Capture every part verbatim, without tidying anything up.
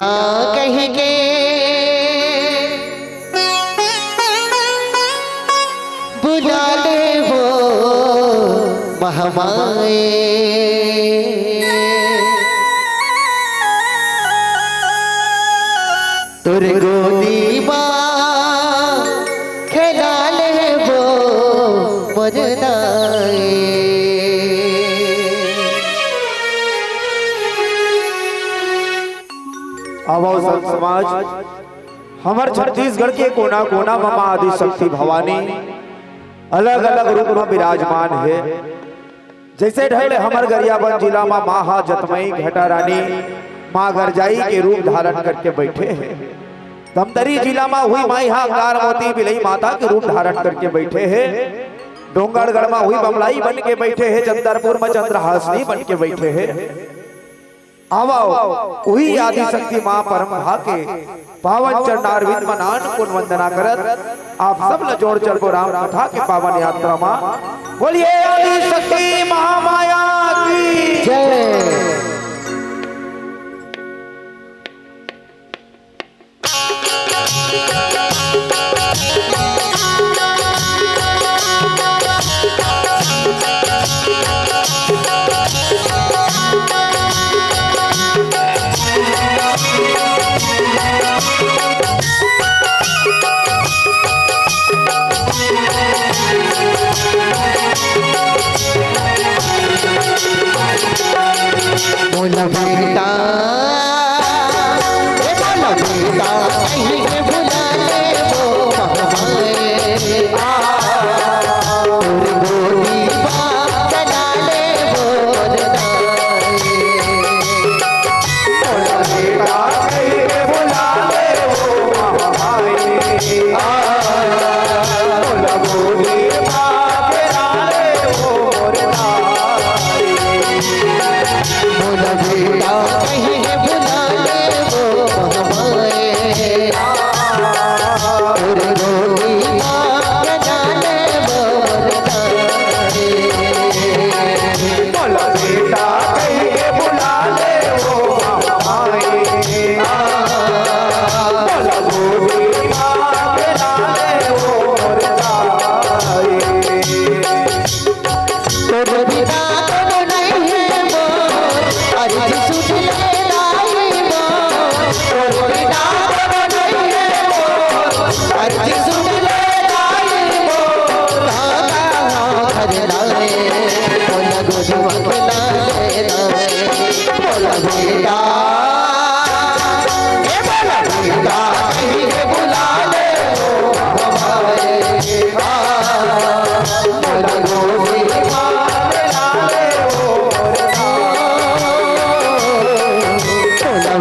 कहिके बुला ले वो महमाए, तोर गोदी मा खेला ले वो मोर दाए। आवव संत समाज, हमर छत्तीसगढ़ के कोना-कोना म माँ आदिशक्ति भवानी अलग-अलग रूप म विराजमान हे। जइसे ढंग ले हमर गरियाबंद जिला म माँ हा जतमई घटा रानी, माँ गरजाई के रूप धारण करके बइठे हे। धमतरी जिला म हुई माई हा अंगार मोती बिलई माता के रूप धारण करके बइठे हे। डोंगरगढ़ म हुई बमलाई बन के बइठे हे, चंदरपुर म चंद्रहासिनी बन के बइठे हे। आवव, उही आदिशक्ति माँ परम भाग के पावन चरणारविंद म नान कुन वंदना करत, आप सब ल जोड़ चलबो राम कथा के पावन यात्रा म। बोलिए आदिशक्ति महामाया की जय।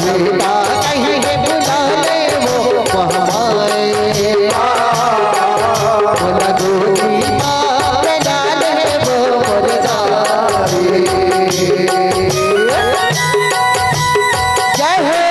बेटा कहीं के बुला ले वो पहवाए। बोला गोदी माँ, बुला ले वो मुर्दाए। जय हो।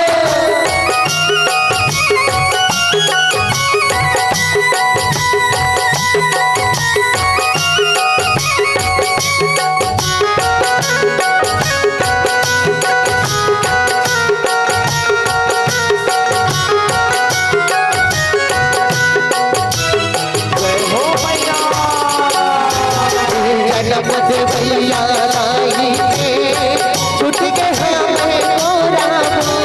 जय हो मैया। जनम से भैया आई के, छूट के हमें कोरा वो।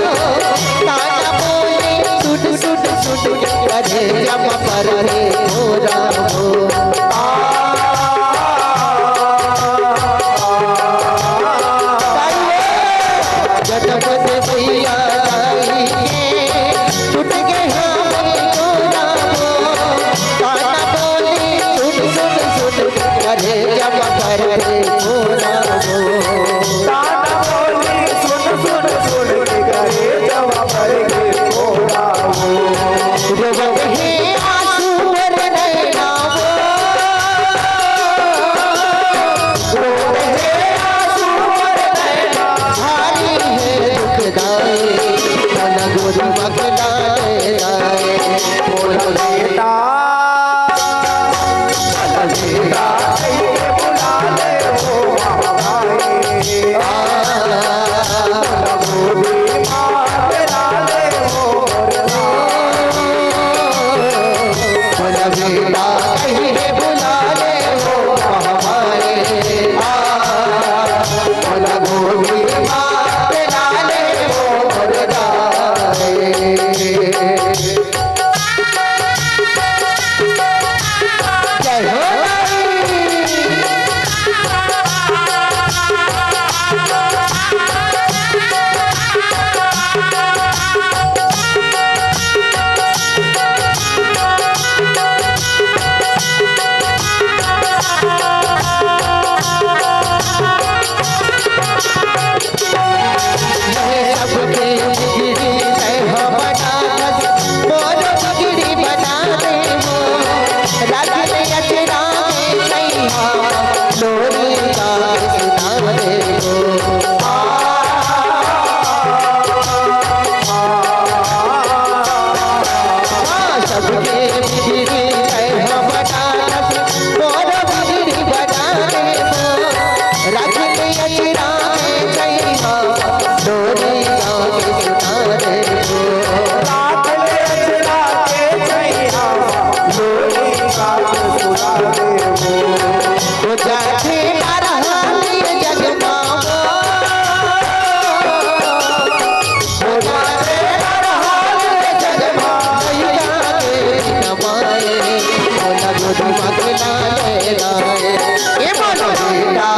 ताना बोले सुन सुन सुन, अरे जब पर रे कोरा वो। जनम से भैया आई के, छूट के हमें कोरा वो। ताना बोले सुन सुन सुन, अरे जब पर रे कोरा वो। ताना बोली सुन सुन सुन के करे जब पर के कोरा वो। रोवत हे आंसू मोर नैना वो। रोवत हे आंसू मोर नैना। भारी हे दुखदाई, मन गोरी पगला ले आए। बोल बेटा। जय हो। सबके बिगड़ी तैं ह बना दस, मोर बिगड़ी बना दे वो। रख ले अचरा में सैया, लोरी का सुना दे वो। हाँ, सबके बिगड़ी तैं ह बना दस, मोर बिगड़ी बना दे वो। रख ले अचरा में सैया, लोरी गाके सुना दे वो। राख ले अचरा के छैया, लोरी गाके सुना दे वो। ओ जाके बरहाली जगमावो। ओ जाके बरहाली जगमावो। मैया के नमाए, ओ लगो दिमाग लाले लाए। ए बोलो बेटा।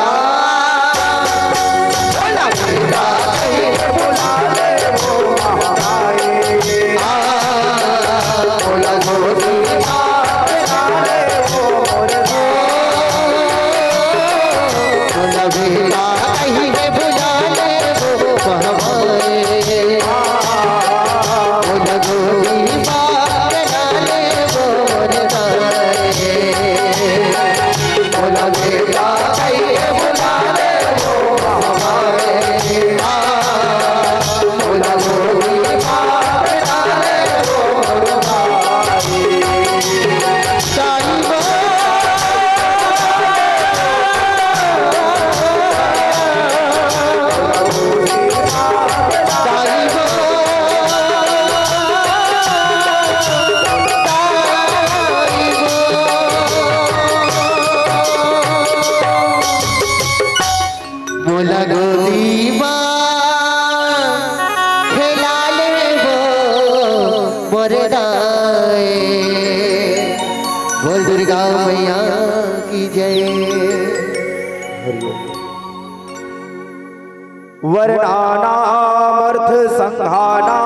मोला गोदी मा खेला ले वो मोर दाए। बोल दुर्गा मैया की जय। वर्णानामर्थसङ्घानां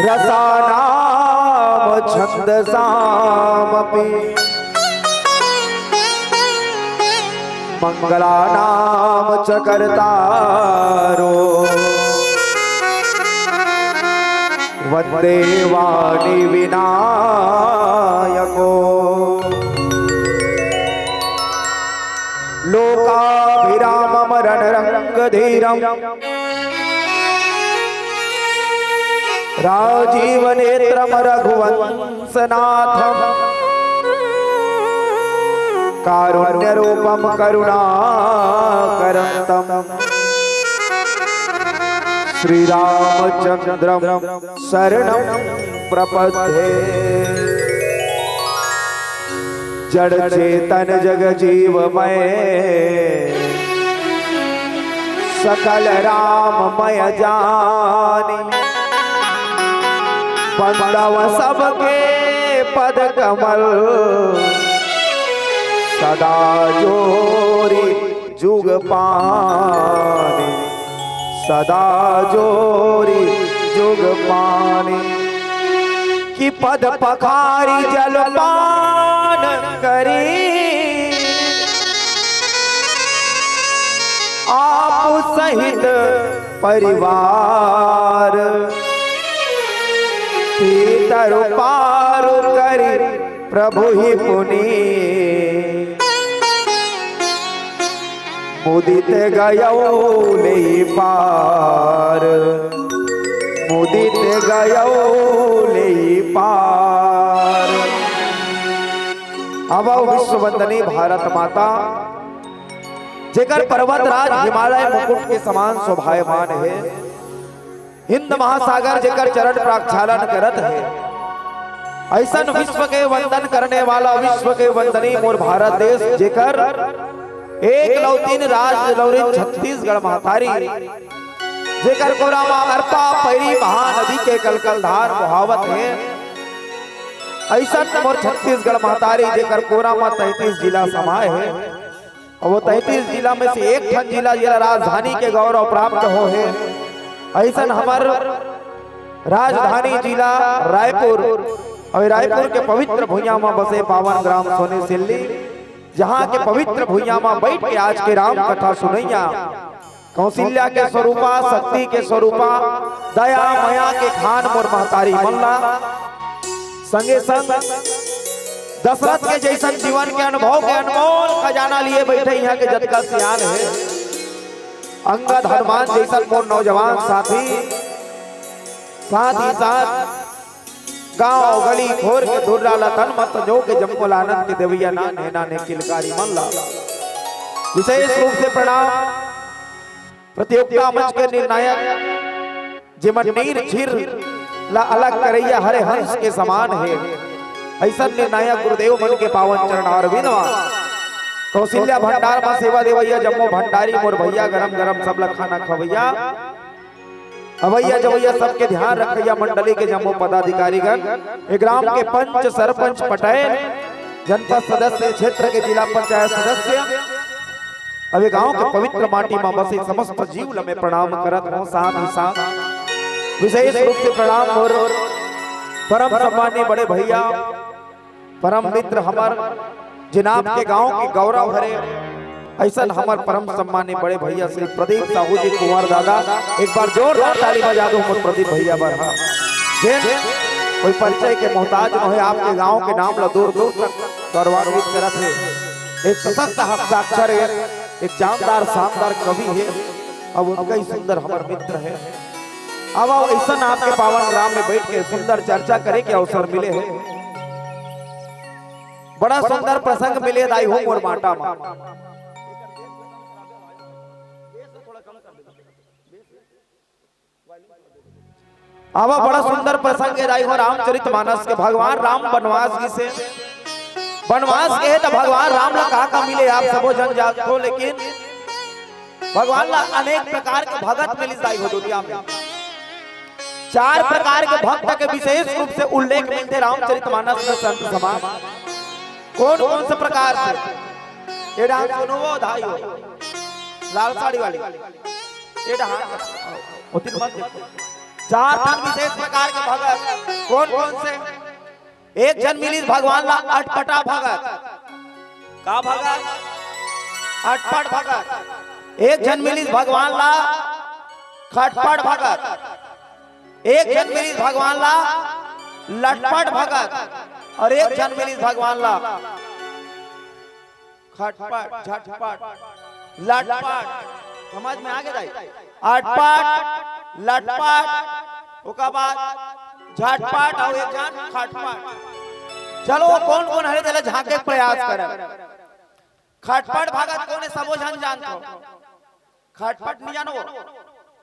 रसानां छन्दसामपि मङ्गलानां च कर्तारो वन्देवाणि विनायको। लोकाभिरामं रणरङ्गधीरं राजीवनेत्रं रघुवंशनाथं कारुण्यरूपं करुणाकरं तं श्रीरामचन्द्रं शरणं प्रपद्ये। जड़ चेतन जग जीवमय सकल राममय जानी। बंदव सबके पद कमल सदा जोरी जुग पानी। सदा जोरी जुग पानी। कि पद पखारी जलपान करी आप सहित परिवार। पीतर पार करी प्रभु ही पुनि मुदित गयौ ले पार। मुदित गयौ ले पार। अब विश्व वंदनी भारत माता, जेकर पर्वत राज हिमालय मुकुट के समान शोभायमान हे, हिंद महासागर जेकर चरण प्रक्षालन करत हे, अइसन विश्व के वंदन करने वाला, विश्व के वंदनी मोर भारत देश, जेकर एक लौतिन राज लौरिन छत्तीसगढ़ महतारी, जेकर कोरा मा अरपा पैरी महानदी के कलकल धार बोहावत हे, अइसन मोर छत्तीसगढ़ महतारी, जेकर कोरा मा तैंतीस जिला समाए हे। अउ वो तैंतीस जिला में से एक ठन जिला, जेला राजधानी के गौरव प्राप्त हो हे, अइसन हमर राजधानी जिला रायपुर, अउ रायपुर के पवित्र भुइयां म बसे पावन ग्राम सोनी सिल्ली, जहां के पवित्र भुइयां म बइठ के आज के राम कथा सुनइया कौशल्या के स्वरूपा, शक्ति के स्वरूपा, दया मया के खान मोर महतारी मन ला, संगे संग दशरथ के जइसन जीवन के अनुभव के अनमोल खजाना लिए बइठे इहां के जतका सियान हे, अंगद हनुमान जइसन मोर नौजवान साथी, साथ ही साथ गांव गली खोर के धुर्रा ला तन मन संजो के जम्मो ला आनंद के देवइया नान्हे नान्हे किलकारी मन ला विशेष रूप से प्रणाम। प्रतियोगिता मंच के निर्णायक, जेमन नीर झीर ला अलग करइया हरे हंस के समान हे, अइसन निर्णायक गुरुदेव मन के पावन चरण अरविंद मा कौशल्या भंडार मा सेवा देवइया जम्मो भंडारी मोर भइया, गरम गरम सब ला खाना खवइया, अवइया जवइया सबके ध्यान रखइया मंडली के जम्मो पदाधिकारीगण, ए ग्राम के पंच, सरपंच, पटेल, जनपद सदस्य, क्षेत्र के जिला पंचायत सदस्य, अउ ए गांव के पवित्र माटी म बसे समस्त जीव ल मैं प्रणाम करत हंव। साथ ही साथ विशेष रूप से प्रणाम मोर परम सम्मानी बड़े भइया, परम मित्र हमर, जेन आपके गांव के गौरव हरे, अइसन हमर परम सम्मानी बड़े भइया श्री प्रदीप साहू जी कुंवर दादा, एक बार जोरदार ताली बजा दो हमर प्रदीप भइया बर। हां, जेन कोई परिचय के मोहताज नोहे, आपके गांव के नाम ला दूर दूर तक गौरवान्वित करत हे। एक सशक्त हस्ताक्षर, एक, एक जानदार शानदार कवि हे, अउ ओतका ही सुंदर हमर मित्र हे। अब अउ अइसन आपके पावन ग्राम में बइठ के सुंदर चर्चा करे के अवसर मिले हे। बड़ा सुंदर प्रसंग मिले दाई हो मोर माटा मा। अब बड़ा सुंदर प्रसंग हे दाई हो रामचरित मानस के। भगवान राम बनवास गिसे, बनवास गे हे त भगवान राम ला का का मिले आप सबो झन जानथो, लेकिन भगवान ला अनेक प्रकार के भगत मिलिस दाई हो दुनिया में। चार प्रकार के भक्त के विशेष रूप से उल्लेख मिलथे रामचरित मानस में संत समाज। कोन कोन से प्रकार से? ए डांस सुनो वो धाई हो, लाल साड़ी वाली। ए डांस, ओ तीन मत देखो। चार ठन विशेष प्रकार के भगत। कोन कोन से? एक झन मिलिस भगवान ला अटपटा भगत। का भगत? अटपट भगत। एक झन मिलिस भगवान ला खटपट भगत, एक झन मिलिस भगवान ला लटपट भगत, अउ एक झन मिलिस भगवान ला खटपट, झटपट, लटपट। समझ में आगे दाई? अटपट, लटपट, ओकर बाद झटपट अउ एक झन खटपट। चलो, कोन कोन हरे, तेला झांके के प्रयास करन। खटपट भगत कोन हे, सबो झन जानथो। खटपट नहीं जानो?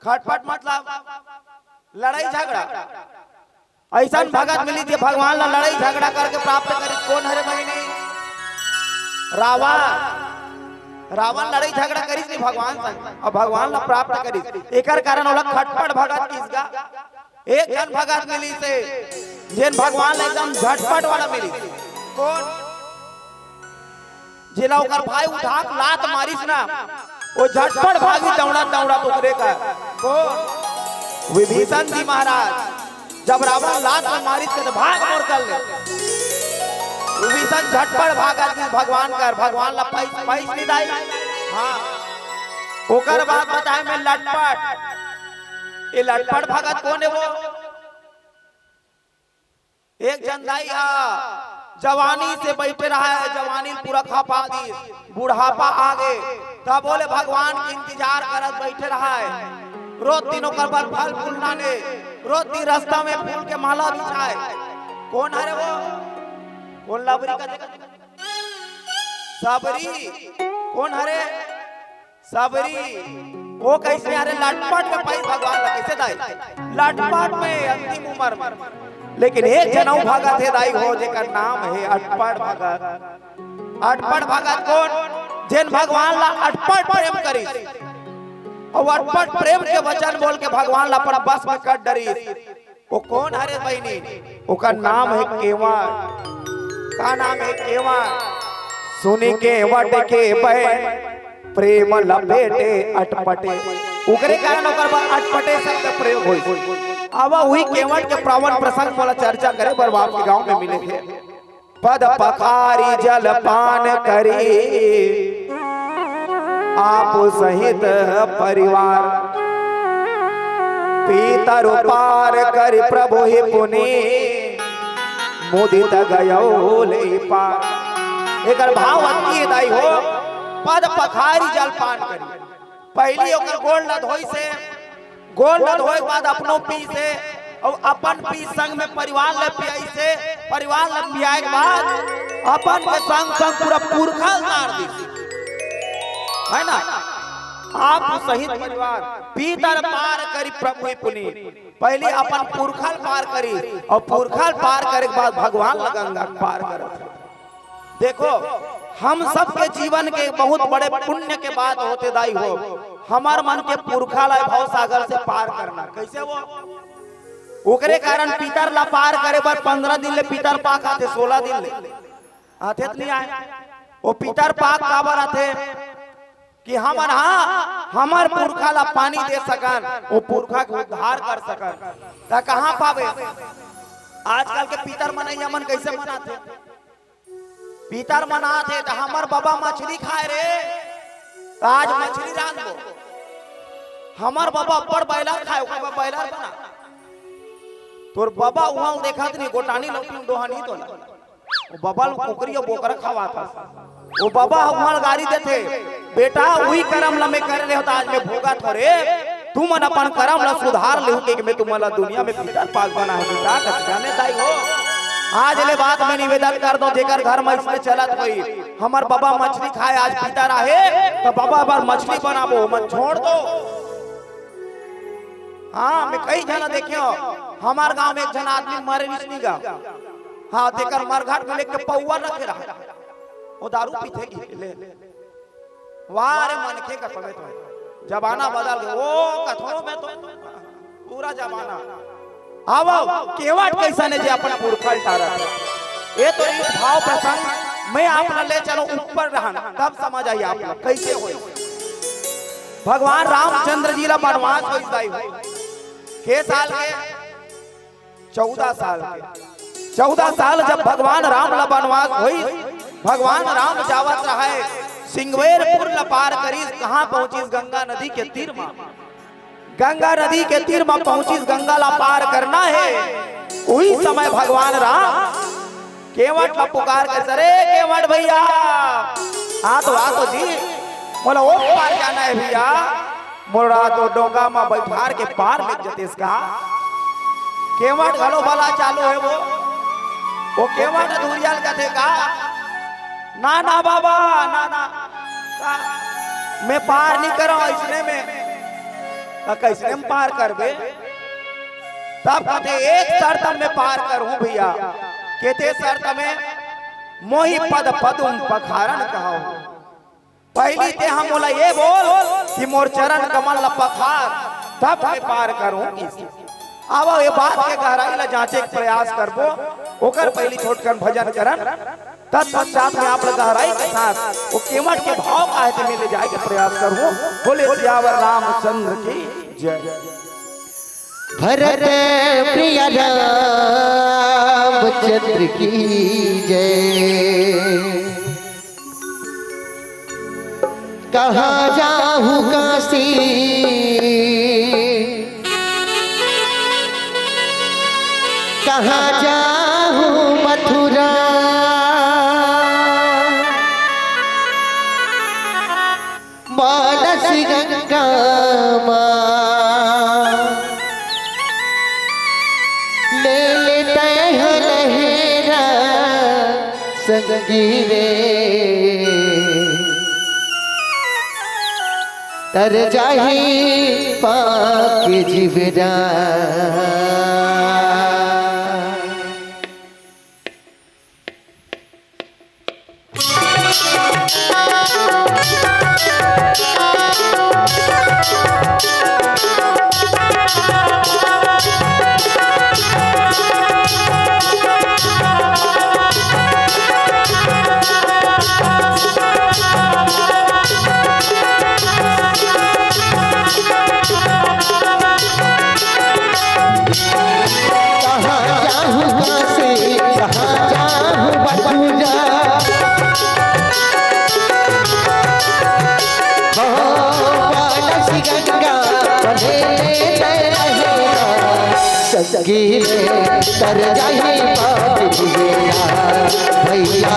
खटपट मतलब लड़ाई झगड़ा। अइसन भगत मिलिस जे भगवान ला लड़ाई झगड़ा करके प्राप्त करिस। कोन हरे बहिनी? रावण। रावण लड़ाई झगड़ा करिस नहीं भगवान संग, अउ भगवान ला प्राप्त करिस। एकर कारण ओला खटपट भगत किहिस गा। एक झन भगत मिलिस हे, जेन भगवान ला एकदम झटपट वाला मिलिस। कोन? जेला ओकर भाई उठा के लात मारिस ना, वो झटपट भागिस दौड़त दौड़त ओकरे कर। कोन? विभीषण जी महाराज। जब रावण लात मारिस के, "भाग मोर कर ले।" विभीषण झटपट भागत गिस भगवान कर, भगवान ला पाइस, पाइस नहीं दाई। हाँ, ओकर बाद बताए में लटपट। ये लटपट भगत कोन हे वो? एक झन दाई हा जवानी से बइठे रहा है, जवानी पूरा खपा दिस, बुढ़ापा आगे, तब बोले भगवान के इंतजार करत बइठे रहा है। रोज दिन ओकर बर फल फूल लाने, रोज दिन रास्ता में फूल के माला बिछाए। कोन हरे वो? कोन लबरी का? सबरी। कोन हरे? सबरी। वो कइसे? अरे लटपट में पाइस भगवान ला। कइसे दाई? लटपट में, अंतिम उमर में। लेकिन एक झन अउ भगत हे दाई हो, जेकर नाम हे अटपट भगत। अटपट भगत कोन? जेन भगवान ला अटपट प्रेम करिस, अउ अटपट प्रेम के वचन बोल के भगवान ला अपन बस में कर डरिस। वो कोन हरे बहिनी? ओकर नाम हे केवट। का नाम हे? केवट। सुनि केवट के बहिन प्रेम लपेटे अटपटे। ओकरे कारण ओकर बर अटपटे शब्द प्रयोग होइस। अब उही केवट के पावन प्रसंग वाला चर्चा करे बर आपके गांव में मिले हे। पद पखारी जल पान करी, आप सहित परिवार। पीतर पार करी प्रभु ही पुनि, मुदित गयो लेई पार। एकर भाव अतकी हे दाई हो, पद पखारी जल पान करी। पहिली ओकर गोड़ ला धोइस हे, गोड़ ला धोए के बाद अपनो पीस हे, अउ अपन पीस संग में परिवार ला पियाइस हे, परिवार ला पियाए के बाद अपन के संग संग पूरा पुरखा ला तार दिस, है ना? आप सहित परिवार पीतर पार करी प्रभु ही पुनि। पहिली अपन पुरखा ला पार करी, अउ पुरखा ला पार करे के बाद भगवान ला गंगा के पार करत हे। देखो, हम सबके जीवन के बहुत बड़े पुण्य के बात होथे दाई हो, हमर मन के पुरखा ला भव सागर से पार करना। कइसे वो? ओकरे कारण पीतर ला पार करे बर पंद्रह दिन ले पीतर पाक आथे, सोलह दिन ले आथे त नहीं आय। वो पीतर पाक काबर आथे? कि हमन हा हमर पुरखा ला पानी दे सकन, वो पुरखा के उद्धार कर सकन। त कहाँ पाबे? आजकल के पीतर मनइया मन कइसे मनाथे? पीतर मनाथे त हमर बबा मछली खाए रे, त आज मछली रांधबो। हमर बबा अब्बड़ बॉयलर खाए, ओकर बर बॉयलर बना। तोर बबा उहाँ देखत नहीं, गोटानी लौटी डोहानी तोला। वो बबा ल कुकरी अउ बोकरा खवात हस। वो बबा ह उहाँ गारी देथे, "बेटा, उही करम ल मैं करे रेहो त आज मैं भोगत हों रे। तुमन अपन करम ल सुधार लेहू के मैं तुमन ल दुनिया में पीतर पाक बना है बेटा।" कति जाने दाई हो। आज ले बात मैं निवेदन कर दो, जेकर घर में इसमें चलत होई, हमर बबा मछली खाए आज पीतर आहे, त बबा बर मछली बनाबो, मन छोड़ दो। हाँ, मैं कई झन देखे हों, हमर गांव में एक झन आदमी मरे रिहिस नहीं गा। हाँ, तेकर मरघट में लेके पौवा रखे रहा। वो दारू पीथे की ले। वाह रे मनखे का पवे तो। जमाना बदल गया। वो कथो में तो पूरा जमाना। आवो, केवट कइसन हे जे अपन पुरखा ल टारत हे। ये तो रीत भाव प्रसंग मैं आप ला ले चलो ऊपर रहन, तब समझ आई आप ला कइसे होई। भगवान रामचंद्र जी ला बनवास होइस दाई हो। के साल के? चौदह साल के। चौदह साल जब भगवान राम ला बनवास होइस, भगवान राम जावत रहे, सिंगवेरपुर ला पार करिस, कहाँ पहुंचिस? गंगा नदी के तीर म। गंगा नदी के तीर म पहुंचिस, गंगा ला पार करना हे। उही समय भगवान राम केवट ला पुकार करिस, "अरे केवट भैया, आ तो, आ तो जी, मोला ओ पार जाना हे भैया, मोला तो डोंगा म बैठार के पार ले जतेस का?" केवट घलो बला चालू हे वो। वो केवट अधूरिया ल कथे का, "ना, ना बाबा, ना, ना, का, मैं पार नहीं करव अइसने में।" "त कइसने में पार करबे?" तब कथे, "एक शर्त में पार करहूं भैया।" "केते शर्त में?" "मोहि पद पदुम पखारन कहव।" पहली ते ह मोला ये बोल कि मोर चरण कमल ल पखार, तब मैं पार करूं इसे। आवा, ये बात के गहराई ल जांचे के प्रयास करबो, ओकर पहली छोटकन भजन करन, तत्पश्चात में आप ल गहराई के साथ वो केवट के भाव का हे ते में ले जाए के प्रयास करूं। बोले सियावर रामचंद्र की जय। भरत प्रिय रामचंद्र की जय। कहाँ जाहूँ काशी, कहाँ जाहूँ मथुरा, मानस गंगा माँ ले लेते हैं लहरा संगी रे, तर जाही पाके जीवरा। कहाँ जाहूँ काशी, कहाँ जाहूँ मथुरा। हो मानस गंगा बने तैरा, संगी रे तर जाही पाप जीवेरा। भैया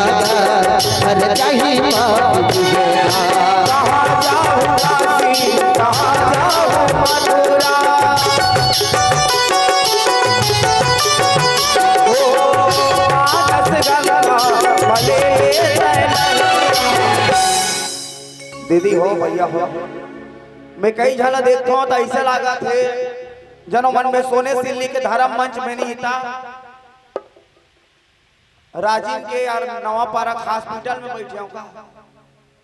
तर जाही पाप जीवेरा। कहाँ जाहूँ काशी, कहाँ जाहूँ मथुरा। ओ मानस गंगा बने तैरा। दीदी हो, भैया हो, मैं कई झन ला देखथों त अइसे लागत हे, जनो मन में सोने सिल्ली के धर्म मंच में नहीं था। राजिम के यार नवापारा के हॉस्पिटल में बैठे हंव का,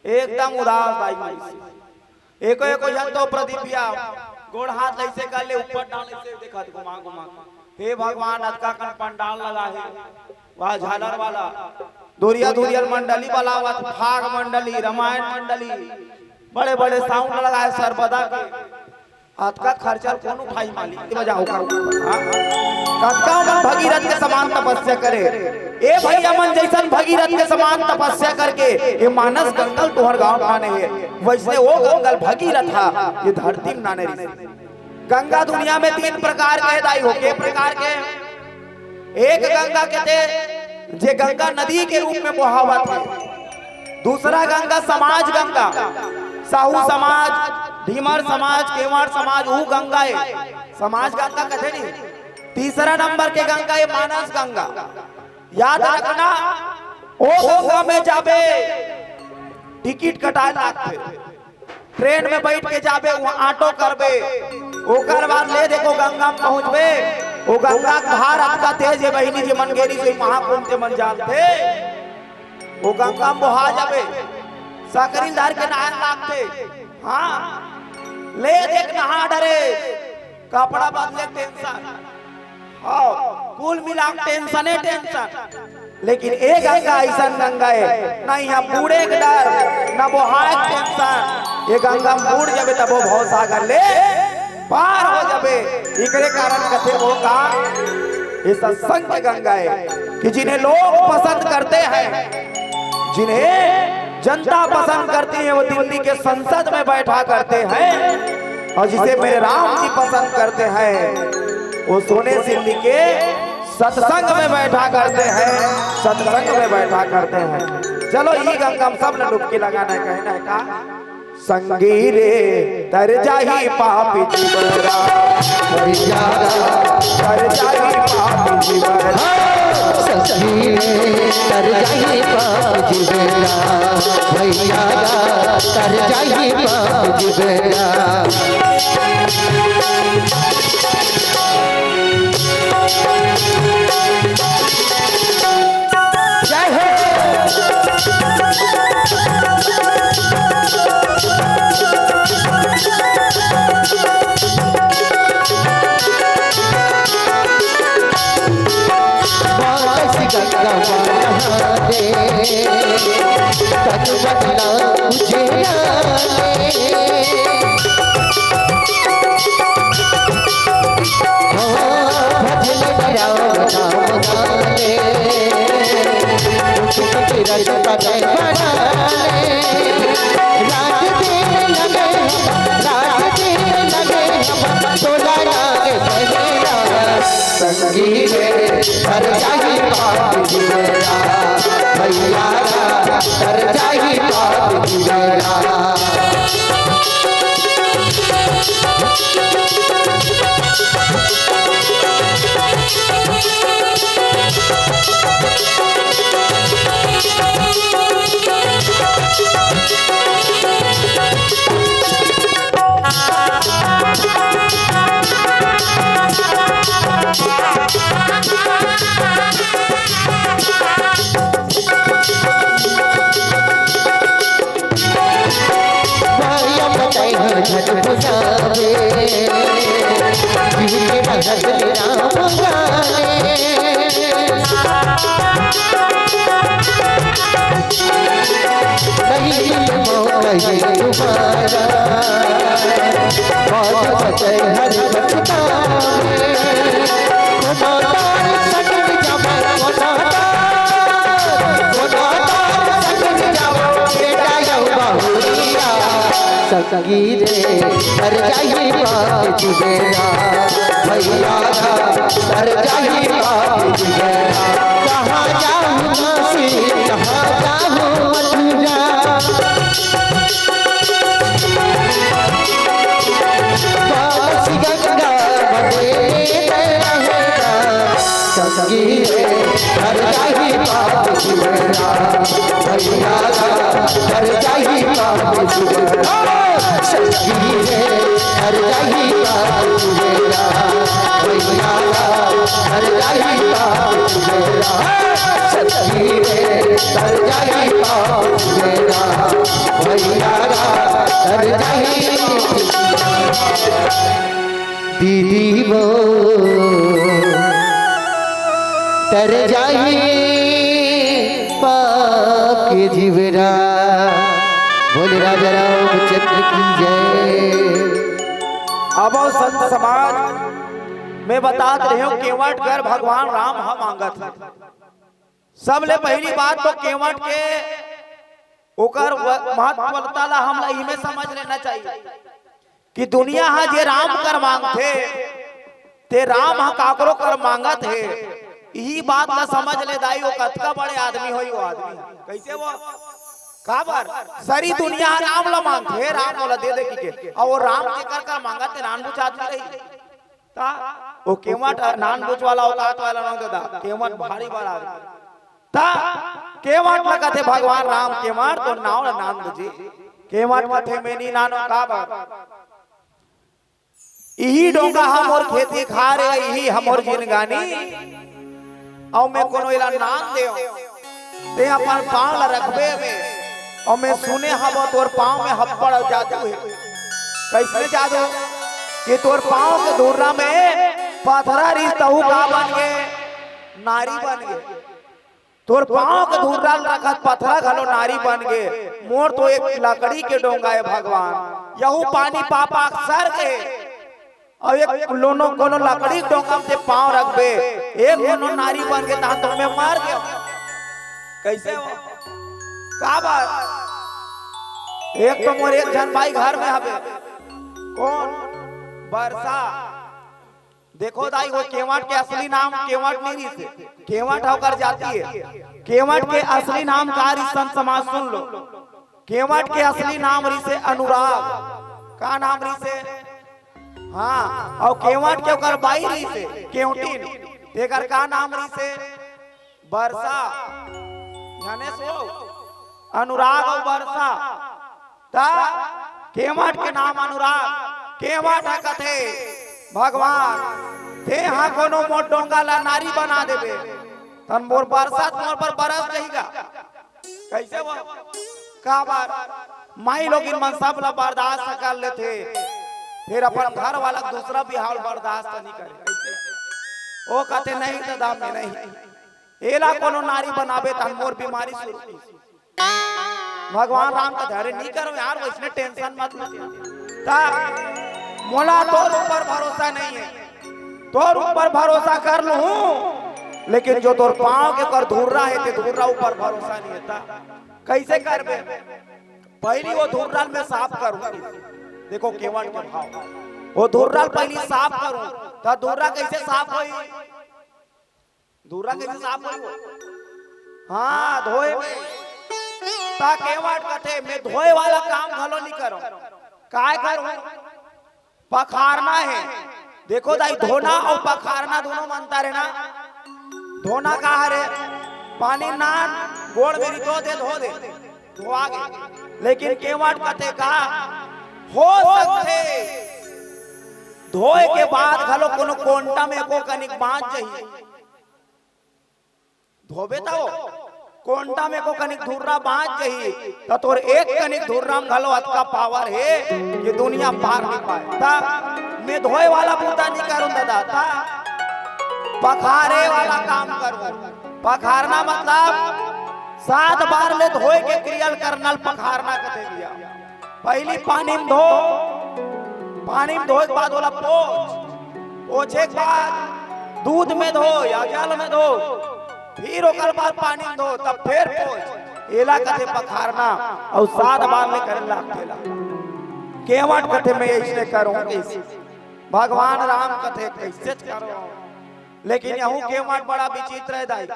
एकदम उदास दाई माई से। एको एको झन तो प्रदीपिया गोड़ हाथ लइसे कर ले, ऊपर डाल लइसे देखत घुमा घुमा। हे भगवान, अतका कन पंडाल लगा हे, वाह झालर वाला, दूरिया दूरिया मंडली बलावत, फाग मंडली, रामायण मंडली, बड़े बड़े साउंड लगाए सर्वदा के। अतका खर्चा कोन उठाई मालिक? बजाओ का? हाँ? कतका ओमन भगीरथ के समान तपस्या करे। ए भैया मन जइसन भगीरथ के समान तपस्या करके ए मानस गंगा ल तुंहर गांव म लाने हे, वइसने ओ गंगा ल भगीरथ ह ए धरती म लाने रिहिस। गंगा दुनिया में तीन प्रकार के हे दाई हो। के प्रकार के? एक गंगा कथे जे गंगा नदी के रूप में बोहावत हे, दूसरा गंगा समाज गंगा, साहू समाज, धीमर समाज, केवड़ समाज, ऊ गंगा ए, समाज गंगा कथे नहीं। तीसरा नंबर के गंगा ए मानस गंगा। याद रखना, ओ गंगा में जाबे, टिकट कटाए लागथे। ट्रेन में बइठ के जाबे, उहाँ ऑटो करबे, ओकर बाद ले देख ओ गंगा म पहुँचबे। ओ गंगा के धार अतका तेज हे बहिनी, जे मन गे रिहिस ओही महाकुंभ ते मन जानथे। ओ गंगा म बोहा जाबे, सकरी ल धर के नहाए लागथे। हाँ, ले देख नहा डरे, कपड़ा बदले टेंशन। हव, कुल मिला के टेंशने टेंशन। लेकिन ए गंगा अइसन गंगा ए, न इहाँ बूड़े के डर, न बोहाए के टेंशन। ए गंगा म बूड़ जाबे तभो भवसागर ले पार हो जाबे। एकरे कारण कथे ओ का, ए सत्संग के गंगा ए कि जिन्हें लोग पसंद करते हैं, जिन्हें जनता पसंद करती है, वो दिल्ली के संसद में बैठा करते हैं, और जिसे मेरे राम जी पसंद करते हैं, वो सोने से दिल्ली के सत्संग में बैठा करते हैं, सत्संग में बैठा करते हैं। चलो, ये गंगा में सब ने डुबकी लगाना है, कहना है का? संगी रे, तर जाही पापी जीवरा, भैया, तर जाही पापी जीवरा। संगी रे, तर जाही पापी जीवरा, भैया, तर जाही पापी जीवरा। जय हो। संगी रे, तर जाही पाप जीवरा, भैया रा, तर जाही पाप जीवरा। संगी रे, तर जाही पाप जीवरा, भैया रा, तर जाही पाप जीवरा। कहाँ जाहूँ काशी, कहाँ जाहूँ मथुरा, काशी गंगा मथे में तेरा है। संगी रे, तर जाही पाप जीवरा, भैया रा, तर जाही पाप जीवरा। संगी रे, तर जाही पाप जीवरा, भैया रा, तर जाही पाप जीवरा। संगी रे, तर जाही पाप जीवरा, भैया रा, तर जाही। दीदी वो तर जाही पाप के जीवरा। बोल राजा रामचंद्र की जय। अब संत समाज में बतात रहे हो, केवट कर भगवान राम ह मांगत हे। सबले पहली बात तो केवट के ओकर व-, महत्वता ला हमला इमे समझ लेना चाहिए कि दुनिया ह जे राम कर मांगथे, ते राम ह काकरो कर मांगत हे। इही बात ला समझ ले दाई, वो कतका बड़े आदमी होही वो आदमी। कैसे वो? काबर? सरी दुनिया ह राम ला मांगथे, "हे राम, मोला दे दे," कहिके। अउ वो राम जेकर कर मांगत हे, नानबुच आदमी रही। त ओ केवट नानबुच वाला औकात वाला नोहे ददा, केवट भारी बड़ा आदमी। त केवट ल कथे भगवान राम, केवट तो नाव ल नानबुचे। केवट कथे मैं नी नानों, काबर? इही डोंगा ह मोर खेती खार ए, इही ह मोर जिनगानी। अउ मैं कोनो एला नान देव, ते अपन पांव ल रखबे में, अउ मैं सुने हवं तोर पांव में हब्बड़ जादू हे। कइसने जादू? कि तोर पांव के धुर्रा में पथरा रिहिस, तहू का बन गे? नारी बन गे। तोर पांव के धुर्रा ल रखत पथरा घलो नारी बन गे। मोर तो एक लकड़ी के डोंगा ए भगवान, यहू पानी पा पा के सर गे। अउ एक कोनो, कोनो लकड़ी के डोंगा म ते पांव रखबे, एक कोनो नारी बन गे, तहां तो मैं मर गेंव। कइसे हो? काबर? एक तो मोर एक झन भाई घर में हवे। कोन? बरसा। देखो दाई, वो केवट के असली नाम केवट नहीं रहिसे, केवट होकर जाति हे। केवट के असली नाम का रहिस, संत समाज सुन लो। केवट के असली नाम रहिसे अनुराग। का नाम रहिसे? हाँ, अउ केवट के ओकर बाई रहिसे केवटिन, तेकर का नाम रहिसे? बरसा। जाने सो? अनुराग अउ बरसा। त केवट के नाम अनुराग। केवट ह कथे, "भगवान, तें हा कोनो मोर डोंगा ला नारी बना देबे, तन मोर बरसा मोर पर बरस जाही गा।" कइसे वो? काबर? माई लोगिन मन सब ला बर्दाश्त कर लेथे, फेर अपन घर वाला दूसरा बिहाव बर्दाश्त नहीं करे। कइसे? ओ कथे, "नहीं दादा, मैं नहीं।" एला कोनो नारी बनाबे तहन मोर बीमारी शुरू होही। भगवान राम कथे, "अरे नहीं करो यार, वइसने tension मत ले।" त मोला तोर ऊपर भरोसा नहीं हे, तोर ऊपर भरोसा कर लूं, लेकिन जो तोर पांव के कर धुर्रा हे, ते धुर्रा ऊपर भरोसा नहीं हे। त कइसे करबे? पहिली वो धुर्रा ल मैं साफ करूं। देखो केवट के भाव, वो धुर्रा ल पहिली साफ करूं। त धुर्रा कइसे साफ होही? धुर्रा कइसे साफ होही वो? हाँ, धोए में। त केवट कथे, "मैं धोए वाला काम घलो नहीं करूं।" काय करूं? पखारना हे। देखो दाई, धोना अउ पखारना दूनों म अंतर हे ना। धोना का हरे? पानी नान, गोड़ मेरी धो दे, धो दे, धोआ गे। लेकिन केवट कथे का, हो सकथे धोए के बाद घलो कोनो कोंटा में एको कनिक बांच जाही। धोबे त वो कोंटा में एको कनिक धुर्रा बांच जाही, त तोर एक कनिक धुर्रा में घलो अतका power हे कि दुनिया पार नहीं पाए। त मैं धोए वाला बूता नहीं करूं दादा, त पखारे वाला काम करूं। पखारना मतलब सात बार ले धोए के क्रिया ल करना ल पखारना कथे भैया। पहिली पानी में धो, पानी में धोए के बाद ओला पोंछ, पोंछे के बाद दूध में धो या जल में धो, फिर ओकर बाद पानी में धो, तब फिर पोंछ। एला कथे पखारना, अउ सात बार ले करे लागथे ला। केवट कथे, "मैं अइसने करूं, कइसे?" भगवान राम कथे, "कइसे करो?" लेकिन यहू केवट बड़ा विचित्र हे दाई।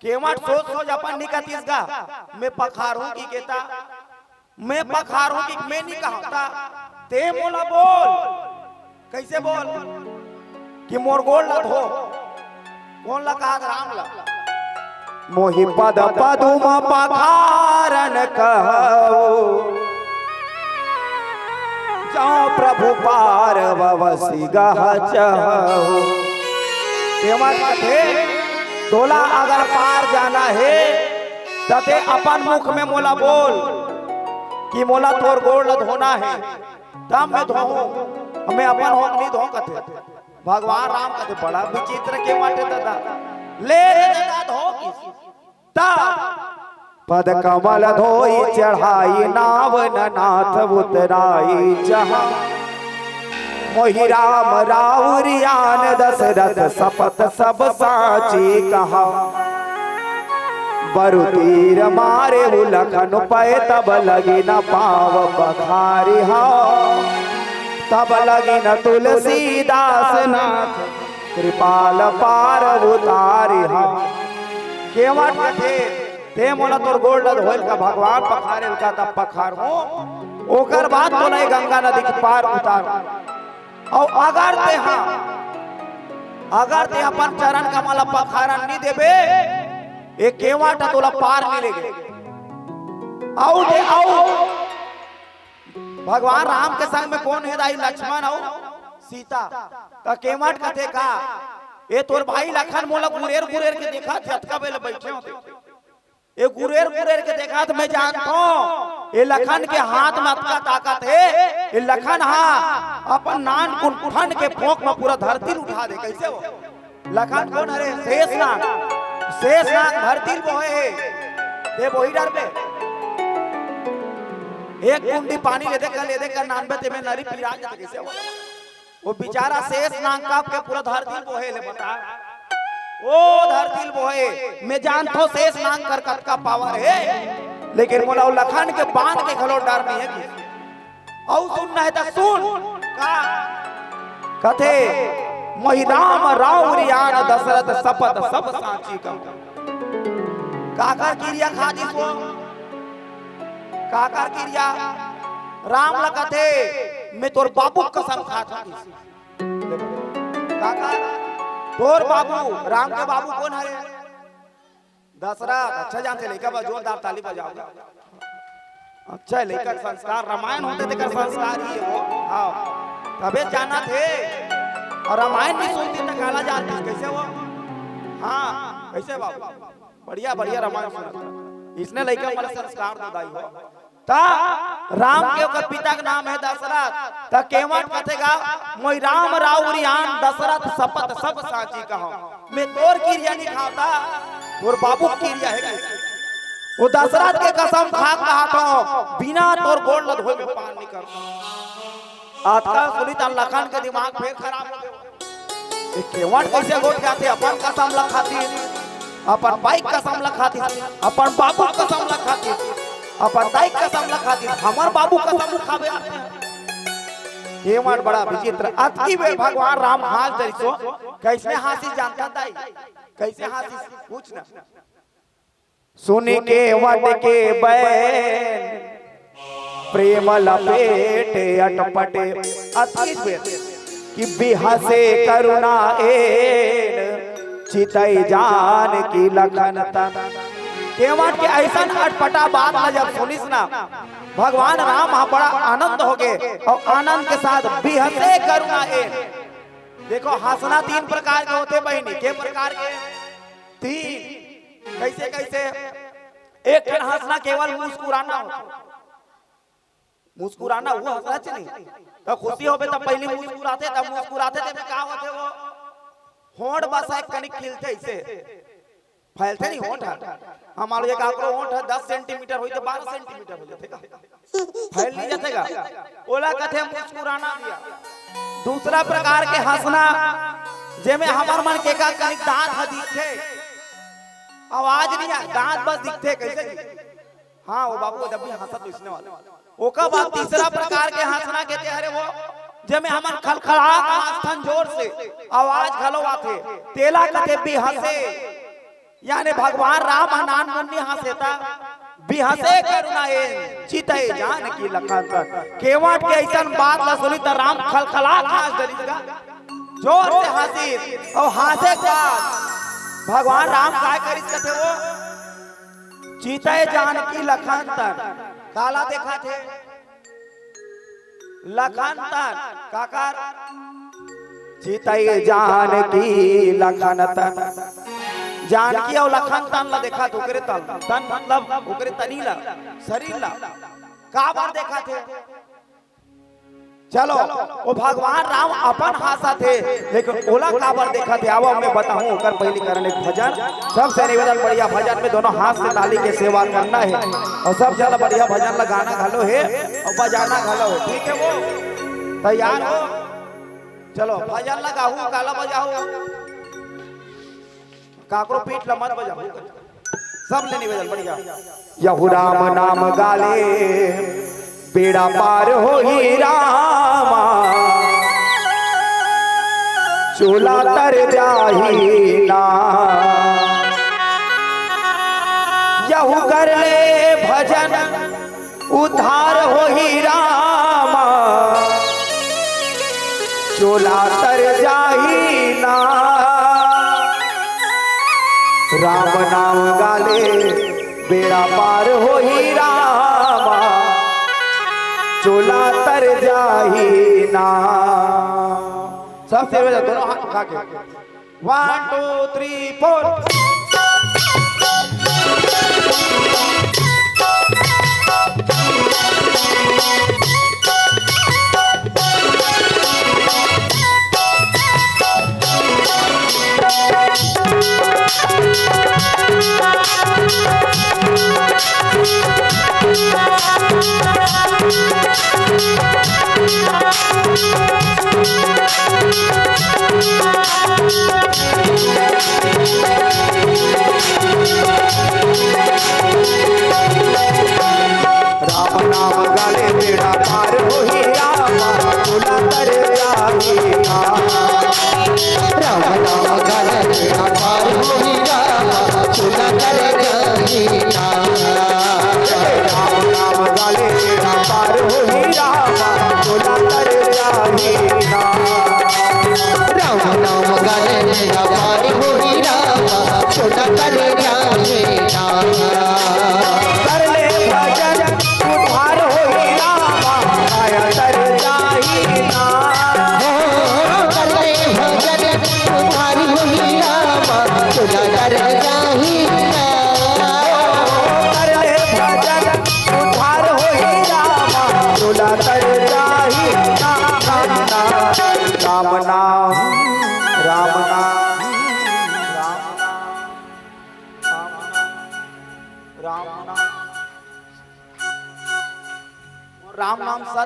केवट सोच सोच अपन नहीं कतिस गा, "मैं पखारहूं कि केता?" मैं पखारहूं कि मैं नहीं कहूं ता, ते मोला बोल, कइसे बोल कि मोर गोड़ ला धो। कोन ला कहत? राम ला। मोहि पद पदुम पखारन कहु, जौ प्रभु पारवसी गह चहु। केवट कथे, तोला अगर पार जाना हे, त ते अपन मुख में मोला बोल कि मोला तोर गोड़ ला धोना हे, तब मैं धोहूं, मैं अपन हों के नहीं धों कथे। भगवान राम कथे, बड़ा विचित्र केवट हे दादा, ले रे दादा धो किस। तब पद कमल धोई चढ़ाई, नाव न नाथ उतराई जहां। मोहि राम राउर आन दसरथ, सपत सब साची कहा। बरु तीर मारे उलखन पै, तब लगी न पाव पखारिहा। तब लगी न तुलसीदास नाथ, कृपाल पार उतारिहा। केवट कथे, ते मोला तोर गोड़ ल धोइल का भगवान पखारेल का, तब पखारहूं, ओकर बाद तोला ये गंगा नदी के पार उतारहूं। अउ अगर ते हा, अगर ते अपन चरण कमल ल पखारन नी देबे, ए केवट ह तोला पार नी लेगे। अउ दे, अउ भगवान राम के संग में कोन हे दाई? लक्ष्मण अउ सीता। त केवट कथे का, ए तोर भाई लखन मोला गुरेर गुरेर के देखत हे, अतका बेले बइठे होते। ए गुरेर गुरेर के देखत हे, मैं जानथों, ए लखन के हाथ में अतका ताकत हे, ए लखन हा अपन नान कुन ठन के फोंक में पूरा धरती ल उठा दे। कइसे हो? लखन कोन हरे? शेष नाग। शेष नाग धरती ल बोहे हे। ते बोही डरबे। एक कुंडी पानी ले दे कर, ले दे कर नानबे, ते में नरी पिरा जाथे। कइसे हो? वो बेचारा शेष नाग कांप के पूरा धरती ल बोहे ले, बता। ओ धरती ल बोहे, मैं जानथों शेष नाग कर कतका power हे। लेकिन मोला वो लखन के बान के घलो डर नहीं हे। अउ सुनना हे त सुन, का कथे, "मोहि राम राउर आन, दसरथ सपत सब साँची कहूँ।" काकर किरिया खा दिस वो? काकर किरिया? राम ल कथे, "मैं तोर बाबू के कसम खात हँव।" काकर? तोर बाबू, राम के बाबू कोन हरे? दसरथ। अच्छा जानथे, लइका बर जोरदार ताली बजाओ। अच्छा हे, लइका के संस्कार, रामायण होथे तेकर संस्कार ही हे वो। हाँ, तभे जानथे। अउ रामायण नइ सुनतिस त काला जानतिस, कइसे वो? हाँ, कइसे बाबू? बढ़िया, बढ़िया रामायण सुनत। अइसने लइका मन ल संस्कार दो दाई हो। त राम के ओकर पिता के नाम हे दसरथ। त केवट कथे गा, "मोहि राम राउर आन, दसरथ सपत सब साँची कहूँ।" मैं तोर किरिया नइ खाँव, तोर बाबू के किरिया हे। वो दसरथ के कसम खा के कहत हँव, बिना तोर गोड़ ल धोए मैं पान नइ करँव। अतका सुनिस त लखन के दिमाग फेर खराब हो गे। ये केवट कइसे गोठ जाथे? अपन कसम ल खातिस, अपन बाई के कसम ल खातिस, अपन बाबू के कसम ल खातिस, अपन दाई के कसम ल खातिस, हमर बाबू के कसम ल खाबे? केवट बड़ा विचित्र। अतकी बेर भगवान राम हाँस डरिस वो। कइसने हाँसिस जानथस दाई? कइसे हाँसिस? पूछ ना। सुनि केवट के बैन, प्रेम लपेटे अटपटे। अतकी बेर कि बिहसे करुणा एन, चितई जानकी लखन तन। केवट के अइसन अटपटा बात ल जब सुनिस ना, भगवान राम ह बड़ा आनंद हो गे अउ आनंद के साथ बिहसे करुणा एन। देखो, हँसना तीन प्रकार के होथे बहिनी। के प्रकार के? तीन। कइसे, कइसे? एक ठन हँसना केवल मुस्कुराना होथे। मुस्कुराना वो हँसना च नहीं। त खुशी होबे त पहिली मुस्कुराथे, त मुस्कुराथे तेमे का होथे वो? होंठ बस एक कनिक खिलथे अइसे। फैलथे नहीं होंठ ह। हमर ये काकरो होंठ ह दस सेंटीमीटर होही त बारह सेंटीमीटर हो जाथे का? फैल नइ जाथे का? ओला कथे मुस्कुराना भैया। दूसरा प्रकार के हँसना, जेमे हमर मन के का कनिक दाँत ह दिखथे, आवाज नइ आय, दाँत बस दिखथे। कइसे जी? हाँ, वो बाबू जब भी हँसत तो इसने वाला। ओकर बाद तीसरा प्रकार के हँसना कथे हरे वो, जेमे हमन खलखला के हँसथन जोर से, आवाज घलो आथे, तेला कथे बिहसे। याने भगवान राम ह नानमुन नइ हँसे त बिहसे करुणा एन, चितई जानकी लखन तन। केवट के अइसन बात ल सुनिस त राम खलखला के हाँस डरिस गा। जोर से हाँसिस, अउ हाँसे के बाद भगवान राम काय करिस कथे वो? चितई जानकी लखन तन। काला देखत हे? लखन तन, काकर? चितई जानकी लखन तन। जानकी अउ लखन तन ला देखत, ओकरे तन, तन मतलब ओकरे तनी ला, शरीर ला। काबर देखत हे? चलो, वो भगवान राम अपन हाँसत हे, लेकिन ओला काबर देखत हे, आवव मैं बताहूँ, ओकर पहिली करन एक भजन। सबसे निवेदन, बढ़िया भजन में दोनों हाथ से ताली के सेवा करना हे अउ सब झन ला बढ़िया भजन ला गाना घलो हे अउ बजाना घलो हे, ठीक हे वो? तैयार हो? चलो, भजन ला गाहू, काला बजाहू? काकरो पीठ ला मत बजाहू। सब ले निवेदन, बढ़िया। यहू राम नाम गाले, बेड़ा पार होही रामा, चोला तर जाही ना। यहू कर ले भजन, उद्धार होही रामा, चोला तर जाही ना। राम नाम गाले, बेड़ा पार होही रामा, चोला तर जाही ना। सब सेवे दोनों हाथ उठा के। One, two, three, four.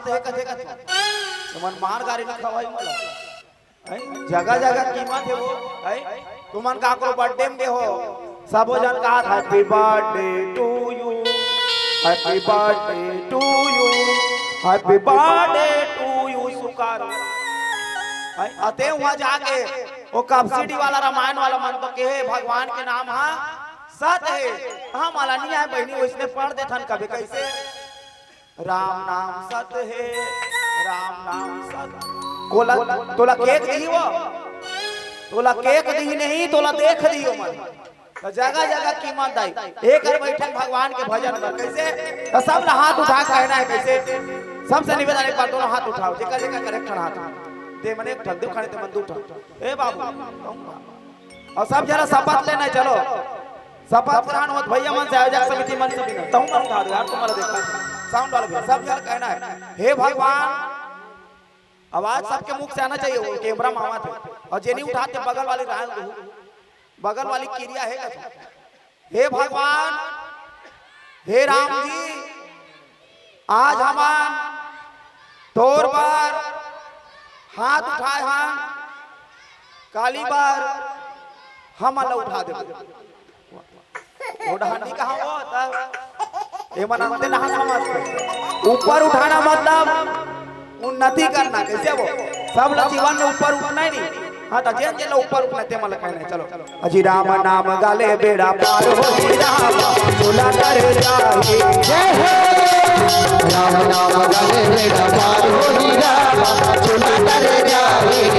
हे कथे कथे। तुमन मार गारी न खवाई मोला। हैं? जगह जगह कीमत हे वो। हैं? तुमन काकरो बर्थडे में गे हो, सबो जन कहत happy birthday to you, happy birthday to you, happy birthday to you सुकार। हैं? अते वहाँ जाके वो कबसिडी वाला, रामायण वाला मन तो कहे भगवान के नाम हा सत हे। हाँ, माला नहीं आए बहिनी, वैसने पढ़ देथन कभी कैसे। राम नाम सत हे, राम नाम सत। कोला, तोला केक दिही वो? तोला केक दिही नहीं, तोला देख दिही ओमन। तो जगह जगह कीमत दाई। एक घर बैठन भगवान के भजन बर। कैसे? तो सब ला हाथ उठा के कहना हे कैसे? सबसे निवेदन, एक बार दोनों हाथ उठाओ। जेकर जेकर करे एक ठन हाथ। ते मन एक ठन, दू ठन, ते मन दू ठन। ए बाबू, कहूँ का? अउ सब झन शपथ लेना हे, चलो। शपथ ग्रहण होत भैया मन से, आयोजक समिति मन से भी ना। तहूँ मन उठा दो यार, तुम्हारा देखा। साउंड वाला भैया, सब झन कहना हे, "हे भगवान," आवाज सबके मुख से आना चाहिए, वो कैमरा में आवत हे। अउ जे नहीं उठाते, बगल वाली राय दो, बगल वाली किरिया हे का? "हे भगवान, हे राम जी, आज हमन तोर बर हाथ उठाए हन, काली बर हमन ला उठा देबे।" वो डहानी कहाँ वो तब? ये मन अंते नहा समझ। ऊपर उठाना मतलब उन्नति करना, कैसे वो? सब ला जीवन में ऊपर उठना हे नहीं। हाँ, तो जेन जेन ला ऊपर उठना हे, ते मन ला कहना हे, चलो। अजी राम नाम गाले बेड़ा पार होही राम, चोला तर जाही। जय हो। राम नाम गाले बेड़ा पार होही राम, चोला तर जाही।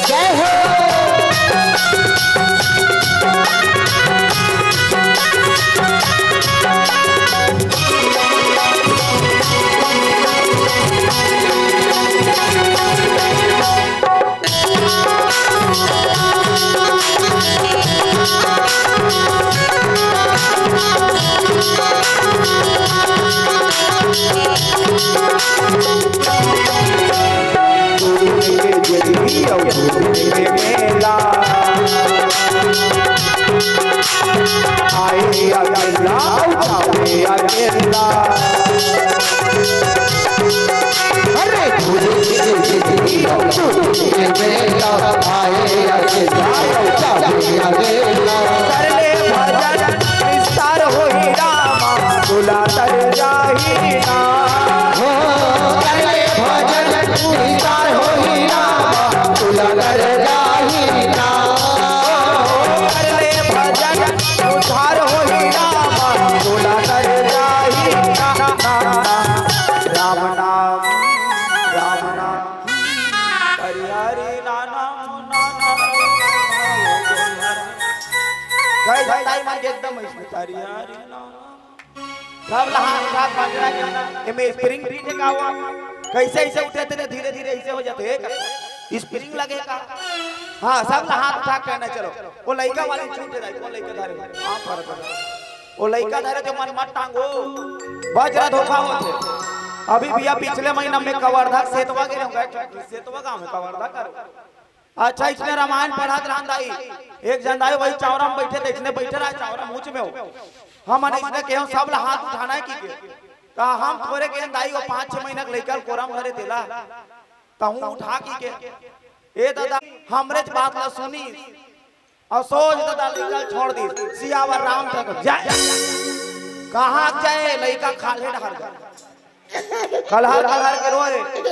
जय हो। आए अकेला, उठावे अकेला। अरे, आए अकेला, उठावे अकेला। कर ले भजन, निस्तार होही रामा, चोला तर जाही ना। हो, कर ले भजन, निस्तार होही रामा, चोला तर जाही ना। कर ले भजन, उद्धार होही रामा, चोला तर जाही ना। राम नाम, राम नाम। हरि हरि नाम, नाम, नाम। गए भाई, ताई मन के एकदम ऐसे। हरि हरि नाम। सब ला हाथ उठा के बांट रहा है। एमे स्प्रिंग फ्रीज हे का हुआ? कैसे ऐसे उठे थे, धीरे धीरे ऐसे हो जाते हैं। स्प्रिंग लगे का? हाँ, सब ला हाथ उठा के कहना, चलो। वो लइका वाली छूट जाए, वो लइका धरे। हाँ, फर्क है। वो लइका धरे तो मन मत टांगो। बजरा धोखा होथे। अभी भैया पिछले महीना में कवर्धा सेतवा गे रहे होंगे, सेतवा गांव में कवर्धा करो। अच्छा, इसने रामायण पढ़त रहन दाई। एक जन दाई वही चावरा में बैठे थे, इसने बैठे रहा चावरा मूछ में हो। हमन इसने कहे, "सब ला हाथ उठाना है," कि के। कहा, "हम थोरे के दाई, वो पाँच छह महीना के लइका ल कोरम घरे तेला।" तहूँ उठा कि के। ए दादा, हमरे च बात ला सुनी। अउ सोच ददा लइका छोड़ दी, सियावर रामचंद्र जय। कहाँ जय? लइका खाल्हे डहर गे। कलहर कलहर के रोए।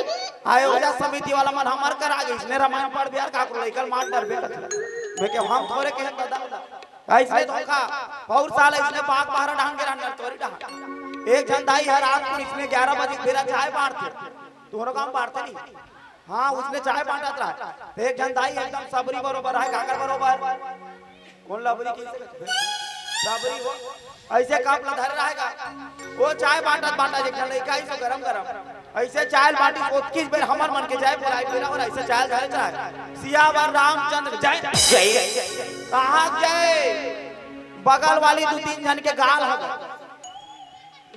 आयोजक समिति वाला मन हमर करा गे, इसने रामायण पढ़ बिहार का लइका मार डरबे करथे। मैं के हम थोरे के ददा। ऐसने धोखा। पौर साल इसने बाग बहरा डहान गे रहन, तोरी डहान। एक झन दाई हर रात को इसने ग्यारह बजे के बेरा चाय बांटथे। तोहरो गांव बांटथे नहीं? हाँ, उसने चाय बांटत रहा। तो एक झन दाई एकदम सबरी बरोबर है, काकर बरोबर? कौन लबरी की? सबरी वो। ऐसे कप ला धरे रहेगा। वो चाय बांटत बांटत एक झन लइका आई सो गरम गरम। ऐसे चाय बांटी, ओतकीच बेर हमर मन के चाय बोलाई बेरा और ऐसे चाय धरे चाय। सियावर रामचंद्र जय। जय। कहाँ जय? बगल वाली दू तीन झन के गाल ह।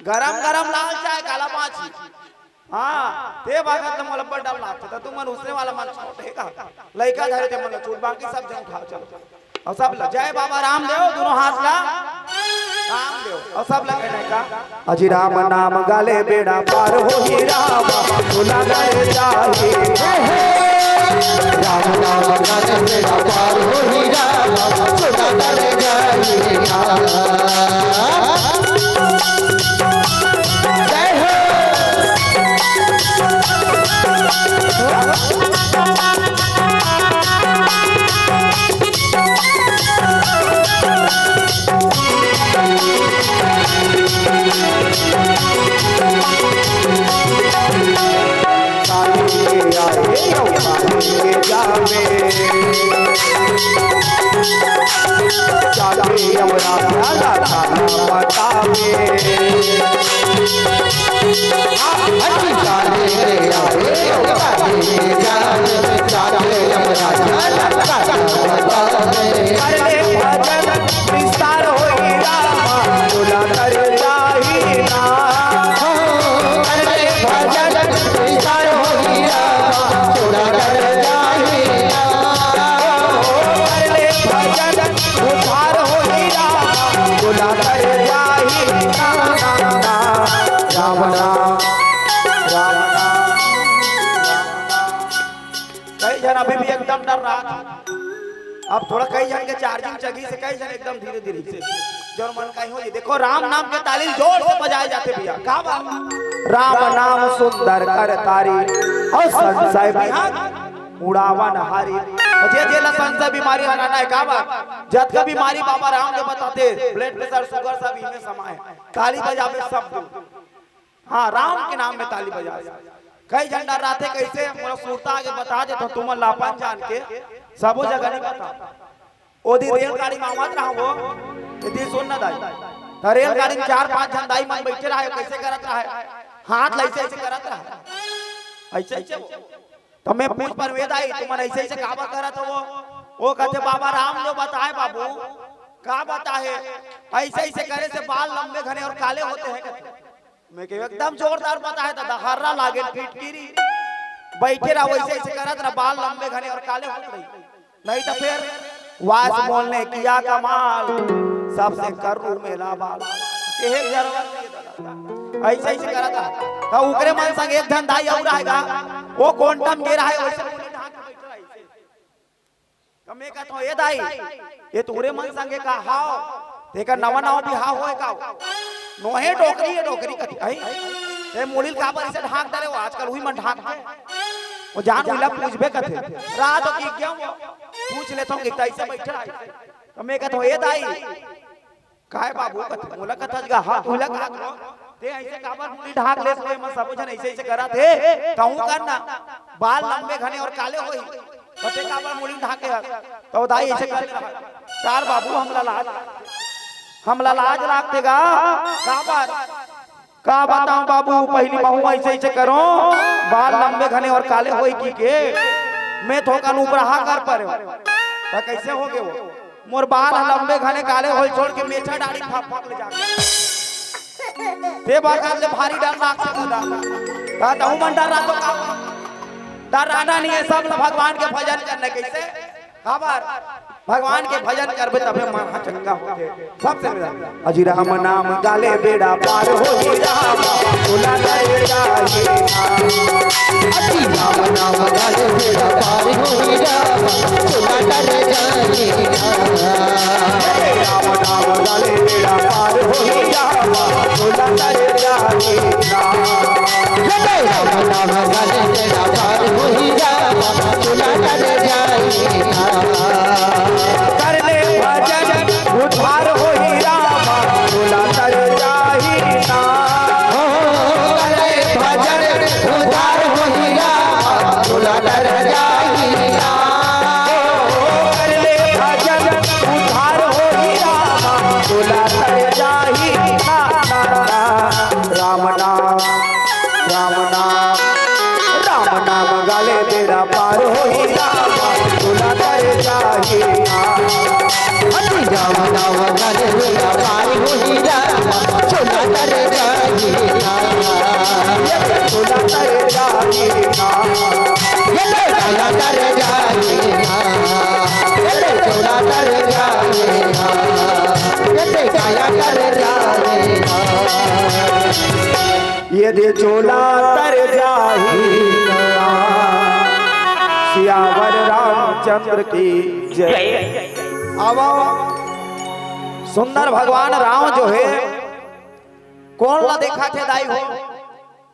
गरम गरम लाल चाय काला पाची। हाँ, ते बागत ले मोला बड़ डर लागथे, त तुमन उसने वाला मन छोटे का। लइका धरे ते मन छोट, बाकी सब झन उठाओ, चलो। अउ सब ल जय बाबा रामदेव, दोनों हाथ ला रामदेव, अउ सब ल कहना हे का? अजी राम नाम गाले बेड़ा पार होही राम, भुला करे जाही। हे, हे। राम नाम गाले बेड़ा पार होही राम, भुला करे जाही राम। जय हो। कई झन अभी भी एकदम डर्रात हे। अब थोड़ा कई झन के charging चघिस हे, कई झन एकदम धीरे धीरे से जोर मन का ही हो जी। देखो, राम नाम के ताली जोर से बजाए जाथे भैया। का बात? राम नाम सुंदर कर तारी अउ संशय बिहग उड़ावन हारी। जे जे ला संशय बीमारी हराना हे, का बात? जतका बीमारी बाबा रामदेव बताथे, blood pressure, sugar सब इमे समाए। ताली बजाबे सब दूर। हाँ, राम के नाम में ताली बजा। कई झन डर्राथे, कइसे? मोला सुरता आगे बता देथंव, तुमन ला अपन जान के सबो जगह नहीं बता। ओ दिन रेलगाड़ी में आवत रहा वो, एती सुन ना दाई, त रेलगाड़ी में चार पांच झन दाई मन बइठे रहे, कइसे करत रहे? हाथ ला अइसे अइसे करत रहे, अइसे अइसे वो। त मैं पूछ पारेंव, ए दाई, तुमन अइसे अइसे काबर करत हव? ओ कथे, बाबा रामदेव बताए बाबू। का बताए? अइसे अइसे करे से बाल लंबे घने अउ काले होथे कथे। मैं कहेंव एकदम जोरदार बताए दादा, हर्रा लागे फिटकिरी। बइठे रहा, अइसे अइसे करत रहा, बाल लंबे घने अउ काले होत रही। नहीं त फेर वास बोलने किया कमाल, सबसे कर्रू मेला बाल। कहे जरूरत नहीं दादा। अइसे अइसे करत रहा। त ओकरे मन संग एक झन दाई अउ रहे गा, ओ condom गे रहे, अइसे मुड़ी ढांक के बइठे रहे। त मैं कहत हंव, ए दाई, ए तोरे मन संगे का हाव? तेकर नवा नवा बिहाव होय का? नोहे डोकरी, ए डोकरी कथे, अई? ते मुड़ी ल काबर अइसे ढांक डरे हो? आजकल उही मन ढांकथे। ओ जान उही ला पूछबे कथे। रात हो कि क्या वो? पूछ लेथंव कि तइसे बइठे रहे। त मैं कहत हंव, ए दाई, काय बाबू कथे, मोला कथस गा, हाँ, तुला का करो? ते अइसे काबर मुड़ी ढांक लेस, ते मन सबो झन अइसे अइसे करत हे, तहूं कर ना, बाल लंबे घने अउ काले होही, त ते काबर मुड़ी ढांके हस? त ओ दाई अइसे कर ले रहा, यार बाबू, हमला लाज, हमला लाज लागथे गा, काबर? का बतावंव बाबू, पहिली महूं अइसे अइसे करों, बाल लंबे घने अउ काले होही कहिके, मैं थोकन उपराहा कर परेंव। त कइसे होगे वो? मोर बाल ह लंबे घने काले होय छोड़ के मेछा डाड़ी फाप फाप ले जाके। ते बखत ले भारी डर लागथे दादा। त तहूं मन डर्राथो का? डर्राना नहीं हे, सब ल भगवान के भजन करना हे। कइसे? काबर? भगवान के भजन करबे तभे मन ह चंगा होथे। सबसे पहले अजी राम नाम गाले बेड़ा पार होही राम, भुला करे जाही राम। अजी राम नाम गाले बेड़ा पार होही राम, भुला करे जाही राम। अरे राम नाम गाले बेड़ा पार होही राम, भुला करे जाही राम। अरे राम नाम गाले बेड़ा पार होही राम, भुला करे जाही राम। कर ले भजन उद्धार होही राम, भुला करे जाही राम। हो, कर ले भजन उद्धार होही राम, भुला करे जाही राम। हो, कर ले भजन उद्धार होही राम, भुला करे जाही राम। राम नाम, राम नाम। दे चोला तर जाही। सियावर रामचंद्र की जय। अब सुंदर भगवान राम जो हे, कोन ला देखत हे दाई हो?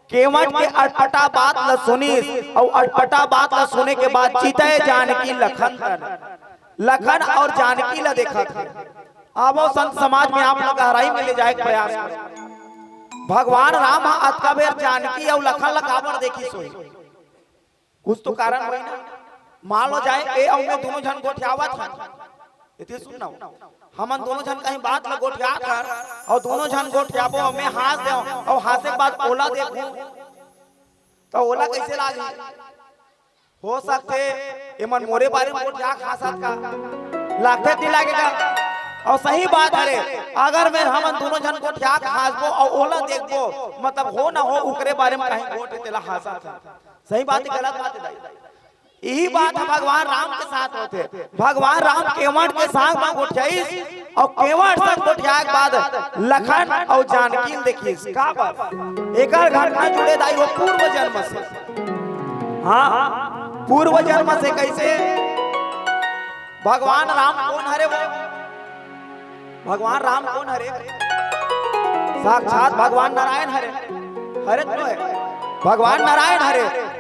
केवट के अटपटा बात ला सुनिस, अउ अटपटा बात ला सुने के बाद चितय जानकी लखन तर, लखन अउ जानकी ला देखत हे। आवो संत समाज में आप लोग गहराई में ले जाए के प्रयास करो। भगवान राम ह अतका बेर जानकी अउ लखन ला काबर देखिस होही? कुछ तो कारण होही ना। मान लो जाए ए अउ मैं दोनों झन गोठियावत हन, एती सुन ना, हमन दोनों झन कहीं बात ला गोठियात हन अउ दोनों झन गोठियाबो अउ मैं हाँस देव अउ हाँसे के बाद ओला देखूं त ओला कइसे लागही? हो सकथे एमन मोरे बारे में गोठिया के हाँसत का, लागथे ती लागेगा। अउ सही बात हरे, अगर मैं हमन दोनों झन गोठिया के हाँसबो अउ ओला देखबो, मतलब हो ना हो ओकरे बारे में कहीं गोठ तेला हाँसत हे। सही बात हे, गलत बात हे दाई? यही बात ह भगवान राम के साथ होथे। भगवान राम केवट के संग म गोठियाइस अउ केवट संग गोठियाए के बाद लखन अउ जानकी ल देखिस। काबर? एकर घटना जुड़े दाई हो पूर्व जन्म से। हाँ, पूर्व जन्म से। कइसे? भगवान राम कोन हरे वो? भगवान राम कोन हरे? साक्षात भगवान नारायण हरे। हरे तो हे, भगवान नारायण हरे।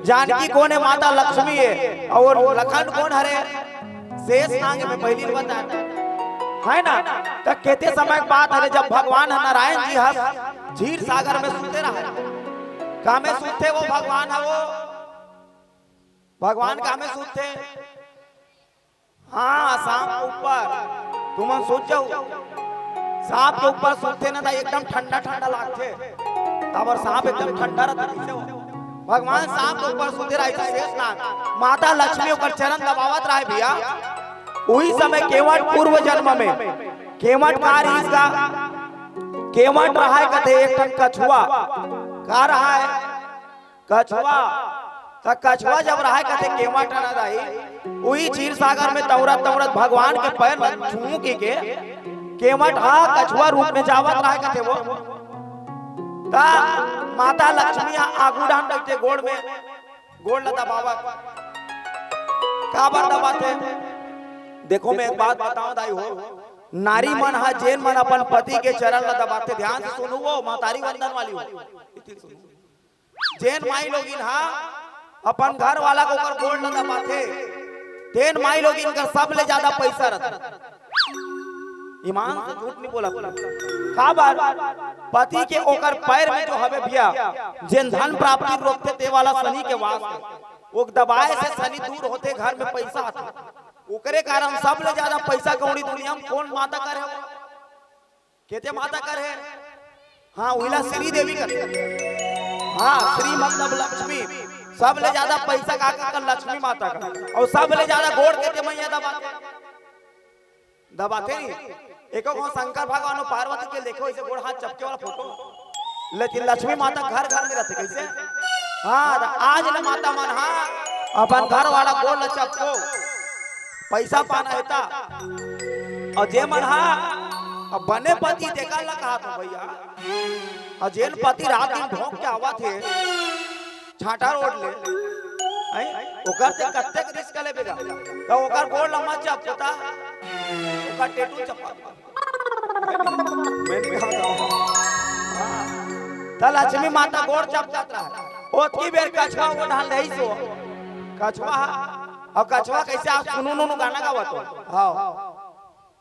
जानकी कोन हे? माता लक्ष्मी हे। अउ लखन कोन हरे? शेष नाग हे, मैं पहिली ल बताएंव, हे ना? त केते समय के बात हरे, जब भगवान ह नारायण जी ह क्षीर सागर में सुते रहय। कामे सुते वो भगवान ह वो? भगवान कामे सुते? हाँ, सांप के ऊपर। तुमन सोच जाओ, सांप के ऊपर सुते ना त एकदम ठंडा ठंडा लागथे। काबर सांप एकदम ठंडा रहिथे, कइसे हो? भगवान सांप के ऊपर सुते रहिथे, शेष नाग। माता लक्ष्मी ओकर चरण दबावत रहय भइया। उही समय केवट पूर्व जन्म में, केवट का रहिस गा? केवट रहय कथे एक ठन कछुआ। का रहय? कछुआ। त कछुआ जब रहय कथे केवट ह ना दाई, उही क्षीर सागर में तंवरत तंवरत भगवान के पैर ल छूहूं कहिके केवट ह कछुआ रूप में जावत रहय कथे वो। त माता लक्ष्मी ह आगू डाहन बइठे गोड़ में, गोड़ ल दबावत। काबर दबाथे? देखो, मैं एक बात बतावंव दाई हो, नारी मन ह जेन मन अपन पति के चरण ल दबाथे, ध्यान से सुनहू वो, महतारी वंदन वाली हो, एती सुनहू। जेन माईलोगिन ह अपन घर वाला के ओकर गोड़ ल दबाथे, तेन माईलोगिन कर सबले जादा पइसा रथे। ईमान से झूठ नइ बोलत। काबर? पति के ओकर पैर में जो हवे भइया, जेन धन प्राप्ति रोकथे ते वाला शनि के वास हे। ओ दबाए से शनि दूर होथे, घर में पइसा आथे। ओकरे कारण सबले जादा पइसा कौड़ी दुनिया में कोन माता कर हे? केते माता कर हे? हाँ, उहिला श्री देवी कर। हाँ, श्री मतलब लक्ष्मी। सबले जादा पइसा का कर? लक्ष्मी माता कर। अउ सबले जादा गोड़ केते मइया दबाथे? दबाथे नहीं। एको को शंकर भगवान अउ पार्वती के देखो, अइसे गोड़ हाथ चपके वाला फोटो। लेकिन लक्ष्मी माता घर घर में रहिथे, कइसे? हाँ, त आज ले माता मन ह अपन घर वाला गोड़ ल चपको, पइसा पाना हे त। अउ जे मन ह अब बने पति, तेकर ल कहत हंव भइया, अउ जेन पति रात दिन भौंक के आवत हे छांटा रोड ले, हैं? ओकर ते कतेक रिस्क लेबे गा? त ओकर गोड़ ल मत चपको त ओकर टेटू चपका। मैं नहीं कहता हूँ। हाँ। त लक्ष्मी माता गोड़ चपकत रहा। ओतकी बेर कछुआ वो डाल रही सो। कछुआ, अउ कछुआ कइसे? आप सुनू नू गाना गावत हो। हाँ।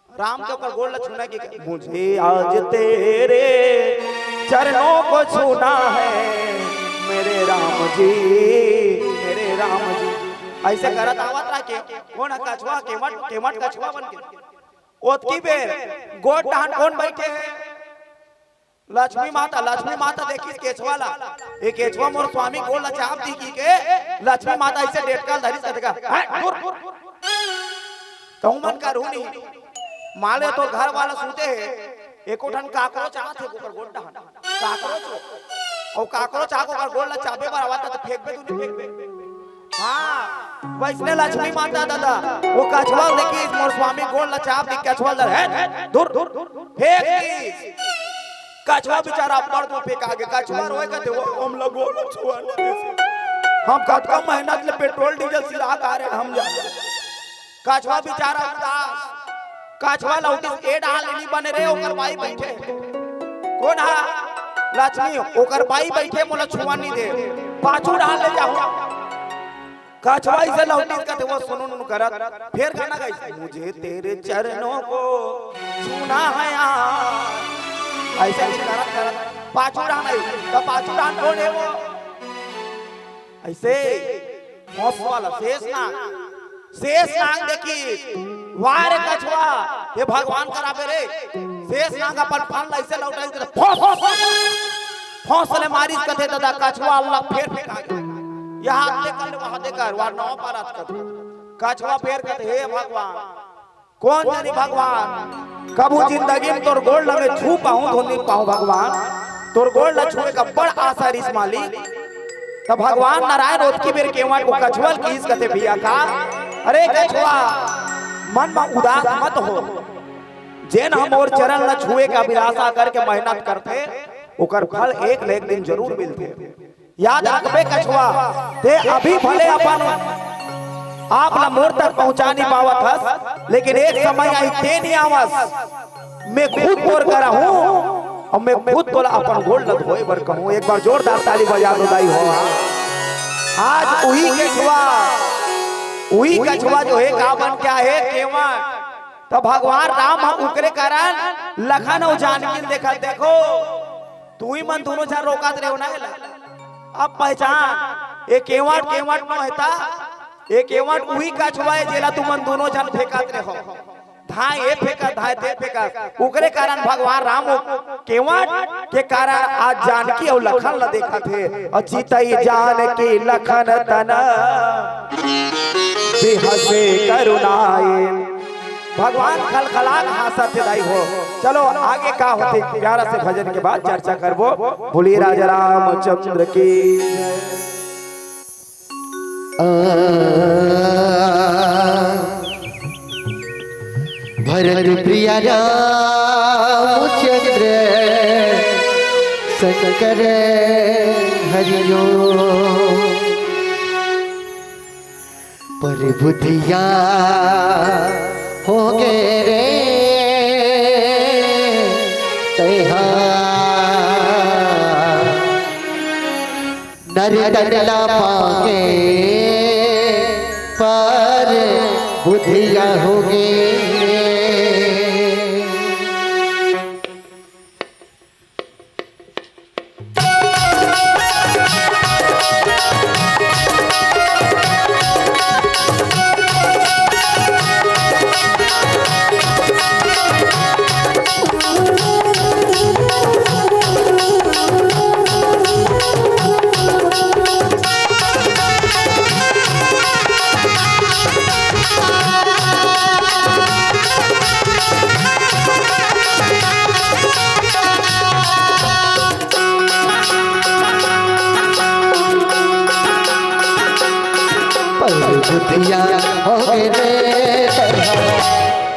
राम के ओकर गोड़ ल छूना कि मुझे आज तेरे चरणों को छूना है, मेरे राम जी, मेरे राम जी। अइसे करत आवत रहा के, कोन ह? कछुआ, केवट, केवट कछुआ बन के। ओतकी बेर गोड़ डाहन कोन बइठे हे? लक्ष्मी माता। लक्ष्मी माता देखिस केछवा ला, ए केछवा मोर स्वामी गोड़ ला चाप दिही कहिके लक्ष्मी माता अइसे डेटका ल धरिस, कथे गा, "हट, दूर।" तहूं मन करहू नहीं। मान ले तोर घर वाला सूते हे, एको ठन काकरोच आत हे ओकर गोड़ डाहन। काकरोच हो। अउ काकरोच आके ओकर गोड़ ला चाबे बर आवत हे त फेंकबे तू नहीं फेंकबे? हाँ, वइसने लक्ष्मी माता दादा, वो कछवा ल देखिस मोर स्वामी गोड़ ला चाप दिही, कछवा ल धर, "हट, दूर, दूर, फेंक दिस।" कछवा बेचारा अब्बड़ दूर फेंका गे। कछवा रोए कथे, "वो हम लगो न छुआ न देसे। हम कतका मेहनत ले पेट्रोल डीजल सिरा का रे हम जा।" कछवा बेचारा उदास। कछवा लौटिस, ए डाल नी बने रे, ओकर बाई बइठे। कोन हा? लक्ष्मी, ओकर बाई बइठे, मोला छुआ नी दे। पाछू डाल ले जाहूं। कछवा अइसे लौटिस कथे, वो सुनु नु करत, फेर गाना गाइस, "मुझे तेरे चरणों को छूना है यार।" अइसे करत करत पाछू डाहन आई, त पाछू डाहन कोन हे वो? अइसे हौस वाला शेष नाग, शेष नाग देखिस, "वाह रे कछवा, हे भगवान कराबे रे।" शेष नाग अपन फन ल अइसे लौटाइस, फौस, फौस ले मारिस कथे, ददा कछवा अल्लाह फेर फेंका गे। यहाँ दे कर, वहाँ दे कर, वहाँ नौ पार आज कर। कछवा फेर कथे, "हे भगवान, कोन जनी भगवान, कभू जिंदगी में तोर गोड़ ल मैं छू पाहूं, धो नी पाहूं भगवान, तोर गोड़ ल छुए का बड़ आशा रिस मालिक।" त भगवान नारायण ओतकी बेर केवट वो कछवा ल किहिस कथे, "भैया का, अरे कछवा, मन म उदास मत हो, जेन ह मोर चरण ल छुए का अभिलाषा करके मेहनत करथे, ओकर फल एक न एक दिन जरूर मिलथे।" याद रखबे कछवा, ते अभी भले अपन आप ला मोर तक पहुंचा नी पावत हस, लेकिन एक समय आही ते नी आवस, मैं खुद तोर करा हूं अउ मैं खुद तोला अपन गोड़ ल धोए बर कहूं। एक बार जोरदार ताली बजा दो दाई हो। आज उही कछवा, उही कछवा जो हे का बन के आहे केवट, त भगवान राम ह उकरे कारण लखन अउ जानकी ल देखत, देखो तुही मन दूनों झन रोकत रहेव ना एला। अब पहचान, ए केवट, केवट नो हे ता, ए केवट उही कछवा हे जेला तुमन दूनों झन फेंकत रहेव। धाय ए फेंकत, धाय ते फेंकत। उकरे कारण भगवान राम वो केवट के कारण आज जानकी अउ लखन ल देखत हे। अउ चितई जानकी लखन तन बिहसे करुणाए। भगवान खलखला के हांसत हे दाई हो। चलो आगे का होथे, प्यारा से भजन के बाद चर्चा करबो। बोलिए राजा रामचंद्र की जय। आ, भरत प्रिया रामचंद्र शंकर हरिओ। पर बुधिया होगे रे तैहा, नर तन ला पाके पर बुधिया होगे। पर बुधिया होगे रे तैहा,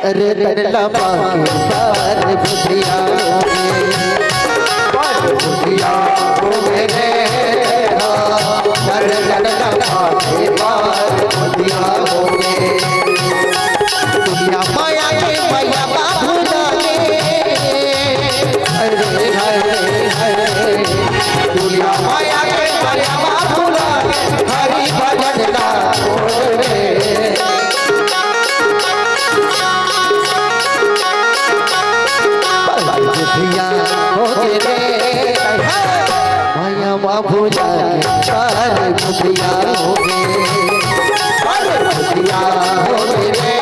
अरे तन ला पाके पर बुधिया होगे। पर बुधिया होगे रे तैहा, अरे तन ला पाके पर बुधिया होगे। दुनिया माया के माया बाबू लागे। अरे हाय, हाय। दुनिया माया के माया बाबू लागे। हरि भजन ला छोड़ रे। पर बुधिया होगे रे। माया बाबू लागे। पर बुधिया होगे। पर बुधिया होगे रे।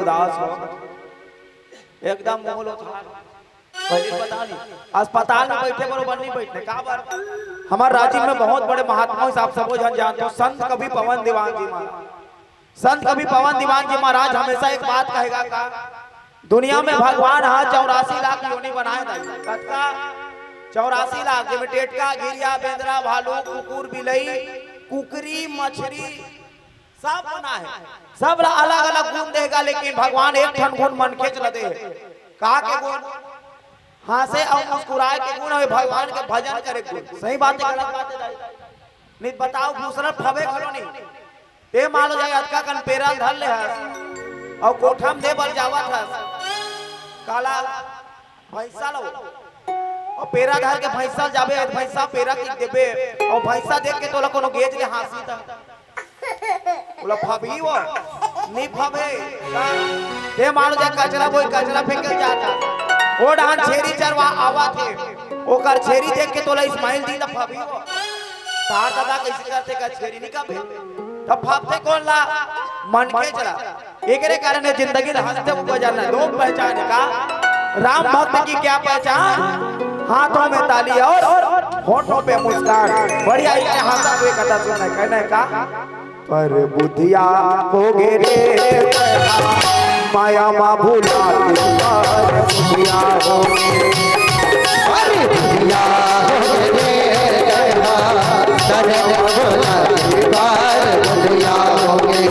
दास हो, एकदम मोल उधार। पहले पता नहीं, अस्पताल में बैठे बरोबर नहीं बैठे, का बात? हमारे राजिम में बहुत बड़े महात्मा हो, आप सबो झन जानते हो, संत कवि पवन दीवान जी महाराज। संत कवि पवन दीवान जी महाराज हमेशा एक बात कहेगा का, दुनिया में भगवान हा चौरासी लाख योनि बनाए दाई। कतका? चौरासी लाख, जेमे टेटका, घिरिया, बेंदरा, भालू, कुकुर, बिलई, कुकरी, मछरी, सब बना है। सब ला अलग-अलग गुण देगा, लेकिन भगवान एक ठन गुण मनखेच ल दे हे। का के गुण? हाँसे अउ मुस्कुराए के गुण अउ भगवान के भजन करे के गुण। सही बात हे, गलत बात हे दाई? नहीं बताओ, दूसरा फबे घलो नहीं। ते मान लो जाए अतका कन पेरा ल धर ले हस अउ कोठा म दे बर जावत हस। काला भैंसा लो। अउ पेरा धर के भैंसा ल जाबे, भैंसा पेरा किक देबे, अउ भैंसा देख के तोला कोनो गेज ले हाँसी त ओला फबही वो? नी फबे। का? ते मान लो जाए कचरा बोही, कचरा फेंके ल जात हस। ओ डहन छेरी चरवा आवत हे, ओकर छेरी देख के तोला smile दी त फबही वो? तार दादा कइसे करथे का छेरी नी कबे? त फबथे कोन ला? मनखेच ला। एकरे कारण ये जिंदगी ल हँसते हुए गुजरना हे। लोक पहचान हे का? राम भक्त की क्या पहचान? हाथों में ताली और होठों पे मुस्कान। बढ़िया, इतने हाँसत हुए कथा सुनना हे, कहना हे का? पर बुधिया होगे रे, माया मा भुला के पर बुधिया होगे। अरे बुधिया होगे रे, तने भुला के पर बुधिया होगे।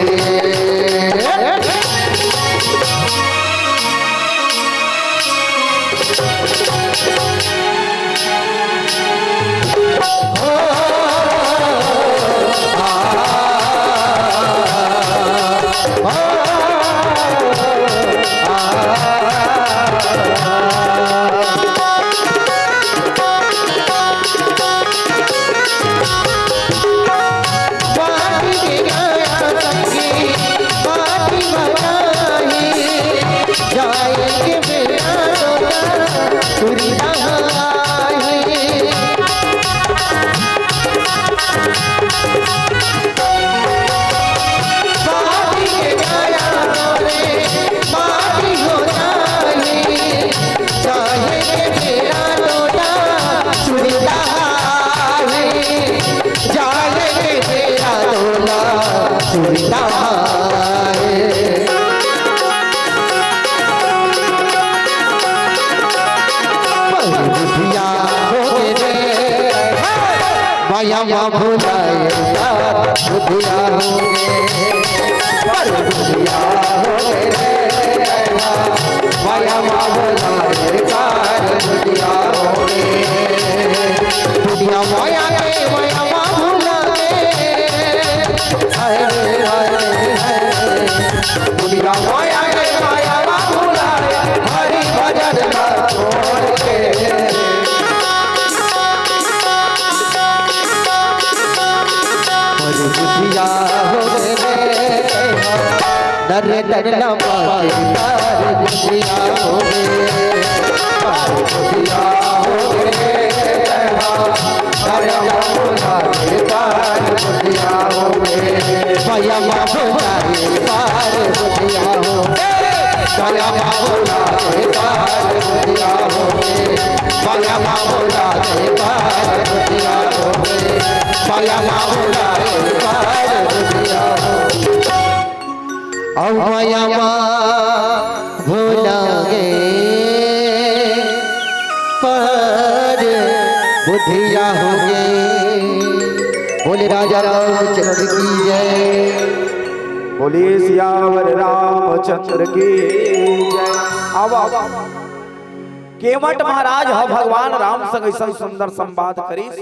माया मा भुलाए का बुधिया होगे, पर बुधिया होगे रे, माया मा भुलाए का बुधिया होगे। बुधिया माया के, माया मा भुलाए। हाय रे, हाय रे, हाय रे। बुधिया माया के, माया मा भुलाए, हरि भजन ला छोड़ के। पर बुधिया होगे रे, नर तन न पाए, पर बुधिया होगे, पर बुधिया होगे रे। अउ माया मा भुला गे, पर बुधिया होगे। बोले राजा रामचंद्र की जय। बोले सियावर रामचंद्र की जय। अब, अब केवट महाराज ह भगवान राम संग अइसन सुंदर संवाद करिस।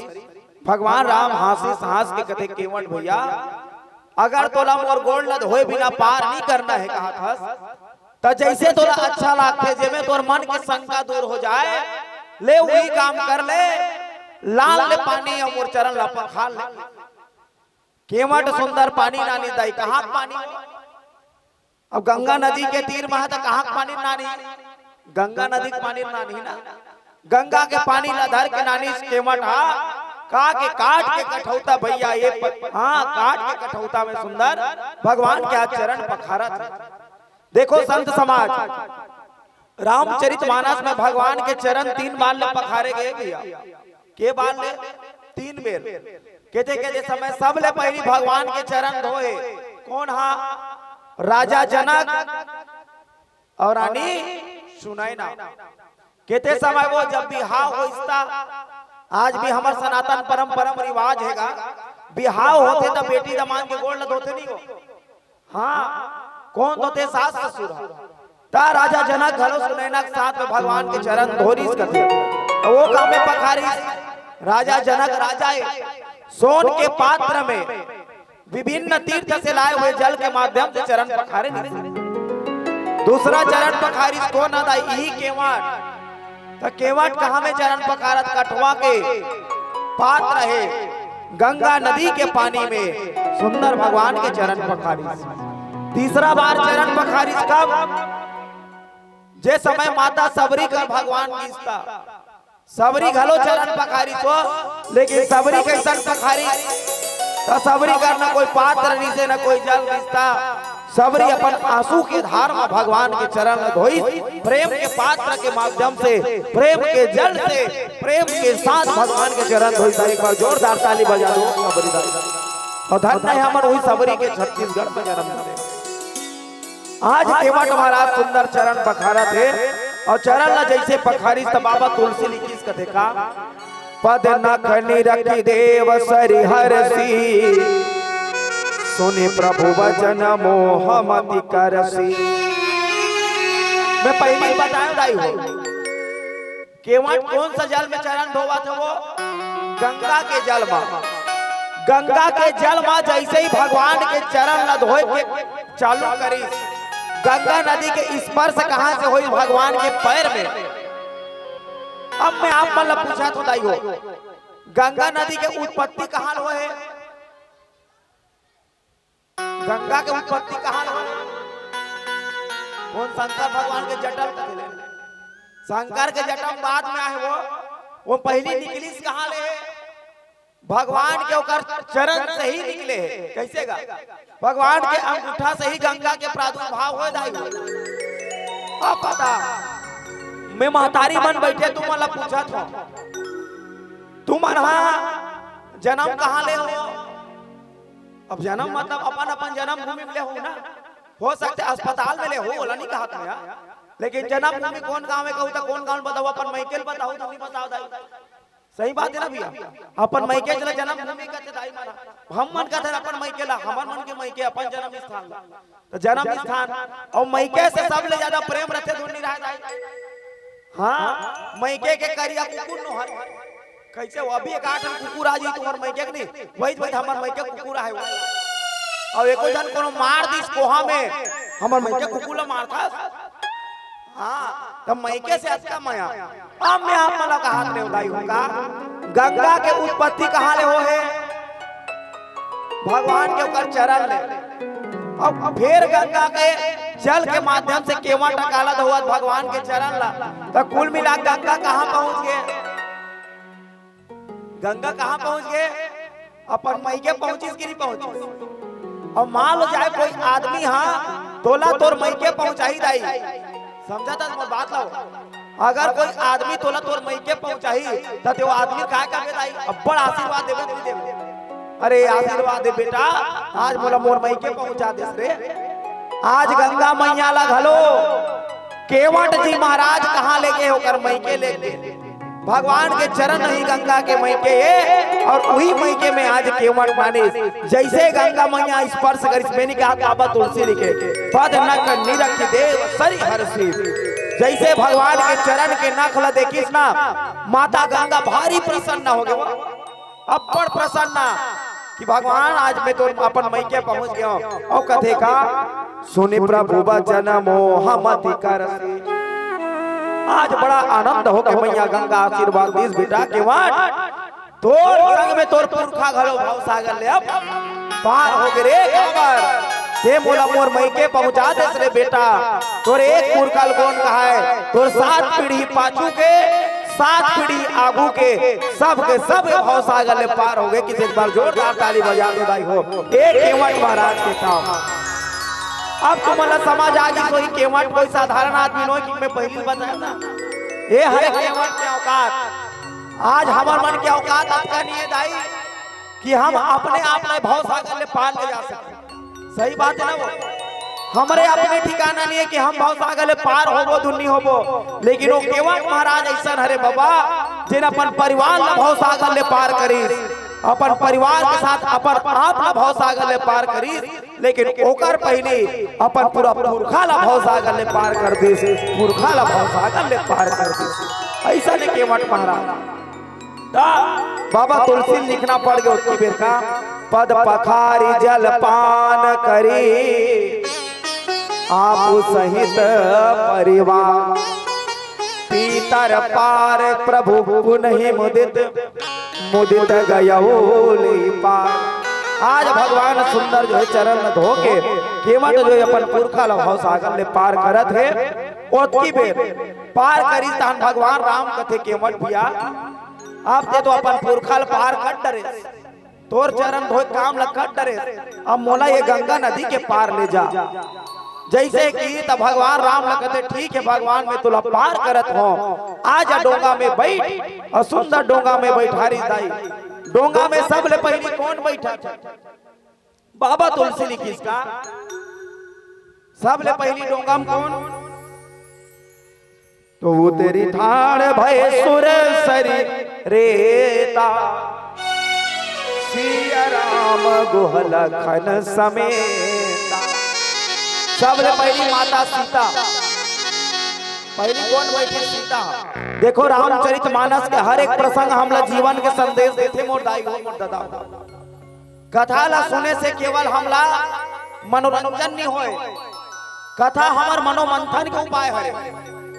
भगवान राम हाँसिस, हाँस के कथे, केवट भैया, अगर तोला मोर गोड़ ल धोए बिना पार नी करना हे कहत हस, त जइसे तोला अच्छा लागथे, जेमे तोर मन के शंका दूर हो जाए, ले उही काम कर ले, लान ले पानी अउ मोर चरण ल पखार ले। केवट सुंदर पानी नानी दाई, कहाँ के पानी? अब गंगा नदी के तीर म हे त कहाँ के पानी नानी? गंगा नदी के पानी नानी ना। गंगा के पानी ला धर के नानिस केवट हा, का के काठ के कठौता भैया, ये प-, हाँ, काठ के कठौता में सुंदर भगवान के आज चरण पखारत हे। देखो संत समाज, रामचरित मानस में भगवान के चरण तीन बार ले पखारे गए भैया। के बार ले? तीन बेर। कहते कहते समय सबले पहली भगवान के चरण धोए। कौन हा? राजा जनक और रानी सुनैना। कहते समय वो जब बिहाव होइस ता, आज भी हमर सनातन परंपरा में रिवाज हेगा, बिहाव होथे त बेटी दमांद के गोड़ ल धोथे नहीं हो। हाँ, कौन धोथे? सास ससुर ह। त राजा जनक घलो सुनैना के साथ में भगवान के चरण धोरिस कथे। त वो कामे पखारिस? राजा जनक राजा ए, सोन के पात्र में विभिन्न तीर्थ से लाए हुए जल के माध्यम से चरण पखारे। दूसरा चरण पखारिस कोन दाई? इही केवट। त केवट कहाँ में चरण पखारत? कठवा के पात्र हे, गंगा नदी के पानी में सुंदर भगवान के चरण पखारिस। तीसरा बार चरण पखारिस कब? जे समय माता सबरी कर भगवान गिस ता, सबरी घलो चरण पखारिस हो, लेकिन सबरी कैसन पखारिस? त सबरी कर न कोई पात्र रिसे, न कोई जल रिस ता, सबरी अपन आंसू के धार में भगवान के चरण ल धोइस। प्रेम के पात्र के माध्यम से, प्रेम के जल से, प्रेम के साथ भगवान के चरण धोइस। एक बार जोरदार ताली बजा दो सबरी दाई। और धन्य है हमन उही सबरी के छत्तीसगढ़ में जन्म लेवे। आज केवट महाराज सुंदर चरण पखारत हे, और चरण ला जैसे पखारिस त बाबा तुलसी लिखिस कथे का, पद नख निरखि देव सरि हरषि, सुनि प्रभु वचन मोह मति करषि। मैं पहली बताया दाई हो, केवट कौन सा जल में चरण धोवत हे वो? गंगा के जल में। गंगा के जल में जैसे ही भगवान के चरण ला धोए के चालू करिस, गंगा नदी के स्पर्श कहाँ से होइस? भगवान के पैर में। अब मैं आप मन ला पूछत हों दाई हो, गंगा नदी के उत्पत्ति कहाँ ले होए हे? गंगा के उत्पत्ति कहाँ ले होए? कौन? शंकर भगवान के जटा में। शंकर के जटा में बाद में आए वो, वो पहली निकलिस कहाँ ले? भगवान के ओकर चरण से ही निकले हे। कैसे गा? भगवान के अंगूठा से ही गंगा के प्रादुर्भाव होए दाई। अब बता, मैं महतारी मन बैठे तुमन ला पूछत हों, तुमन हा जन्म कहाँ ले हो? अब जन्म मतलब अपन अपन जन्म भूमि में ले हो ना, हो सकथे अस्पताल में ले हो, ओला नहीं कहत मैं, लेकिन जन्म भूमि कौन गाँव में कहूँ त कौन गाँव में बताओ, अपन मइके ल बताओ, तुम नहीं बताओ दाई। सही बात है ना भैया, अपन मइके चला जन्म भूमि कहते दाई मन, हम मन कहते अपन मइके ला, हमर मन के मइके अपन जन्म स्थान ला। त जन्म स्थान अउ मइके से सबले ज्यादा प्रेम रथे धुन निराय दाई। हाँ, मइके के करिया कुकुर नोहर। कैसे हो? अभी एक आठ कुकुर आ जाई तुम्हार मइके के नहीं, वही वही हमर मइके कुकुर आहे वो। अउ एको झन कोनो मार दिस कोहा में, हमर मइके कुकुर ला मारथस। हाँ, त मइके से अतका मया। अब मैं आप मन ला कहत रेवदाई हूँ का, गंगा के उत्पत्ति कहाँ ले होहे? भगवान के ओकर चरण ले। अब फिर गंगा के जल के माध्यम से केवट अकालत होवत भगवान के चरण ला, त कुल मिला गंगा कहाँ पहुँच गे? गंगा कहाँ पहुँच गे? अपन मइके पहुँचिस कि नहीं पहुँचिस? अउ मान लो जाए कोई आदमी हा तोला तोर मइके पहुँचाही दाई, समझा था मोर बात ला? अगर कोई आदमी तोला तोर मइके पहुँचाही, त ते वो आदमी काय करबे दाई? अब्बड़ आशीर्वाद देबे कि नहीं देबे? अरे आशीर्वाद दे बेटा, आज मोला मोर मइके पहुँचा देस रे। आज गंगा मैया ला घलो केवट जी महाराज कहाँ ले गे? ओकर मइके ले गे। भगवान के चरण ही गंगा के मइके हे, अउ उही मइके में आज केवट मानिस। जैसे गंगा मैया स्पर्श करिस, मैंने कहा बाबा तुलसी लिखे, पद नख निरखि देव सरि हरषि। जैसे भगवान के चरण के नख ला देखिस ना, माता गंगा भारी प्रसन्न हो गे, अब्बड़ प्रसन्न कि भगवान आज मैं तो अपन मइके पहुँच गेंव। अउ कथे का, सुनि प्रभु वचन मोह मति करषि। आज बड़ा आनंद हो के मैया गंगा आशीर्वाद दिस बेटा केवट, तोर संग में तोर पुरखा घलो भवसागर ले अब पार हो गे रे काबर। ते मोला मोर मइके पहुँचा देस रे बेटा। तोर एक पुरखा ल कोन कहाय, तोर सात पीढ़ी पाछू के सात पीढ़ी आगू के सब के सब भवसागर ले पार हो गे। किसी एक बार जोरदार ताली बजा दो दाई हो, एक केवट महाराज के काम। अब तुमन ला समझ आ गिस होही, केवट कोई साधारण आदमी नोहे, कि मैं पहिली बताया ना, ए हरे केवट के औकात। आज हमर मन के औकात अतका नहीं है दाई, कि हम अपने आप ला भवसागर ले पार ले जा सके। सही बात है ना वो? हमरे अपने ठिकाना नहीं है कि हम भवसागर ले पार होबो धुन नहीं होबो, लेकिन वो केवट महाराज ऐसन हरे बाबा, जेन अपन परिवार ला भवसागर ले पार करिस, अपन परिवार के साथ अपन आप ला भवसागर ले पार करिस, लेकिन ओकर पहिली अपन पूरा पुरखा ला भवसागर ले पार कर दिस, पुरखा ला भवसागर ले पार कर दिस। ऐसा ने केवट महाराज। त बाबा तुलसी लिखना पड़ गए ओतकी बेर का, पद पखारी जलपान करी, आप सहित परिवार। पीतर पार प्रभु पुनहि मुदित, मुदित गयौ लई पार। आज भगवान सुंदर जो है चरण में धो के केवट जो है अपन पुरखा ला भवसागर ले पार करत हे। ओतकी बेर पार करिस तहन भगवान राम कथे, केवट भैया, अब ते तो अपन पुरखा ला पार कर डरेस, तोर चरण धोए काम ल कर डरेस, अब मोला ये गंगा नदी के पार ले जा। जैसे कि त भगवान राम ल कथे, ठीक है भगवान, मैं तुला पार करत हों, आ जा डोंगा में बैठ। और सुंदर डोंगा में बैठारिस दाई। डोंगा में सबले पहिली कौन बैठा? बाबा तुलसी लिखिस का, सबले पहिली डोंगा में कौन? तो उतरी ठाढ़ भय सुर सरी रेता, सिया राम गुह लखन समेता। सबले पहिली माता सीता, पहिली कौन बैठी? सीता। देखो रामचरित मानस के हर एक प्रसंग हमला जीवन के संदेश देथे मोर दाई हो, मोर ददा हो। कथा ला सुने से केवल हमला मनोरंजन नहीं होए, कथा हमर मनोमंथन के उपाय हरे।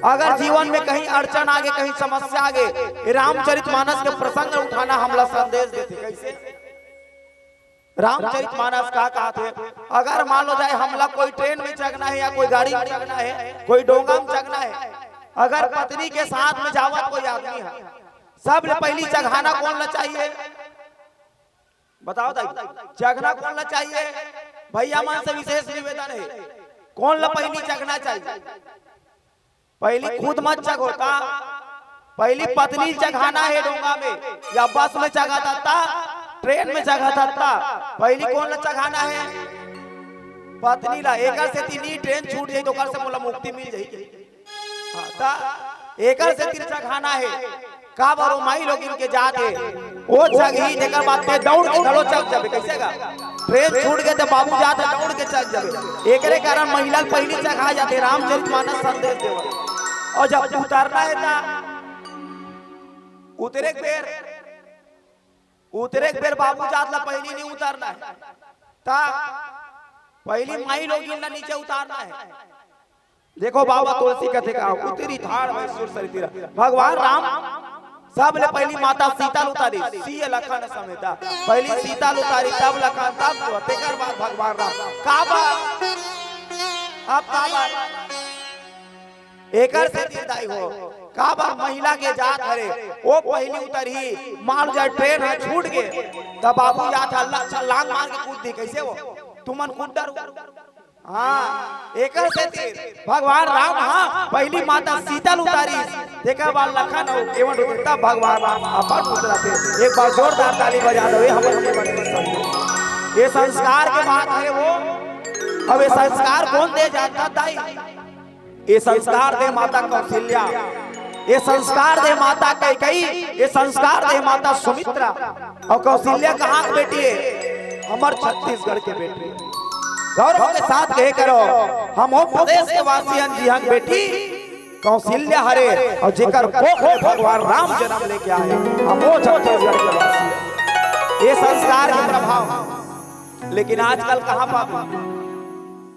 अगर जीवन में कहीं अड़चन आगे, कहीं समस्या आगे, ये रामचरित मानस के प्रसंग उठाना हमला संदेश देथे। कैसे? रामचरित मानस का कहत हे, अगर मान लो जाए हमला कोई ट्रेन में चघना है या कोई गाड़ी में चघना है, कोई डोंगा में चघना है, अगर पत्नी के साथ में जावत कोई आदमी है, सबले पहिली चघाना कौन ला चाहिए? बताओ दाई, चघना कौन ला चाहिए? भैया मन से विशेष निवेदन है, कौन ला पहिली चघना चाहिए? पहिली खुद मत चघो ता, पहिली पत्नी चघाना है डोंगा में, या बस में चघाथा ता, ट्रेन में चघाथा ता, पहिली कौन ला चघाना है? पत्नी ला। एकर सेती नी ट्रेन छूट जाई तो ओकर से मोला मुक्ति मिल जाई। हाँ, ता एकर सेती चघाना है। काबर ओ माई लोगिन के जात हे, ओ चघही, तेकर बाद ते दौड़ के घलो चघ जाबे। कैसे गा? ट्रेन छूट गे त बाबू जात हे, दौड़ के चघ जाबे। एकरे कारण महिला ल पहिली चघा जाथे, रामचरित मानस संदेश देवत। और जब उतरना है ता उतरे के बेर, उतरे के बेर बाबू जात ला पहिली नहीं उतरना है, ता पहिली माई लोगिन ला नीचे उतारना है। देखो बाबा तुलसी कथे का, उतरी ठाढ़ भय सुर सरी तीरा। भगवान राम सबले पहिली माता सीता ल उतारी, सिय लखन समेता। पहिली सीता ल उतारी, तब लखन, तब तेकर बाद भगवान राम। काबर? अब काबर? एकर सेती दाई हो, काबर महिला के जात हरे, ओ पहिली उतरही, मान लो जाए ट्रेन ह छूट गे, त बाबू जात ह, अल्लाह छलांग मार के कूद दी, कैसे हो? तुमन कूद डर। हाँ, एकर सेती भगवान राम ह पहिली माता सीता ल उतारिस, तेकर बाद लखन अउ केवट उतरे, तब भगवान राम अपन उतरथे। एक बार जोरदार ताली बजा दो, ये हमर जीवन के संग। ये संस्कार के बात है वो। अब ये संस्कार कौन दे जाता दाई? ये संस्कार दे माता कौशल्या, ये संस्कार दे माता कैकेयी, ये संस्कार दे माता सुमित्रा। और कौशल्या कहाँ के बेटी है? हमर छत्तीसगढ़ के बेटी। गौरव के साथ कहे करो, हम ओ प्रदेश के वासी हन जी, हाँ बेटी कौशल्या हरे, और जेकर कोख में भगवान राम जन्म लेके आए, हम ओ छत्तीसगढ़ के वासी हन। ये संस्कार के प्रभाव। लेकिन आजकल कहाँ पाबो?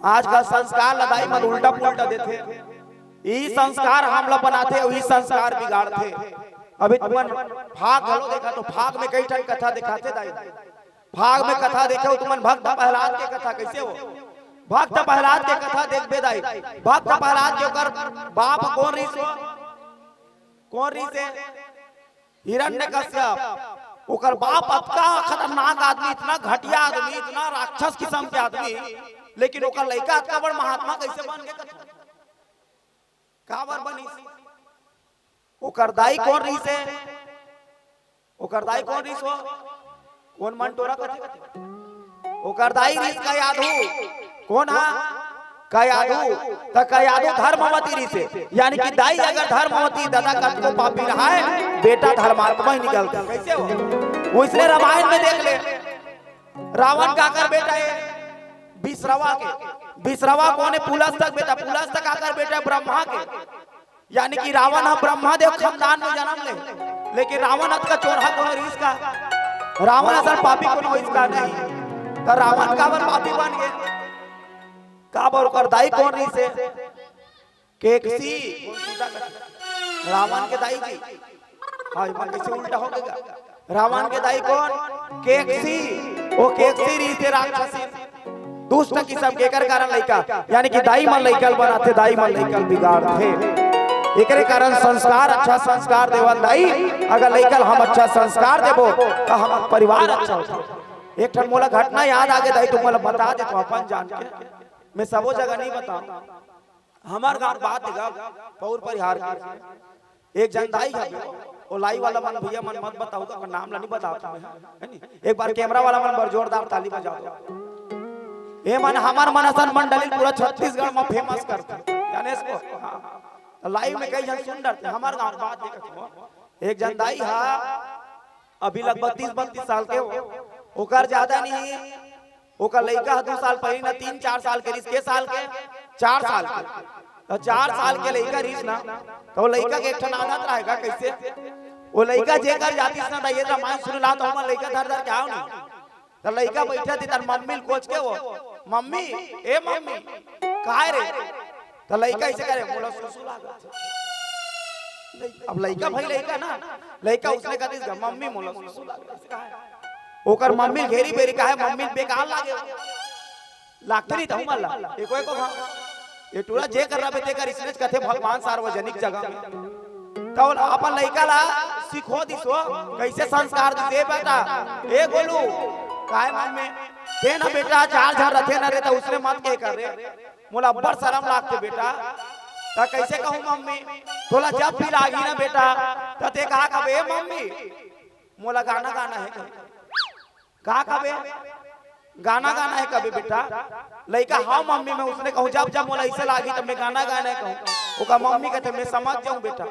आजकल संस्कार ल दाई मन उल्टा पुल्टा देथे। ई संस्कार हमला बनाथे, ई संस्कार बिगाड़थे। अभी तुमन फाग घलो देखा तो फाग में कई ठन कथा दिखाथे दाई। फाग में कथा देखे हो तुमन भक्त प्रहलाद के कथा कैसे हो? भक्त प्रहलाद के कथा देखबे दाई। भक्त प्रहलाद के ओकर बाप कौन रहिस हो? कौन रहिस हे? हिरण्यकश्यप। ओकर बाप अतका खतरनाक आदमी, इतना घटिया आदमी, इतना राक्षस किस्म के आदमी, लेकिन ओकर लइका अतका बड़ महात्मा कइसे बन गे कथे? काबर बनिस? ओकर दाई कोन रिहिसे? ओकर दाई कोन रिहिस हो? कोन मन टोरा कथे? ओकर दाई रिहिस कयाधू। कोन हा? कयाधू। त कयाधू धर्मवती रिहिसे, यानी कि दाई अगर धर्मवती, ददा कतको पापी रहय, बेटा धर्मात्मा ही निकलथे। कइसे हो? वइसने रामायण में देख ले, रावण काकर बेटा हे? बिसरवा के। बिसरवा कोन हे? पुलस्त के बेटा। पुलस्त काकर बेटा? ब्रह्मा के। यानी कि रावण ह ब्रह्मा देव खानदान में जनम ले, लेकिन रावण अतका चोरहा कोनो रिहिस का? रावण असन पापी कोनो होइस का? नहीं। त रावण काबर पापी बन गे? काबर? ओकर दाई कोन रिहिसे? केकसी। रावण के दाई जी। हाँ, ये मन कइसे उल्टा हो गे? रावण के दाई कोन? केकसी। ओ केकसी रिहिसे राक्षसी, दुष्ट किसम के। एकर कारण लइका, यानी कि दाई मन लइका ल बनाथे, दाई मन लइका ल बिगाड़थे। एकरे कारण संस्कार, अच्छा संस्कार देवल दाई। अगर लइका ल हम अच्छा संस्कार देबो, त हमर परिवार अच्छा होथे। एक ठन मोला घटना याद आ गे दाई, तुमन ल बता देथंव अपन जान के। मैं सबो जगह नहीं बताऊं। हमर गांव बात हे गा, पौर परिहार के। एक जन दाई हवे, ओ लाई वाला मन, भैया मन मत बताओ, तो नाम ला नहीं बताओ तुम्हें, है नी? एक बार कैमरा वाला मन बर जोरदार ताली बजा दो। ए मन, हमर मन असन मंडली पूरा छत्तीसगढ़ में फेमस करथे, जाने इसको? हाँ। तो लाइव में कई जन सुन डरथे, हमर गांव बात देखत हो। एक जन दाई हा, अभी लगभग तीस बत्तीस साल के हो, ओकर ज्यादा नहीं। ओकर लइका ह दू साल पहिली ना, तीन चार साल के रिहिस। के साल के? चार साल के। त चार साल के लइका रिहिस ना, त ओ लइका के एक ठन आदत रहय गा। कइसे? ओ लइका जेकर जातिस ना, त ये रामायण सुने ला, त ओमन लइका धर धर के आव ना। त लइका बइठे रहिथे, त मम्मी ल कोच के वो, "मम्मी, ए मम्मी, काय रे?" त लइका अइसे करे, "मोला सुसु लागत हे।" अब लइका भाई लइका ना, लइका उसने कहिस गा, "मम्मी, मोला सुसु लागत हे।" ओकर मम्मी घेरी बेरी कहे, मम्मी बेकार लागे। लागते नहीं त हमन ला। एको एको घाव। ये टूरा जे कर रहा बे, ते कर इसने कथे भगवान सार्वजनिक जगह में। त ओला अपन लइका ला सिखो दिस हो, कइसे संस्कार दिस, "ए बेटा, ए गोलू, काय मन में, ते न बेटा चार झन रथे न रे, त उसने मत के कर रे। मोला अब्बड़ शरम लागथे बेटा।" त कइसे कहूं मम्मी? तोला जब भी लागी ना बेटा, त ते कहा कबे, "ए मम्मी, मोला गाना गाना हे।" का कबे? "गाना गाना हे कबे बेटा?" लइका, "हाँ मम्मी," मैं उसने कहूं, "जब जब मोला अइसे लागी, त मैं गाना गाना हे कहूं।" ओकर मम्मी कथे, "मैं समझ जाऊं बेटा।"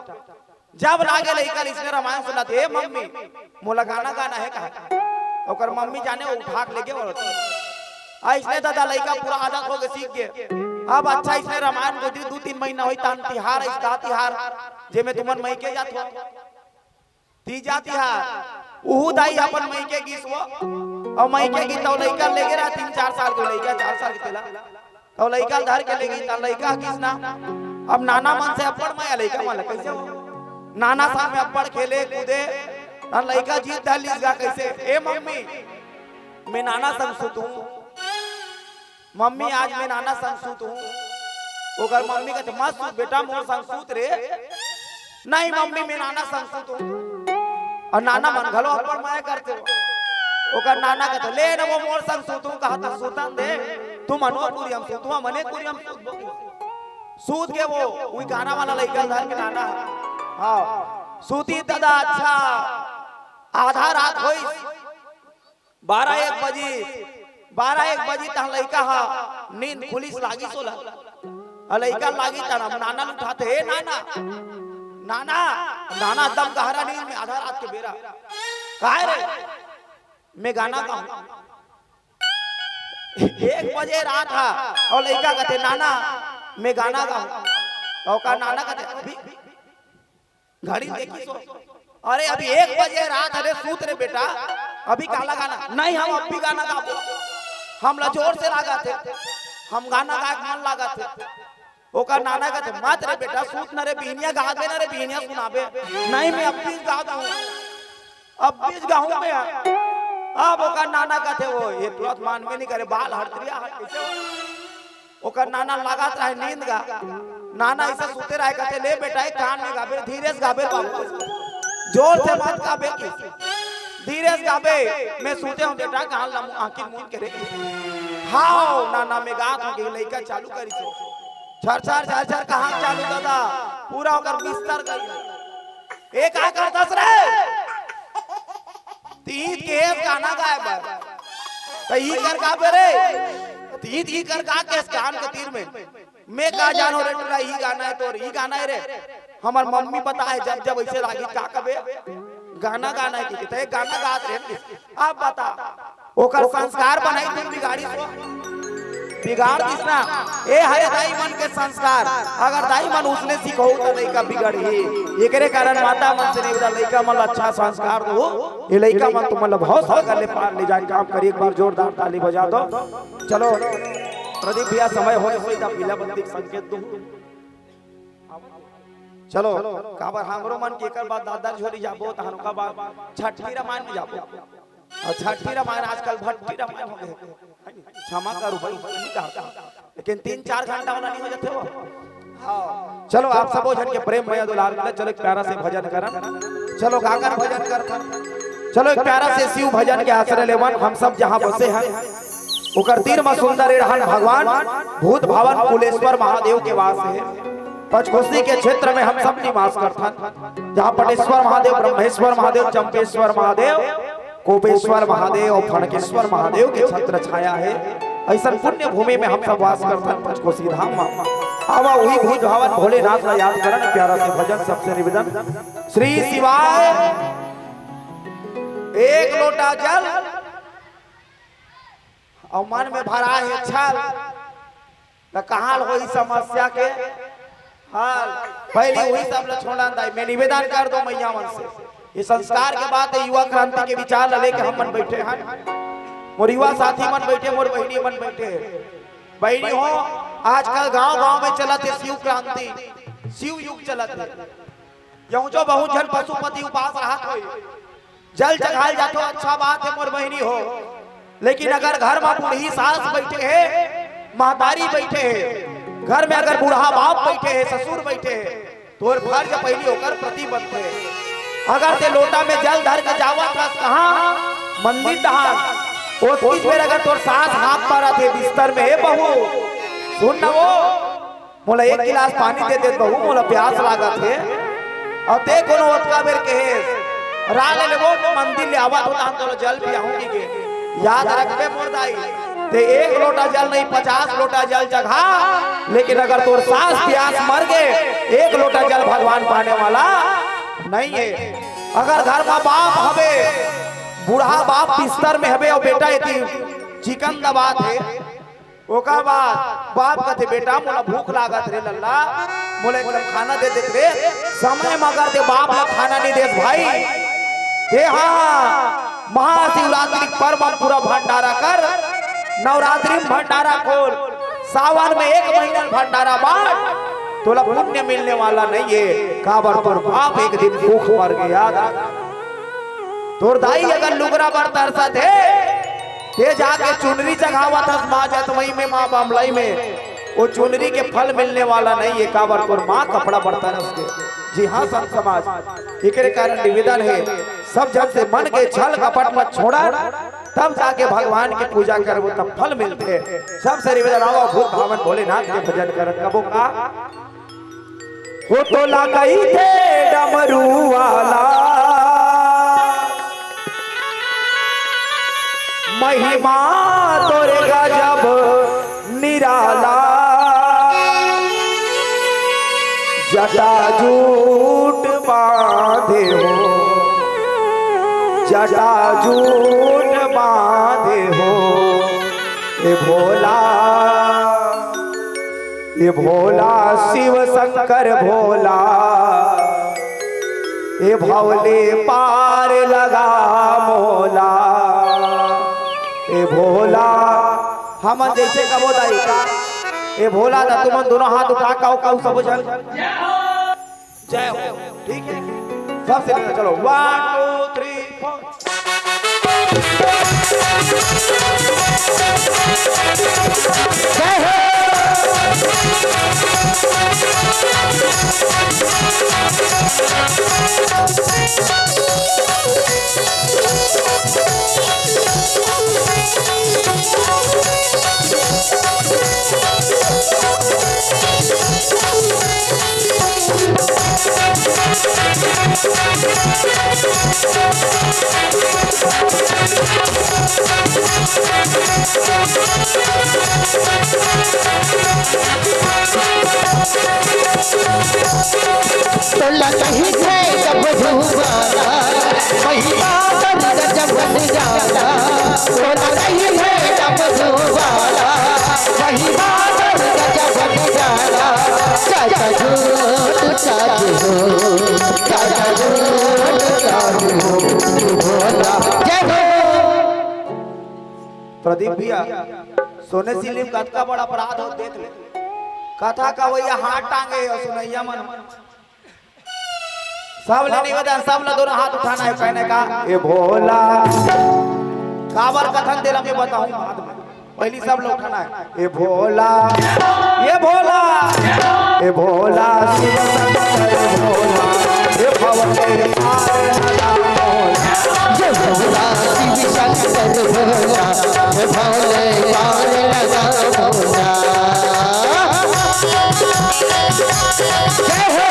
जब लागे लइका ल इसने रामायण सुनाथे, "ए मम्मी, मोला गाना गाना हे," कहा। ओकर मम्मी जाने वो उठा के लेगे वो। अइसने दादा लइका पूरा आदत हो गे, सीख गे। अब अच्छा इसने रामायण गुजरी दू तीन महीना होई, तहन तिहार अइस, का तिहार, जेमे तुमन मइके जाथो। तीजा तिहार, उहू दाई अपन मइके गिस वो, अउ मइके गिस त लइका लेगे रहा, तीन चार साल के लइका, चार साल के तेला, त लइका धर के लेगे, त लइका गिस ना। अब नाना मन से अब्बड़ मया लइका मन ला, कइसे हो? नाना संग में अब्बड़ खेले कूदे, त लइका जिद धर लिस गा, कइसे, "ए मम्मी, मैं नाना संग सुतहूं।" "मम्मी, आज मैं नाना संग सुतहूं।" ओकर मम्मी कथे, "मत सुत बेटा, मोर संग सुत रे।" "नहीं मम्मी, मैं नाना संग सुतहूं।" अउ नाना मन घलो अब्बड़ मया करथे। ओकर नाना कथे, "ले न वो मोर संग सुतहूं," कहा त सुतन दे, "तुमन ओ कुरिया म सुतहू, हमन ए कुरिया म सुतबो।" सूत गे वो, उही गाना वाला लइका धर के नाना। हाँ, सूतिस दादा, अच्छा, आधा रात होइस, बारह एक बजे, बारह एक बजे तहां लइका हा नींद खुलिस, लागिस ओला। अ लइका लागिस त नाना ल उठाथे, "ए नाना, नाना।" नाना एकदम गहरा नींद में, आधा रात के बेरा। "काय रे?" "मैं गाना गाहूं।" एक बजे रात हा, अउ लइका कथे, "नाना, मैं गाना गाहूं।" अउ ओकर नाना कथे, "अभी?" घड़ी देखिस वो, "अरे, अभी एक बजे रात हरे, सूत रे बेटा, अभी काला गाना?" "नहीं, हम अब भी गाना गाबो, हमला जोर से लागत हे, हम गाना गाए के मन लागत हे।" ओकर नाना कथे, "मत रे बेटा, सूत न रे, बिहनिया गाबे न रे, बिहनिया सुनाबे।" "नहीं, मैं अब भी गाहूं, अब भी गाहूं मैं।" अब ओकर नाना कथे, वो ये तुरंत मानबे नहीं करे, बाल हड़तरिया हट कइसे हो? ओकर नाना लागत रहे नींद गा। नाना अइसे सुते रहे, कथे, "ले बेटा, एक कान में गाबे, धीरे से गाबे बाबू, जोर से मत गाबे कि।" धीरे से गाबे, मैं सूते हूँ बेटा, कहाँ लम-, आँखी मूंद के रे। हाव, नाना मैं गात हूँ कि लइका चालू करिस हे। छर छर छर छर कहाँ चालू दादा, पूरा ओकर बिस्तर गई। ए का करतस रे? तीज के एस गाना गाए बर। त ई कर गाबे रे। तीज ई कर गा के एस कान के तीर में। मैं का जानो रे टुरा, ई गाना हे तोर, ई गाना हे रे। हमर मम्मी बताए जब जब ऐसे लागी का कबे गाना गाना हे कि ते गाना गात रे। अब बता, ओकर संस्कार बनाई तुम बिगाड़ी सो, बिगाड़ दिस ना। ए हरे दाई मन के संस्कार, अगर दाई मन उसने सिखाऊ त लइका बिगड़ही। एकरे कारण माता मन से निवेदन, लइका मन ल अच्छा संस्कार दो। ये लइका मन तुमन ल बहुत सागर ले पार ले जाए काम करी। एक बार जोरदार ताली बजा दो। चलो, प्रदीप भैया, समय हो गए, सीधा पीला बत्ती के संकेत दो। चलो, काबर हमरो मन के एकर बाद दादा झोरी जाबो, तहन ओकर बाद छठी रामायण में जाबो। अउ छठी रामायण आजकल भट्टी रामायण हो गए। क्षमा करू भाई, नहीं कहा। लेकिन तीन चार घंटा वाला नहीं हो जाते हो। हाँ। चलो, आप सबो झन के प्रेम मया दुलार मिला। चलो, एक प्यारा से भजन करन। चलो, गाकर भजन करथन। चलो, एक प्यारा से शिव भजन के आश्रय लेवन। हम सब जहाँ बसे हैं, ओकर तीर म सुंदर एड़हन भगवान भूत भावन कुलेश्वर महादेव के वास हे। पंचकोसी के क्षेत्र में हम सब निवास करथन, जहाँ पटेश्वर महादेव, ब्रह्मेश्वर महादेव, चंपेश्वर महादेव, कोपेश्वर महादेव अउ फणकेश्वर महादेव के छत्र छाया हे। ऐसन पुण्य भूमि में हम सब वास करथन पंचकोसी धाम म। आवा उही भूत भावन भोलेनाथ ला याद करन, प्यारा से भजन, सबसे निवेदन। श्री शिवाय। एक लोटा जल अउ मन में भरा हे छल, त कहाँ होही समस्या के हल? पहली उही सब ल छोड़न दाई, मैं निवेदन कर दो मैया मन से। ये संस्कार के बात हे, युवा क्रांति के विचार ल लेके हम मन बैठे हन। मोर युवा साथी मन बैठे, मोर बहिनी मन बैठे हे। बहिनी हो, आजकल गांव-गांव में चलत हे शिव क्रांति, शिव युग चलत हे। यहूँ जो बहुत झन पशुपति उपास रहत होही, जल चघाल जाथो, अच्छा बात हे मोर बहिनी हो, लेकिन अगर घर म बूढ़ी सास बैठे हे, महतारी बैठे हे, घर में अगर बूढ़ा बाप बैठे हे, ससुर बैठे हे, तोर फर्ज पहिली ओकर प्रति बनथे। अगर ते लोटा में जल धर के जावत हस कहाँ? मंदिर डहान। ओतकीच बेर अगर तोर सास हाक मारत हे बिस्तर में, "हे बहू, सुन न वो, मोला एक गिलास पानी दे दे बहू, मोला प्यास लागत हे।" अउ ते कोनो ओतका बेर कहेस, "रा ले लेबो, मंदिर ले आवत हो, तहन तोला जल पियाहूँ," कहिके। याद रखबे मोर दाई, ते एक लोटा जल नहीं, पचास लोटा जल चघा, लेकिन अगर तोर सास प्यास मर गे, एक लोटा जल भगवान पाने वाला नहीं हे। अगर घर म बाप हवे, बूढ़ा बाप बिस्तर में हवे अउ बेटा एती चिकन दबात हे, ओकर बाद बाप कथे, "बेटा, मोला भूख लागत रे लल्ला, मोला एक कन खाना दे देत रे।" समय म अगर ते बाप ला खाना नहीं देस भाई, ते हा महाशिवरात्रि के पर्व म पूरा भंडारा कर, नवरात्रि म भंडारा खोल, सावन में एक महीना भंडारा बांट, तोला पुण्य मिलने वाला नहीं हे। काबर तोर बाप एक दिन भूख मर गे, याद रख। तोर दाई अगर लुगरा बर तरसत हे, ते जाके चुनरी चघावत हस माँ जतमई में, माँ बमलई में, वो चुनरी के फल मिलने वाला नहीं हे। काबर तोर माँ कपड़ा बर तरस गे। जी हाँ संत समाज, एकरे कारण निवेदन हे, सब झन से मन के छल कपट मत छोड़ा, तब जाके भगवान के पूजा करबो तब फल मिलथे। सबसे निवेदन, आवा भूत भावन भोलेनाथ के भजन करत कबो का। हो तोला कहिथे डमरू वाला, महिमा तोरे गजब निराला। जटा जूट बांधे हो, जटा जूट बांधे हो, ए भोला। ए भोला शिव शंकर भोला, ए भवले पार लगा मोला। ए भोला, हमन जैसे कबो दाई का, ए भोला दा, तुमन दोनों हाथ उठा, काऊ काऊ सब झन। जय हो। ठीक है, सबसे पहले चलो, one, two, three, four। जय हो। तोला कही है जब धुआरा, वही बादल गजब बन जाला। तोला कही है जब धुआरा, वही बादल गजब बन जाला। चाचा झूठ साच हो, चाचा झूठ साच हो, भोला। जय हो। प्रदीप भैया, सोने सिल्ली म कतका बड़ा अपराध हो, देख ले। कथा कवैया हाथ टांगे हे अउ सुनइया मन सब ले निवेदन, सब ले दोनों हाथ उठाना हे, कहने का, "ए भोला।" काबर कथन तेला मैं बताहूं बाद में, पहिली सब ले उठाना हे। ए भोला, ए भोला, ए भोला, शिव शंकर भोला, ए भव के पार लगा भोला। ए भोला, शिव शंकर भोला, ए भव के पार लगा भोला। जय हो।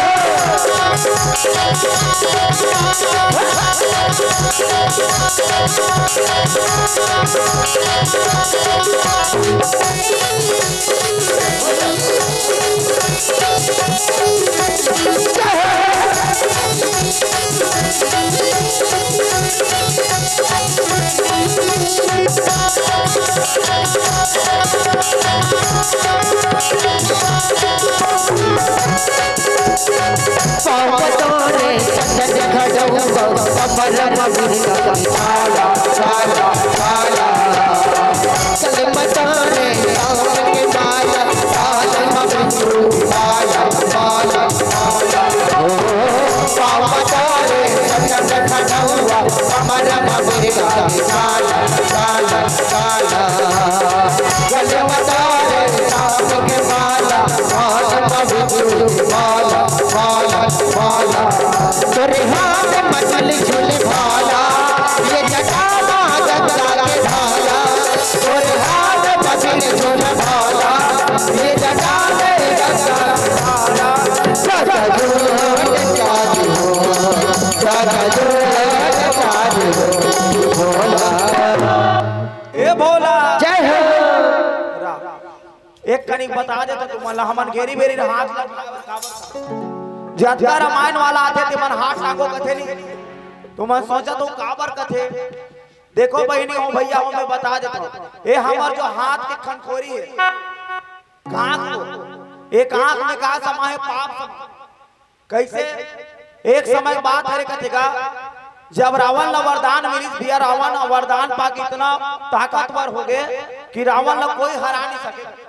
पाँव तोरे चंदन खड़उआ, कमर म बिंदी काला, काला, काला। गल म तोरे साँवरे के माला, काला म बिंदी काला, काला, काला। ओ, पाँव तोरे चंदन खड़उआ, कमर म बिंदी काला, काला, काला। गल म तोरे साँवरे के माला, तोरे हाथ म त्रिशूल भाला, ये जटा म गंगा के धारा। तोरे हाथ म त्रिशूल भाला, ये जटा म गंगा के धारा। सदा जोड़ चारू हो, सदा जोड़ चारू हो, भोला। ए भोला। जय हो। एक कनिक बता देथंव तुमन ला, हमन घेरी बेरी हाथ ला उठाए बर काबर? जतका रामायण वाला आथे, तेमन हाथ टांगो कथे नहीं। तुमन सोचत हो काबर कथे? देखो बहिनी हो, भैया हो, मैं बता देथंव। ए हमर जो हाथ के खनखोरी हे, कांख हो, एक आंख में का समा हे? पाप समा। कइसे? एक समय के बात हरे कथे गा, जब रावण ला वरदान मिलिस भैया, रावण वरदान पाके इतना ताकतवर होगे कि रावण ला कोई हरा नहीं सके।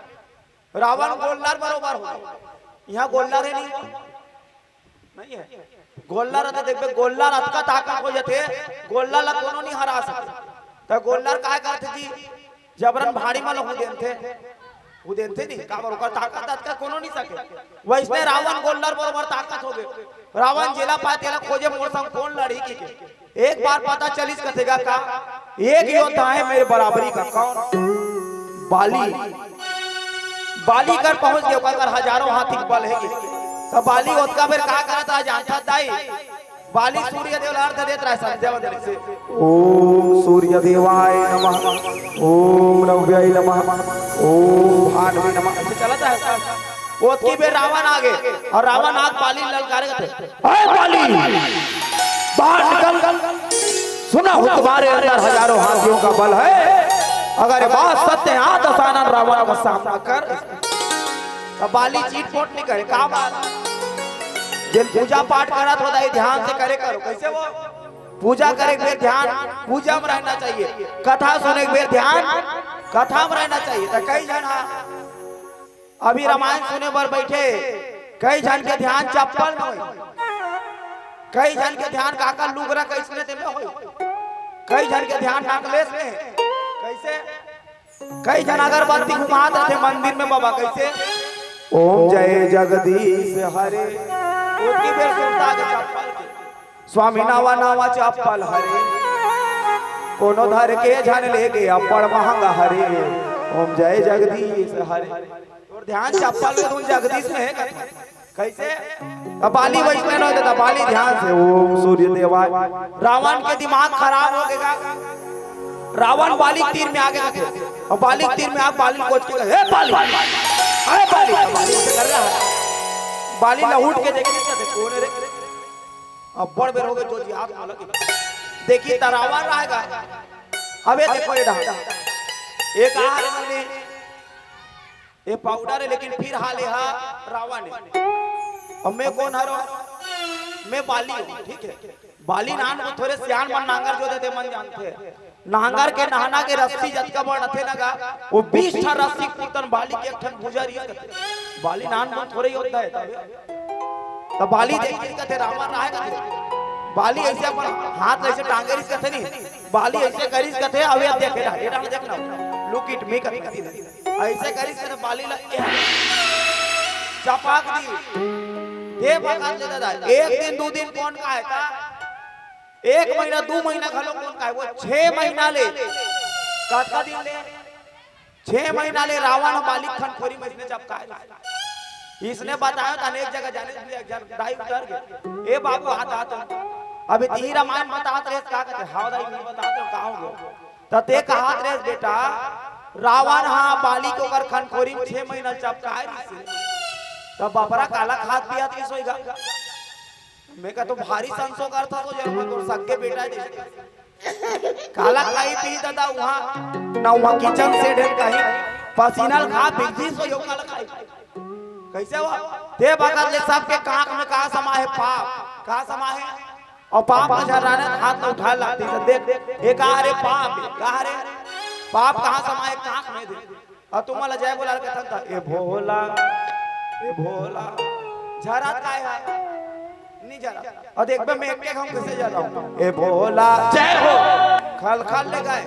रावण गोल्लर बरोबर होगे। इहाँ गोल्लर हे नहीं? नहीं हे। गोल्लर हे त देखबे, गोल्लर अतका ताकत हो जाथे, गोल्लर ला कोनो नहीं हरा सके। त गोल्लर काय करथे जी? जबरन भाड़ी म ल हुदेनथे, हुदेनथे नहीं, काबर ओकर ताकत अतका कोनो नहीं सके। वइसने रावण गोल्लर बरोबर ताकत होगे। रावण जेला पाय तेला खोजे, मोर संग कोन लड़ही कहिके। एक बार पता चलिस कथे गा का, एक योद्धा हे मेरे बराबरी का। कौन? बाली। बाली कर पहुंच गे, ओकर कर हजारों हाथी के बल हे कि। त बाली ओतका बेर का करत रहा जानथस दाई? बाली सूर्य देव ला अर्घ देत रहे, संध्या वंदन से। ओम सूर्य देवाय नमः, ओम रव्याय नमः, ओम भानवे नमः। अइसे चलत रहे। ओतकी बेर रावण आगे अउ रावण आके बाली ललकारे कथे, "अरे बाली, बाहर निकल, सुना हूँ तुम्हारे अंदर हजारों हाथियों का बल है, अगर ये बात सत्य है, आ दशानन रावण का सामना कर।" त बाली चिटपोट नहीं करे, का बात? जेन पूजा पाठ करत हो दाई, ध्यान से करे करो। कइसे वो? पूजा करे के बेर ध्यान पूजा म रहना चाहिए, कथा सुने के बेर ध्यान कथा म रहना चाहिए। त कई झन हा अभी रामायण सुने बर बइठे, कई झन के ध्यान चप्पल म होही, कई झन के ध्यान काकर लुगरा कइसने तेमे होही, कई झन के ध्यान necklace में हे। कइसे? कई झन अगरबत्ती घुमात रथे मंदिर में बाबा, कइसे? ओम जय जगदीश हरे। ओतकी बेर सुरता के चप्पल के। स्वामी नवा नवा चप्पल हरे। कोनो धर के झन लेगे अब्बड़ महंगा हरे। ओम जय जगदीश हरे। तोर ध्यान चप्पल में धुन जगदीश में हे कथे। कइसे? अब बाली वइसने रह देता, बाली ध्यान से, ओम सूर्य देवाय। रावण के दिमाग खराब हो गया। रावण बाली के तीर में आगे कथे, अउ बाली के तीर में आ, बाली कोच के कहे, "हे बाली, अरे बाली।" बाली ऐसे कर रहा है। बाली लहुट के देखे, कथे, "कोन हे रे?" अब बड़ बेर हो गए जो जिहाद में लगे। देखी त रावण रहेगा। अबे देखो ये डहा। एक आ रहे मुनि, ये पाउडर है, लेकिन फिर हाल ये हा रावण है। अउ मैं कोन हरो? मैं बाली हूँ, ठीक है। बाली नान वो थोरे सियान मन नांगर जोते ते मन जानथे। नांगर के नहना के रस्सी जतका बड़ रथे ना गा, वो बीस ठन रस्सी कुरतन बाली के एक ठन भुजा रही कथे। बाली नान वो थोरे योद्धा है तबे। त बाली देख के कथे, "रावण रहा है," कथे। बाली ऐसे अपन हाथ ऐसे टांगे रहिस कथे नहीं, बाली ऐसे करिस कथे, "अबे देखे ना, ये डाल देख ना, look at me," कथे, कथे नहीं। ऐसे करिस कथे बाली ला, ए, चपाक दी। दे बखत ले दादा, एक दिन, दू दिन कोन का है का? एक महीना, दू महीना घलो कोन का है? वो छह महीना ले, कतका दिन ले? छह महीना ले रावण बाली खनखोरी में इसने चपकाए रहिस। इसने बताया था, अनेक जगह जाने भी एक जन दाई उतर गए। ए बाबू, हाथ, हाथ। अभी तिही रामायण बतात रहे, का कहते? हाँ दाई, मैं बतात रहे, का हो गया? त ते कहत रहे, बेटा, रावण हा बाली के ओकर खनखोरी में छह महीना चपकाए रहिस। तब बपरा काला खात पियत रहिस होइगा। मैं कहा तो भारी संसो करता तो जरूर मैं तोर सगे बेटा है जैसे। काला खाई पी दादा उहाँ, ना उहाँ kitchen shed है कहीं, पसीना ल खा बिजली सो यो काला खाई। कैसे हुआ? ते बखत ले सबके कांख में का समा है? पाप। का समा है? अउ पाप का झर्राना हाथ में उठाए लागती। तो देख, ये का हरे? पाप है। का हरे? पाप कहाँ समा है? कांख में दे। अउ तुमन ला जय बोला के थन था, "ए भोला, ए भोला।" झरत काय है? नहीं झरत। अउ देखबे मैं एक एक हम कैसे जाता हूँ, "ए भोला, जय हो।" खल खल ले गए।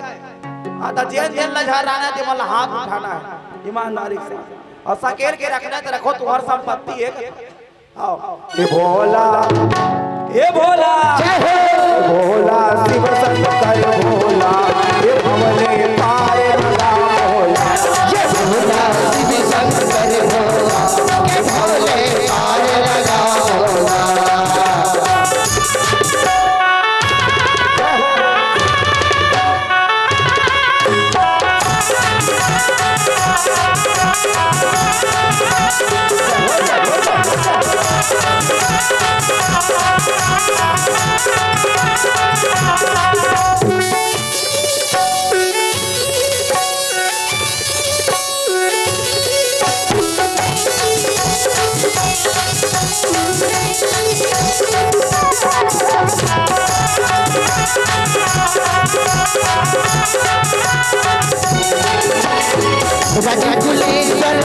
हाँ, तो जेन जेन ला झर्राना है, ते मन ला हाथ उठाना है ईमानदारी से। अउ सकेल के रखना है तो रखो, तुम्हारी संपत्ति है। आओ। ए भोला, ए भोला, जय हो। भोला शिव शंकर भोला, ए भवले पार लगा भोला। ए भोला शिव शंकर भोला, ए भवले पार लगा भोला। रघुकुलेश्वर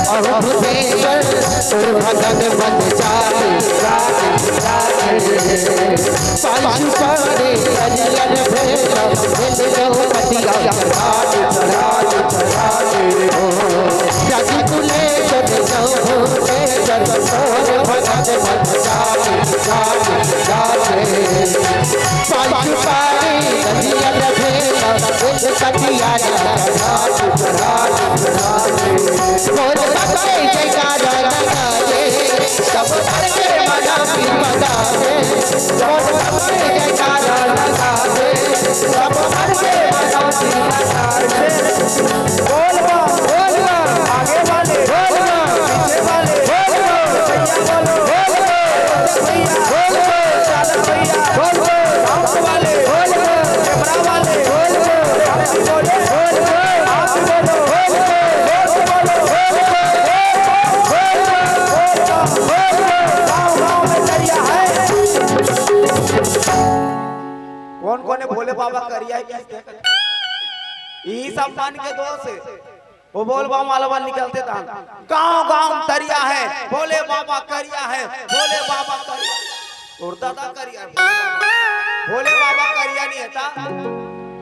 और भूपेश्वर, तोर भजन मन जागे, जागे, जागे। पाँचु पारे हरियर भेला, भेल जो पतिया, राज, राज, राज हो। रघुकुलेश्वर और भूपेश्वर, तोर भजन मन जागे, जागे, जागे। पाँचु पारे हरियर भेला, भेल कटिया, राज, राज, राज। बोल बाबा के जयकारा लगा दे, सब भर के मना भी बता दे। बोल बाबा के जयकारा लगा दे, सब भर के मना भी बता दे। बोल बम, बोल बम, आगे वाले, बोल बम, पीछे वाले, बोल बम, भैया बोलो, बोल बम, भैया, बोल बम, चालक भैया, बोल बम, साउंड वाले, बोल बम, कैमरा वाले, बोल बम, आप भी बोलो, बोल बम, आप भी बोलो, बोल बम, बोल बम, बोल बम, बोल बम, बोल बम, बोल बम, बोल बम, बोल बम, बोल बम, बोल बम, गाँव गाँव में तरिया है। कौन कौन है भोले बाबा करिया है, किस देखत? यही सब मन के दोष है। वो बोल बम वाला बन निकलते था, गाँव गाँव में तरिया है, भोले बाबा करिया है, भोले बाबा करिया। और दादा करिया, भोले बाबा करिया नहीं है ता?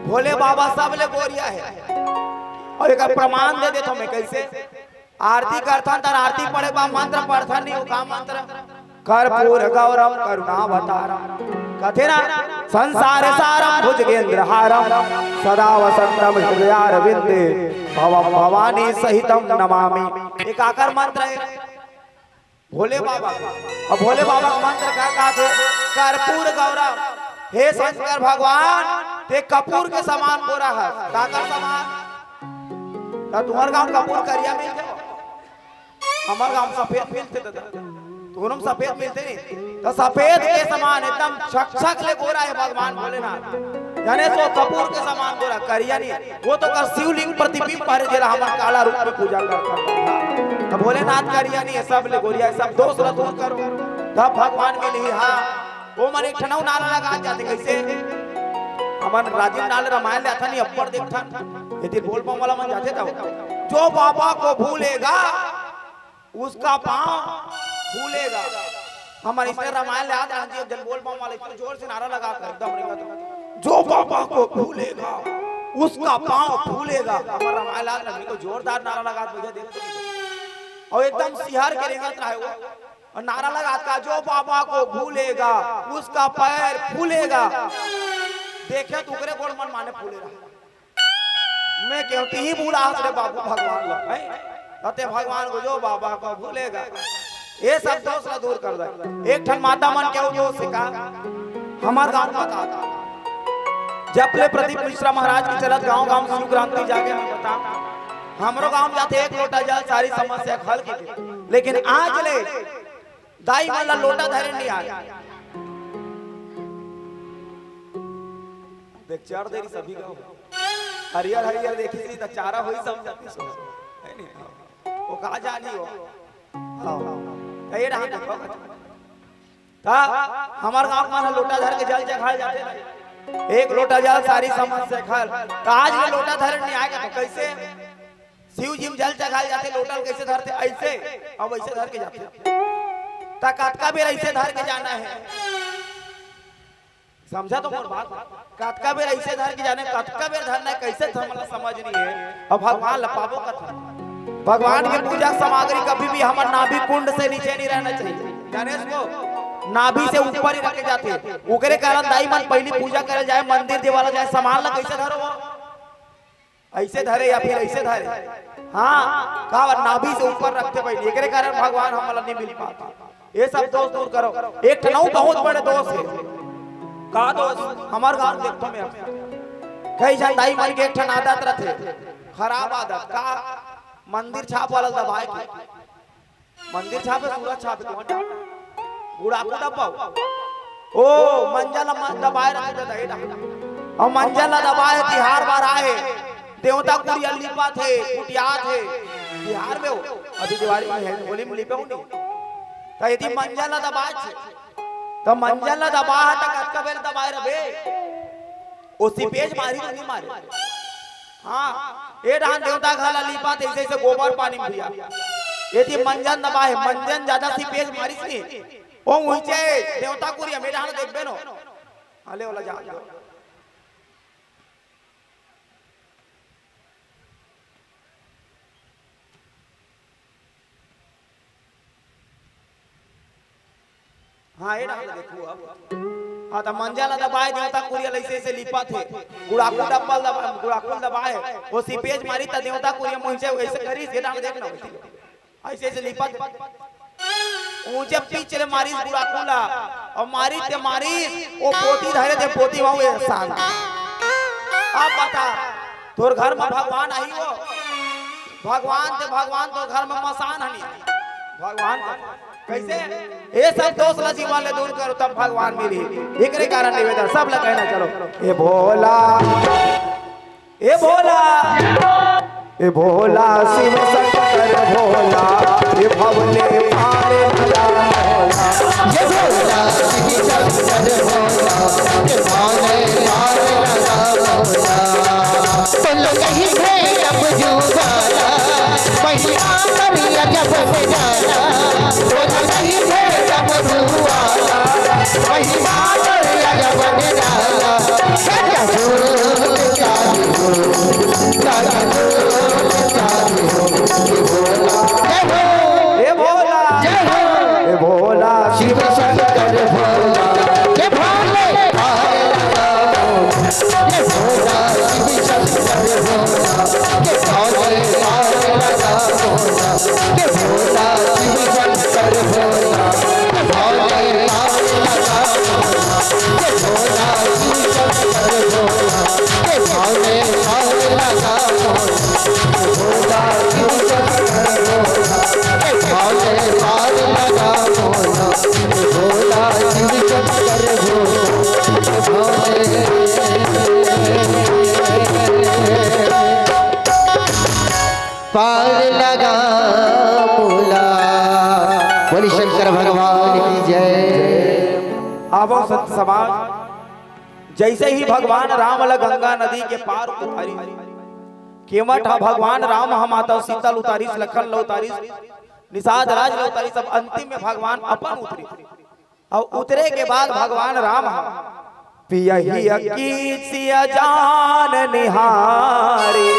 भोले बाबा सब ले गोरिया है। और एक प्रमाण दे देता हूँ मैं, कैसे? आरती करथन त आरती पढ़े बा मंत्र पढ़थन नहीं, का मंत्र? कर्पूर गौरम करुणावतारम। कथे ना, संसार सारम भुजगेंद्र हारम, सदा वसंतम हृदयारविंदे, भवम भवानी सहितम नमामि। एक आकर मंत्र है। भोले बाबा के। अब भोले बाबा के मंत्र का, का थे? कर्पूर गौरम। हे शंकर भगवान, ते कपूर के समान गोरा हस। काकर समान? त तुम्हर गांव कपूर करिया मिलथे, हमर गांव सफेद मिलथे दादा। तुहरो म सफेद मिलथे नहीं, त सफेद के समान एकदम छक छक ले गोरा हे भगवान भोलेनाथ। जाने तो कपूर के समान गोरा, करिया नहीं। वो तो कर शिवलिंग प्रतिबिंब हरे, जेला हमन काला रूप में पूजा करथन। त भोलेनाथ करिया नहीं हे, सब ले गोरिया हे, सब दोष ला दूर करो, तब भगवान मिलही। हाँ, वो मन एक ठन अउ नारा लगा जाथे, कइसे? हमन राजिम नाल रामायण ले आथन, अब्बड़ देखथन, एती बोल बम वाला मन जाथे तब, "जो बाबा को भूलेगा, उसका पाँव फूलेगा।" हमन इसने रामायण ले आथन जी, जन बोल बम वाला इतना जोर से नारा लगा कर एकदम रेंगत, "जो बाबा को भूलेगा, उसका पाँव फूलेगा।" हमर रामायण ले आथन, तो जोरदार नारा लगा भैया, देख। और एकदम सिहर के रेंगत रहे वो। और नारा लगात का, "जो बाबा को भूलेगा, उसका पैर फूलेगा।" देखे त ओकरे गोड़ मन माने फूले रहा। मैं केहेंव, "तिही भुलाहस रे बाबू भगवान ला, हैं?" अते भगवान को, "जो बाबा को भूलेगा।" ये सब दोष ला दूर कर दे। एक ठन माता मन केहेंव दोष हे का, हमर गांव बता, जब ले प्रदीप मिश्रा महाराज के चलत गांव गांव शिव क्रांति जागे में बता, हमरो गांव जाथे एक लोटा जल सारी समस्या हल की। लेकिन आज ले दाई मन ला लोटा धरे नहीं आए। देख, चार देरी सभी गाँव हरियर हरियर देखी सी त चारा होई समझती सो, है नहीं? वो का जानी हो? हाँ। त ये रहा देखो। त हमर गाँव मन ह लोटा धर के जल चघाए जाथे ना। एक लोटा जल सारी समस्या हल। त आज ले लोटा धरे नहीं आएगा तो कैसे? शिव जी म जल चघाए जाथे, लोटा ल कैसे धरथे? ऐसे, अब ऐसे धर के जाथे। त कतका बेर ऐसे धर के जाना है? समझा तो मोर बात? कतका बेर ऐसे धर के जाने, कतका बेर धरना है, कैसे हमला समझ नहीं है। अब भगवान ला पाबो कथा। भगवान के पूजा सामग्री कभी भी हमर नाभि कुंड से नीचे नहीं रहना चाहिए। जाने इसको? नाभि से ऊपर ही रखे जाथे। ओकरे कारण दाई मन पहली पूजा करे जाए, मंदिर देवाला जाए, सामान ला कैसे धरो? ऐसे धरे या फिर ऐसे धरे? हाँ, का बात? नाभि से ऊपर रखथे भाई, एकरे कारण भगवान हमला नहीं मिल पाते। ये सब दोष दूर करो। एक ठन अउ बहुत बड़े दोष हे। का दोष? हमर गाँव देखथों मैं, कई झन दाई मन के एक ठन आदत रथे, खराब आदत। का? मंदिर छाप वाला दबाए के। मंदिर छापे, सूरज छापे, कौन छापे? गुड़ाकू डब्बा। ओ, मंजन ला दबाए रखे दादा, ए डा। अउ मंजन ला दबाए, तिहार बार आए, देवता कुरिया लिपात हे, कुटियात हे। तिहार में हो, अभी दिवाली में है, होली में लिपे हो नहीं। त यदि मंजन ला दबाए छे, त मंजन ला दबाए त कतका बेर दबाए रहे? ओ सिपेज मारी तो नहीं मारे। हाँ, ए डहान देवता घर ला लिपात हे, ऐसे ऐसे गोबर पानी में भैया। यदि मंजन दबाए, मंजन ज्यादा सिपेज मारिस नहीं, ओ उहिचे देवता कुरिया में डहान देखबे नो। हले वाला जा। हाँ, ए डहान देखो अब। हाँ, त मंजन ला दबाए, देवता कुरिया ला ऐसे ऐसे लिपात हे। गुड़ाकू डब्बा ल दबा, गुड़ाकू ल दबाए। ओ सिपेज मारी त देवता कुरिया मुंह से ऐसे करिस, ए डहान देखना होती। ऐसे ऐसे लिपात। ऊंचे पीछ ले मारिस गुड़ाकू ला। अउ मारिस ते मारिस, ओ पोती धरे ते पोती वहू एहसान। अब बता, तोर घर में भगवान आही वो? भगवान ते भगवान तोर घर में मसान हनी। भगवान कैसे? ये सब दोष ला जीवन ले दूर करो, तब भगवान मिली। एकरे कारण निवेदन सब ला कहना चलो, ए भोला, ए भोला, ए भोला शिव शंकर भोला, ए भवले पार भला भोला। ए भोला शिव शंकर भोला, ए भवले पार भला भोला। बोलो कहीं है अब जुगाड़ा, महिमा करिया जब बेचारा। बोलो कहीं है अब जुगाड़ा, महिमा करिया जब बेचारा। ए भोला, ए भोला शिव शंकर भोला, ए भोले, ए भोला शिव शंकर भोला, ए भोले, ए भोला शिव शंकर भोला। पार लगा मोला। बोली शंकर भगवान की जय। आवो संत समाज, जैसे ही भगवान राम ला गंगा नदी के पार उतारिस, केवट हा भगवान राम हा माता सीता ल उतारिस, लखन ल उतारिस, निषाद राज ल उतारिस, अब अंतिम में भगवान अपन उतरिस। अउ उतरे के बाद भगवान राम ह पियहिया की सिया जान निहारे,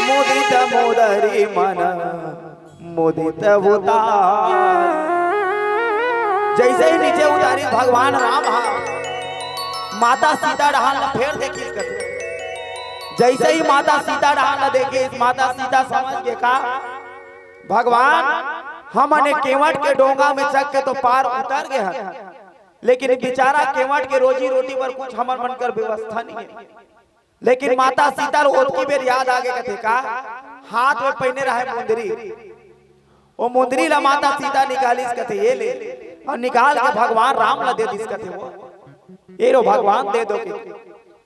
मुदित मुदरी मन मुदित उतार। जैसे ही नीचे उतारिस भगवान राम ह, माता सीता डहान ला फेर देखिस कथे। जैसे ही माता सीता डहान ला देखिस, माता सीता समझ गे का, भगवान, हमन ए केवट के डोंगा में चघ के तो पार उतर गे हन, लेकिन बेचारा केवट के रोजी रोटी बर कुछ हमन मन कर व्यवस्था नहीं है। लेकिन माता सीता ल ओतकी बेर याद आ गे कथे का, हाथ में पहिने रहे मुंदरी, ओ मुंदरी ला माता सीता निकालिस कथे, ये ले, अउ निकाल के भगवान राम ला दे दिस कथे वो, ये लो भगवान दे दो के।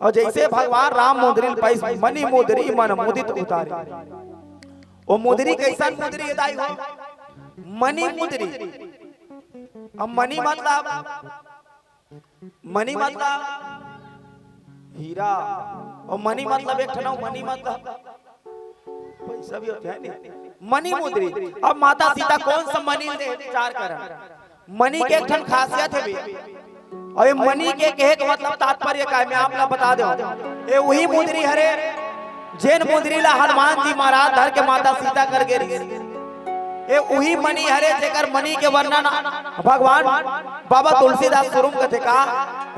अउ जैसे भगवान राम मुंदरी ल पाइस, मनी मुदरी मन मुदित उतारे। ओ मुदरी कैसन मुदरी हे दाई हो? मनी मुदरी। अब मनी मतलब, मनी मतलब हीरा, अउ मनी मतलब एक ठन अउ मनी मतलब पैसा भी होथे, है नी? मनी मुदरी। अब माता सीता कौन सा मनी दे विचार करन? मनी के एक ठन खासियत हे भैया। अउ ये मनी के कहे के मतलब तात्पर्य का हे, मैं आप ला बता देवं। ये उही मुदरी हरे, जेन मुदरी ला हनुमान जी महाराज धर के माता सीता कर गे रिहिस। ये उही मनी हरे, जेकर मनी के वर्णन भगवान बाबा तुलसीदास शुरू में कथे का,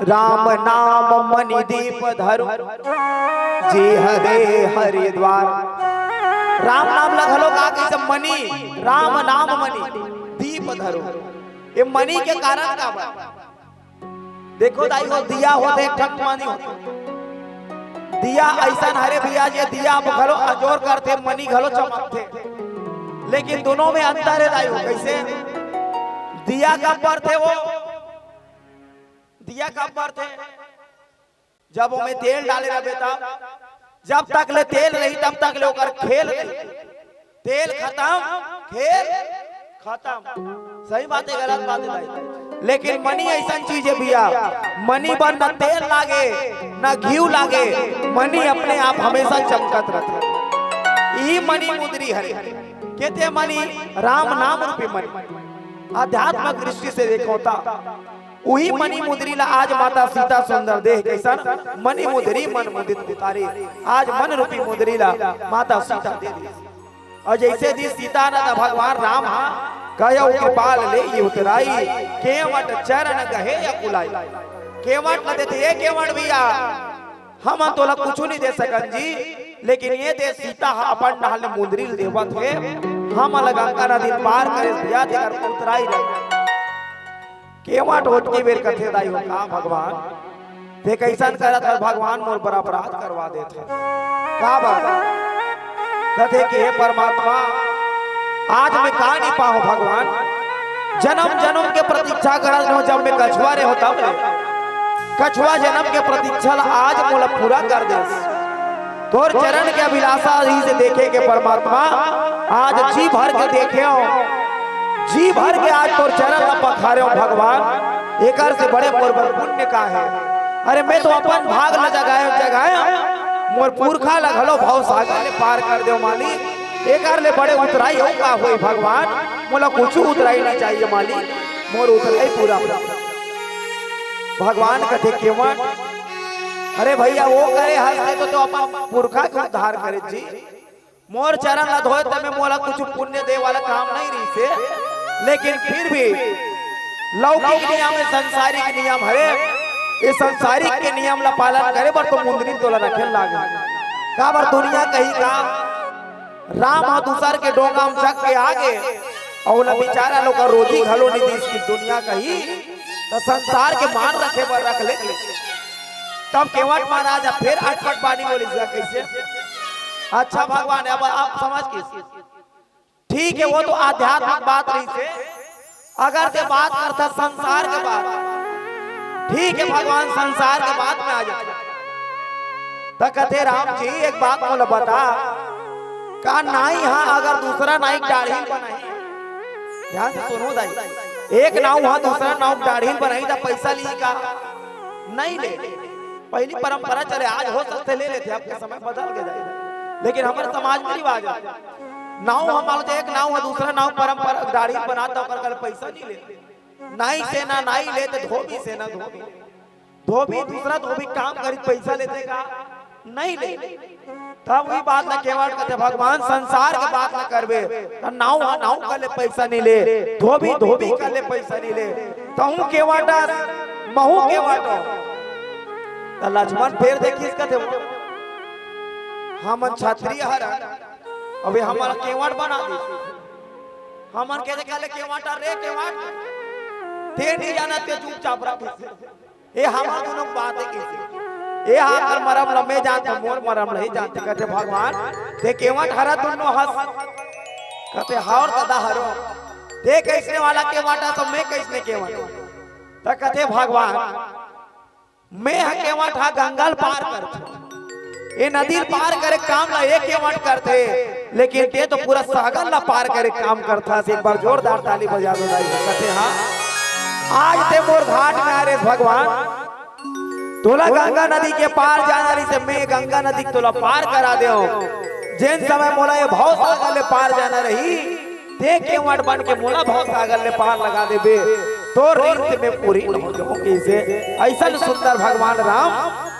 राम नाम मणि दीप धरु, जी हरे हरिद्वार। राम नाम ला घलो का कहिस मनी, राम नाम मणि दीप धरु। ये मनी के कारण का बा? देखो दाई हो, दिया होथे एक ठन मनी होथे। दिया अइसन हरे भैया, जे दिया अब घलो अंजोर करथे, मनी घलो चमकथे, लेकिन दोनों में अंतर हे दाई हो। कैसे? दिया कब बरथे वो? दिया कब बरथे? जब ओमे तेल डाले रहिबे तब। जब तक ले तेल रही तब तक ले ओकर खेल रही। तेल खतम, खेल खतम। सही बात हे, गलत बात हे भाई। लेकिन मनी अइसन चीज हे भैया, मनी बर न तेल लागे, न घीव लागे, मनी अपने आप हमेशा चमकत रहिथे। ई मनी मुदरी हरे। केते मनी? राम नाम रूपी मनी। आध्यात्मिक दृष्टि से देखो ता उही मनी मुदरी ला आज माता सीता सुंदर देह कइसन मनी मुदरी मन मुदित उतारे। आज मन रूपी मुदरी ला माता सीता दे दिस। अउ जैसे दिस सीता न त भगवान राम हा कह्यो कृपाल लेहि उतराई, केवट चरण गहे अकुलाई। केवट ल देथे, ए केवट भैया, हमन तोला कुछु नहीं दे सकन जी, लेकिन ये दे सीता ह अपन डहर ले मुंदरी ल देवत हे, हमन ल गंगा नदी पार करे भैया, तेकर उतराई लग। केवट ओतकी बेर कथे, दाई हो का भगवान, ते कइसन करत हस भगवान, मोर बर अपराध करवा देत हस। का बात? कथे कि हे परमात्मा, आज मैं का नहीं पाहूं भगवान, जन्म जन्म के प्रतीक्षा करत हूं, जब मैं कछुआ रहे हो तब ले। कछुआ जन्म के प्रतीक्षा ला आज मोला पूरा कर देस। तोर चरण के अभिलाषा रहिसे देखे के परमात्मा, आज जी भर के देखेंव, जी भर के आज तोर चरण ला पखारेंव भगवान, एकर से बड़े मोर बर पुण्य का हे? अरे मैं तो अपन भाग ला जगाएंव, जगाएंव, मोर पुरखा ला घलो भव सागर ले पार कर देंव मालिक, एकर ले बड़े उतराई अउ का होही भगवान, मोला कुछु उतराई नहीं चाहिए मालिक, मोर उतराई पूरा। भगवान कथे केवट, अरे भैया, वो करे हस ते तो, तो अपन पुरखा के उद्धार करे जी। मोर चरण ला धोए त में मोला कुछु पुण्य दे वाला काम नहीं रहिसे, लेकिन फिर भी लौकिक नियम हे, संसारिक नियम हरे, ये संसारिक के नियम ला पालन करे बर तो मुंदरी तोला रखे लागे। काबर दुनिया कही का, राम ह दूसर के डोंगा म चघ के आगे, अउ ओला बेचारा लोग का रोजी घलो नहीं दीस कि दुनिया कही, त संसार के मान रखे बर रख ले। तब केवट महाराज ह फेर अटपट बानी बोलिस, कइसे? अच्छा भगवान, अब आप समझ गिस। ठीक हे, वो तो आध्यात्मिक बात रहिसे। अगर ते बात करथस संसार के बात, ठीक हे भगवान, संसार के बात में आ जाथे। त कथे, राम जी, एक बात मोला बता, का नाई हा अगर दूसरा नाई के डाढ़ी बनाही, ध्यान से सुनो दाई, एक नाऊ हा दूसरा नाऊ के डाढ़ी बनाही त पैसा ली का? नहीं ले। पहली परंपरा चले, आज हो सकथे ले लेथे, अब के समय बदल के जाए, लेकिन हमर समाज में रिवाज हे, नाऊ हा मान लो एक नाऊ हा दूसरा नाऊ परंपरा डाढ़ी बनात हे, ओकर करा ले पैसा नहीं ले। नाई से ना नाई ले त धोबी से ना धोबी, धोबी दूसरा धोबी काम करी पैसा लेथे का? नहीं ले। तब भी बात ला केवट कथे, भगवान संसार के बात ला करबे त नाऊ हा नाऊ करा ले पैसा नहीं ले, धोबी धोबी करा ले पैसा नहीं ले, तहूं केवट अस महूं केवट हों। त लक्ष्मण फेर देखिस कथे, हमन क्षत्रिय हरन, अबे हमन केवट बना दे, हमन के करा ले केवट रे केवट, ते नहीं जाना ते चुपचाप रह। ए हमर दूनों बात हे कइसे? ए हा अगर मरम ल मैं जानत हों, मोर मरम ल नहीं जानत हे। कथे भगवान, ते केवट हरस दूनों हस। कथे हव रे ददा हरों। ते कइसने वाला केवट हस त मैं कइसने केवट? त कथे भगवान, मैं हा केवट हा गंगा ल पार करथों। ए नदी ल पार करे काम ला ए केवट करथे, लेकिन ते तो पूरा सागर ला पार करे काम करथस। एक बार जोरदार ताली बजा दो दाई। कथे हा, आज ते मोर घाट में आए रेहेस भगवान, तोला गंगा नदी के पार जाना रहिसे, मैं गंगा नदी के तोला पार करा देंव। जेन समय मोला ए भव सागर ले पार जाना रही, ते केवट बन के मोला भव सागर ले पार लगा देबे, तोर ऋण ते मैं पूरी हो जाऊं कइसे। अइसन सुंदर भगवान राम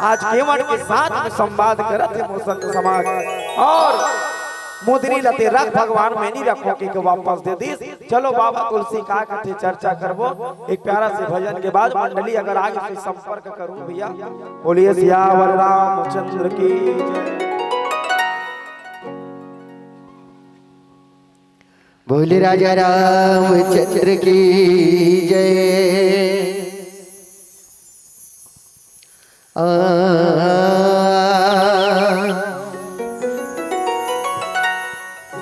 आज केवट के साथ में संवाद करत हे मोर संत समाज। अउ मुंदरी ल ते रख भगवान, मैं नहीं रखों कहिके वापस दे दिस। चलो बाबा तुलसी का कथे चर्चा करबो एक प्यारा से भजन के बाद। मंडली अगर आगे से संपर्क करूं भैया। बोलिए सियावर रामचंद्र की जय। बोले राजा रामचंद्र की जय। आ,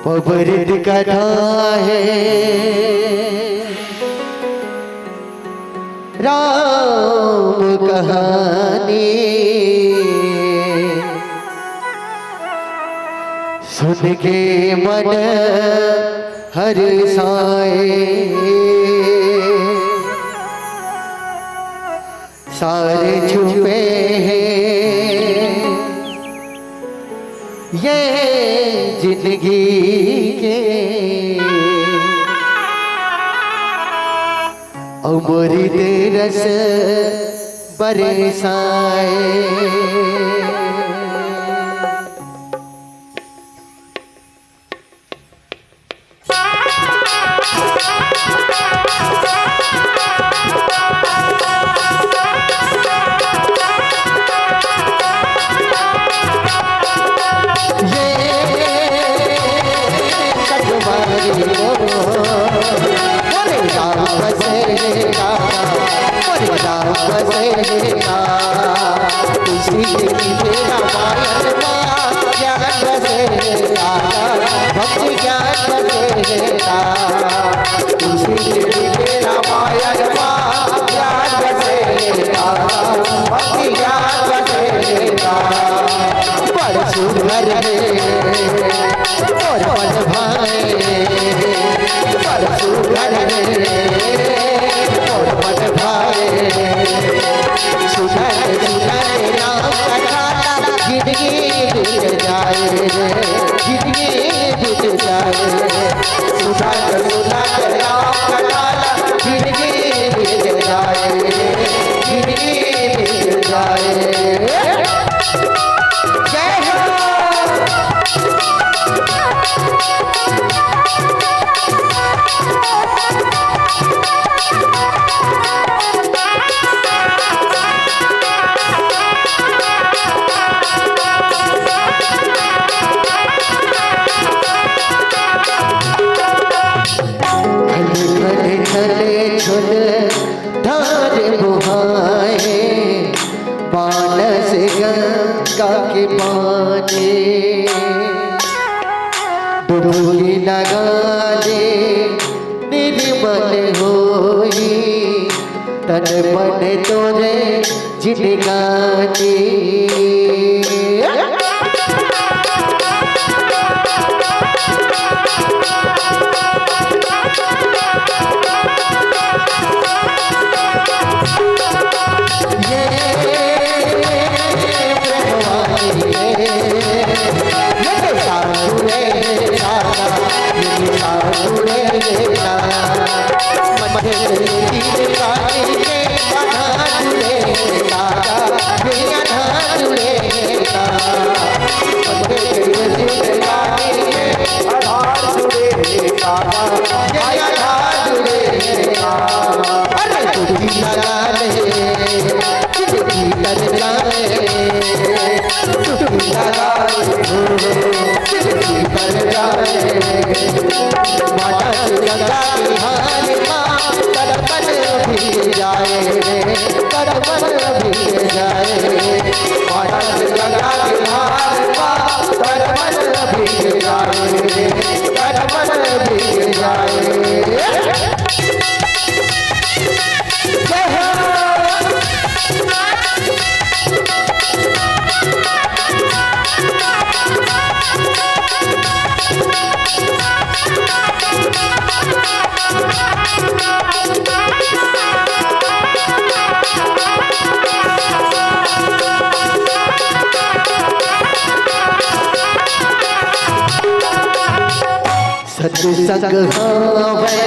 पबरित कथा हे राम कहानी, सुन के मन हर्षाए। सारे छुपे हैं ये जिंदगी के, अमृत रस बरसाए। डुबकी लगाए हो, डुबकी कर जाए। माता के गंगा के धार मा तड़पन भीग जाए, तड़पन भीग जाए। माता के गंगा के धार मा तड़पन भीग जाए, तड़पन भीग जाए। जय हो। सत्संग होवे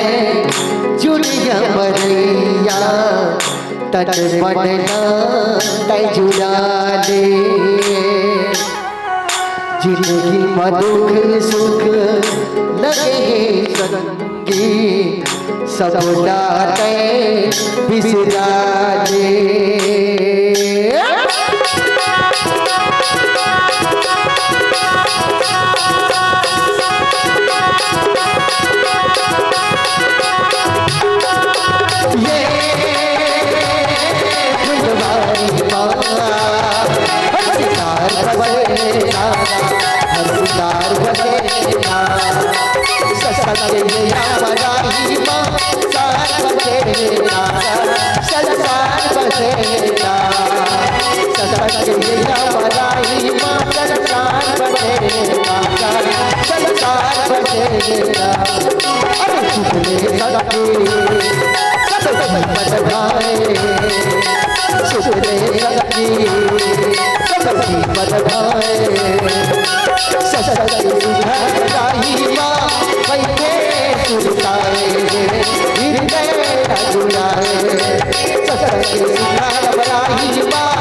जुड़िया मरैया, तन मन ना तै जुड़ा ले। जिंदगी म दुख सुख लगे हे संगी, सब ला तै बिसरा ले। ये फुलवारी माँ, हर सितार बसेला, हर सितार बसेला। सत्संग ये राम राही माँ, सार बसेला, संसार बसेला। सत्संग ये राम राही माँ, संसार बसेला, संसार बसेला। अरे सुख ले सखी, सब जीवन भाए, सुख ले सखी, सब जीवन भाए। सत्संग सुधर जाई माँ, बैठे सुरताए, हृदय न जुड़ाए। सत्संग सुधर जाई माँ,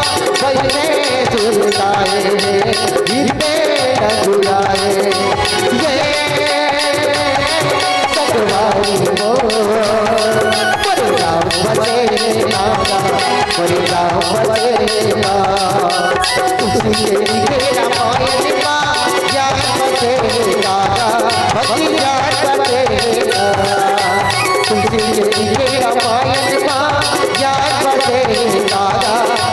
बैठे सुरताए, हृदय न जुड़ाए। ये सतवारी को मोरे राम बसेला, मोरे राम बसेला। तुलसी के लिखे रामायण मा ज्ञान बसेला, भक्ति ज्ञान बसेला। तुलसी के लिखे रामायण मा ज्ञान बसेला,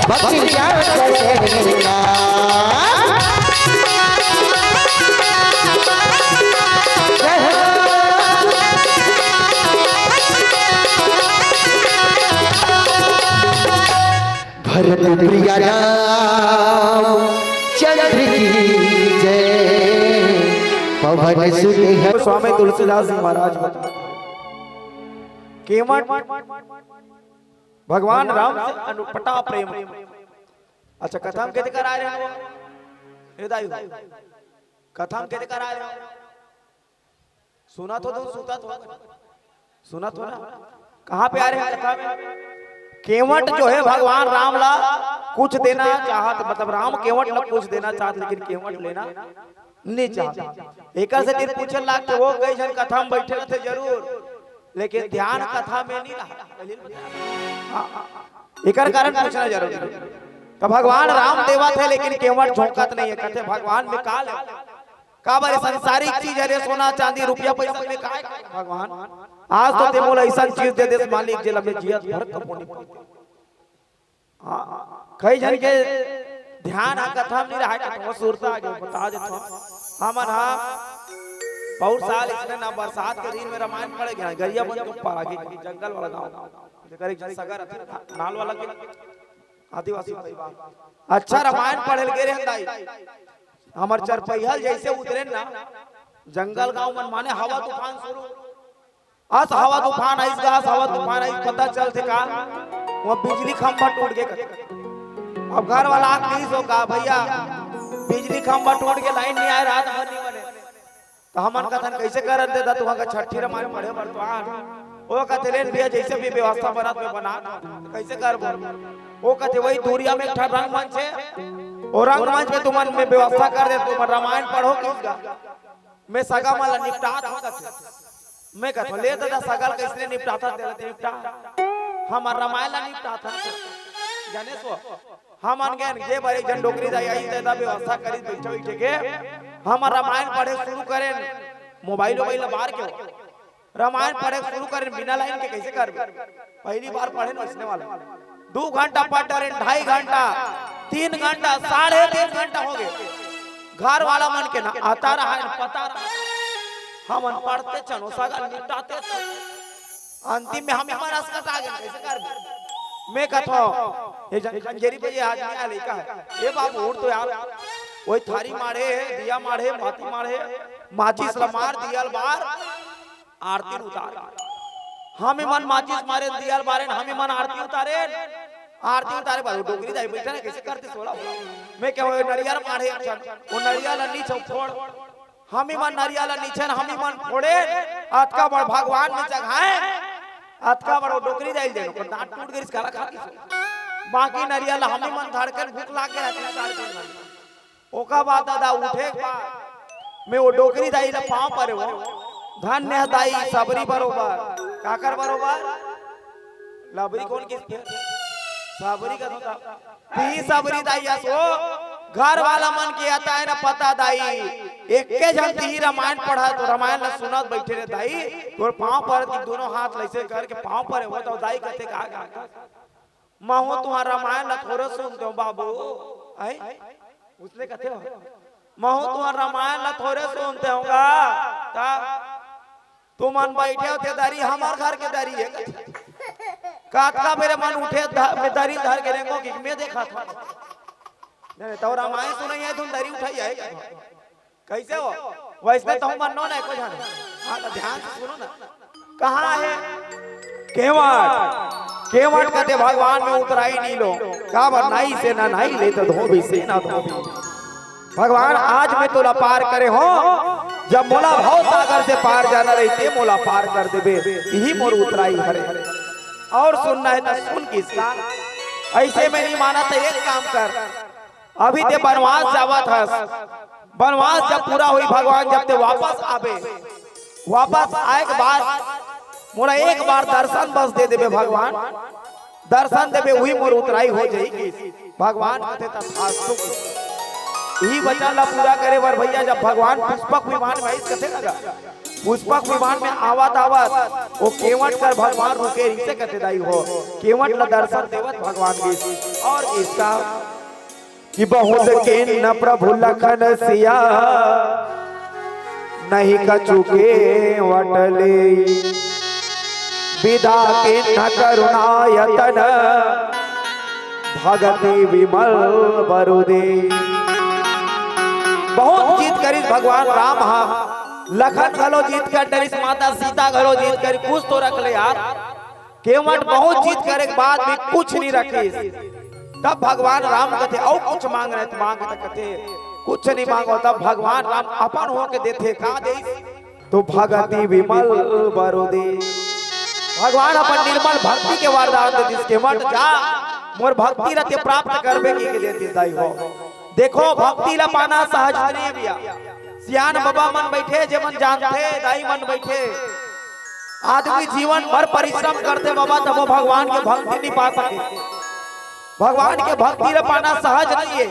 भक्ति ज्ञान बसेला। भरत प्रिया राम चंद्र की जय। पवन सुत है। स्वामी तुलसीदास जी महाराज बता, केवट भगवान राम से अनुपटा प्रेम। अच्छा, कथा म केते करा रहे हो? ए दाई, कथा म केते करा रहे हो? सुनत हो तो सुतत हो, सुनत हो ना? कहाँ पे आ रहे हैं कथा में? केवट जो है भगवान राम ला कुछ देना चाहत, मतलब राम केवट ला कुछ देना चाहत, लेकिन केवट लेना नहीं चाहत। एकर से फिर पूछे लाग के वो कई झन कथा में बैठे रहते जरूर, लेकिन ध्यान कथा में नहीं रहा। हाँ, हाँ, हाँ। एकर कारण पूछना जरूरी है। तो भगवान राम देवत है, लेकिन केवट झोंकत नहीं है। कहते भगवान में का ले? काबर ये संसारिक चीज हरे, सोना चांदी रुपया पैसा में काय भगवान? आज तो ते मोला ऐसा चीज दे देस मालिक, जेला मैं जियत भर कबो नहीं पाऊं। हाँ, कई झन के ध्यान हा कथा में नहीं रहा, कथा सुरता आगे बता देथों। हमन हा बहुत साल इसने ना बरसात के दिन में रामायण पढ़े गया, गरियाबंद के ऊपर आगे जंगल वाला गांव, जेकर एक झन सगा रथे, नाल वाला के आदिवासी परिवार। अच्छा रामायण पढ़े लगे रे दाई, हमर चरपैया जैसे उतरे ना जंगल गांव मन माने हवा तूफान शुरू। अस हवा तूफान आइस गा, अस हवा तूफान आइस, पता चलथे का? वो बिजली खंभा टूट गे। अब घर वाला आके कहिस हो का, "भैया, बिजली खंभा टूट गे, लाइन नहीं आए, रात भर नहीं बने।" तो हमन कथन, "कैसे करन दे दा, तुहा का छठी रामायण पढ़े बर तो आन।" वो कथे, "लेन भैया, जैसे भी व्यवस्था बनत में बना, कैसे करबो?" वो कथे, "वही दूरिया में एक ठा रंगमंच है, वो रंगमंच में तुमन में व्यवस्था कर दे, तुमन रामायण पढ़ो किस गा।" मैं सगा मन ला निपटात हूँ कथे। मैं कहत हूँ, "ले दादा, सगा ल कैसने निपटाथा, तेला ते निपटा। हमर रामायण ला निपटाथा।" जाने सो, हमन गेन जे बर एक झन डोकरी दाई आइस, तेदा व्यवस्था करिस बइठे बइठे के। हमन रामायण पढ़े शुरू करेन, मोबाइल वोबाइल ला बार के हो। रामायण पढ़े शुरू करेन बिना लाइन के, कइसे करबे? पहली बार पढ़ेन वइसने वाला। दू घंटा पढ़ डरेन, ढाई घंटा, तीन घंटा, साढ़े तीन घंटा हो गे। घर वाला मन के ना आता रहा, ना पता रहा। हमन पढ़ते चनो सगल निपटाते चनो। अंतिम में हमी मन असकटा गेन, कइसे करबे? मैं कथों, ये जन खंजेरी पे ये आदमी आय लइका हे। ए बाबू, उठ तो यार। वही थारी माढ़े हे, दिया माढ़े, बाती माढ़े, माचिस ला मार, दिया ल बार, आरती ल उतार। हमी मन माचिस मारेन, दिया ल बारेन, हमी मन आरती उतारेन। आरती उतारे बर वो डोकरी दाई बइठे हे, कइसे करतिस ओला? मैं कहों, वो नरियर माढ़े एक ठन, वो नरियर ला नीचे फोड़। हमी मन नरियर ला नीचे, हमी मन फोड़ेन, अतका बड़ भगवान में चघाएन, अतका बड़ वो डोकरी दाई ल देन, ओकर दांत टूट गे रिहिस, काला खातिस। बाकी नरियर ला हमी मन धड़केन, भूख लाग गे रहिस, दांत टूट गे। ओकर बाद दादा उठे के बाद में वो डोकरी दाई ला पाँव परे हों, धन्य हे दाई, सबरी बरोबर। काकर बरोबर? लबरी कोन किहिस फेर? सबरी कथों त। तिही सबरी दाई अस ओ, घर वाला मन के अता हे ना पता दाई। एके झन तिही रामायण पढ़त, रामायण ला सुनत बइठे रहे दाई। तोर पाँव परत कि दूनों हाथ ल अइसे करके पाँव परे हों त दाई कथे का, का, का? महूं तुंहर रामायण ला थोरे सुनते हों बाबू। अई? वइसने कथे हो। महूं तुंहर रामायण ला थोरे सुनते हों गा। त तुमन बइठे हो ते दरी हमर घर के दरी हे। कतका बेर मन उठे ध-, में दरी धर के रेंगों कि मैं देखत हों। नहीं, नहीं, तोर रामायण सुनइया हे, तुम दरी उठाइया हे। कइसे हो? वइसने तहूं मन नो ना एको झन। हाँ, त ध्यान से सुनो ना। कहाँ हे? केवट। केवट कथे भगवान मैं उतराई नइ लों। काबर नाई से ना नाई ले त धोबी से ना धोबी। भगवान, आज मैं तोला पार करे हों, जब मोला भव सागर से पार जाना रहिते, मोला पार कर देबे, इही मोर उतराई हरे। अउ सुनना हे त सुन किसका, अइसे में नइ मानस त एक काम कर, अभी ते बनवास जावत हस, बनवास जब पूरा होही भगवान, जब ते वापस आबे, वापस आए के बाद मोला एक बार दर्शन बस दे देबे भगवान, दर्शन देबे, उही मोर उतराई हो जाही कि भगवान कथे तथास्तु। इही वचन ला पूरा करे बर भइया, जब भगवान पुष्पक विमान में आइस कथे ना गा, पुष्पक विमान में आवत आवत वो केवट कर भगवान रुके रिहिसे कथे दाई हो, केवट ला दर्शन देवत भगवान गिस। अउ इसका कि बहुत कीन्ह प्रभु लखन सिया, नहीं कछु केवट लेई। बिदा कीन्ह करुणायतन, भगति विमल बरु देई। बहुत जिद करिस भगवान राम हा, लखन घलो जिद कर डरिस, माता सीता घलो जिद करिस, कुछ तो रख ले यार। केवट बहुत जिद करे के बाद भी कुछ नइ रखिस। तब भगवान राम कथे, "अउ कुछ मांगना हे त मांग।" त कथे, "कुछ नइ मांगों।" तब भगवान राम अपन होके देथे, का देइस? तो भगति विमल बरु देई। भगवान अपन निर्मल भक्ति के वरदान दे दिस, "केवट जा, मोर भक्ति ला ते प्राप्त करबे," कहिके दे दिस दाई हो। देखो, भक्ति ला पाना सहज नइ हे भइया। सियान बबा मन बइठे, जेमन जानथे, दाई मन बइठे। आदमी जीवन भर परिश्रम करथे बबा, तभो भगवान के भक्ति नइ पा सके। भगवान के भक्ति ला पाना सहज नइ हे।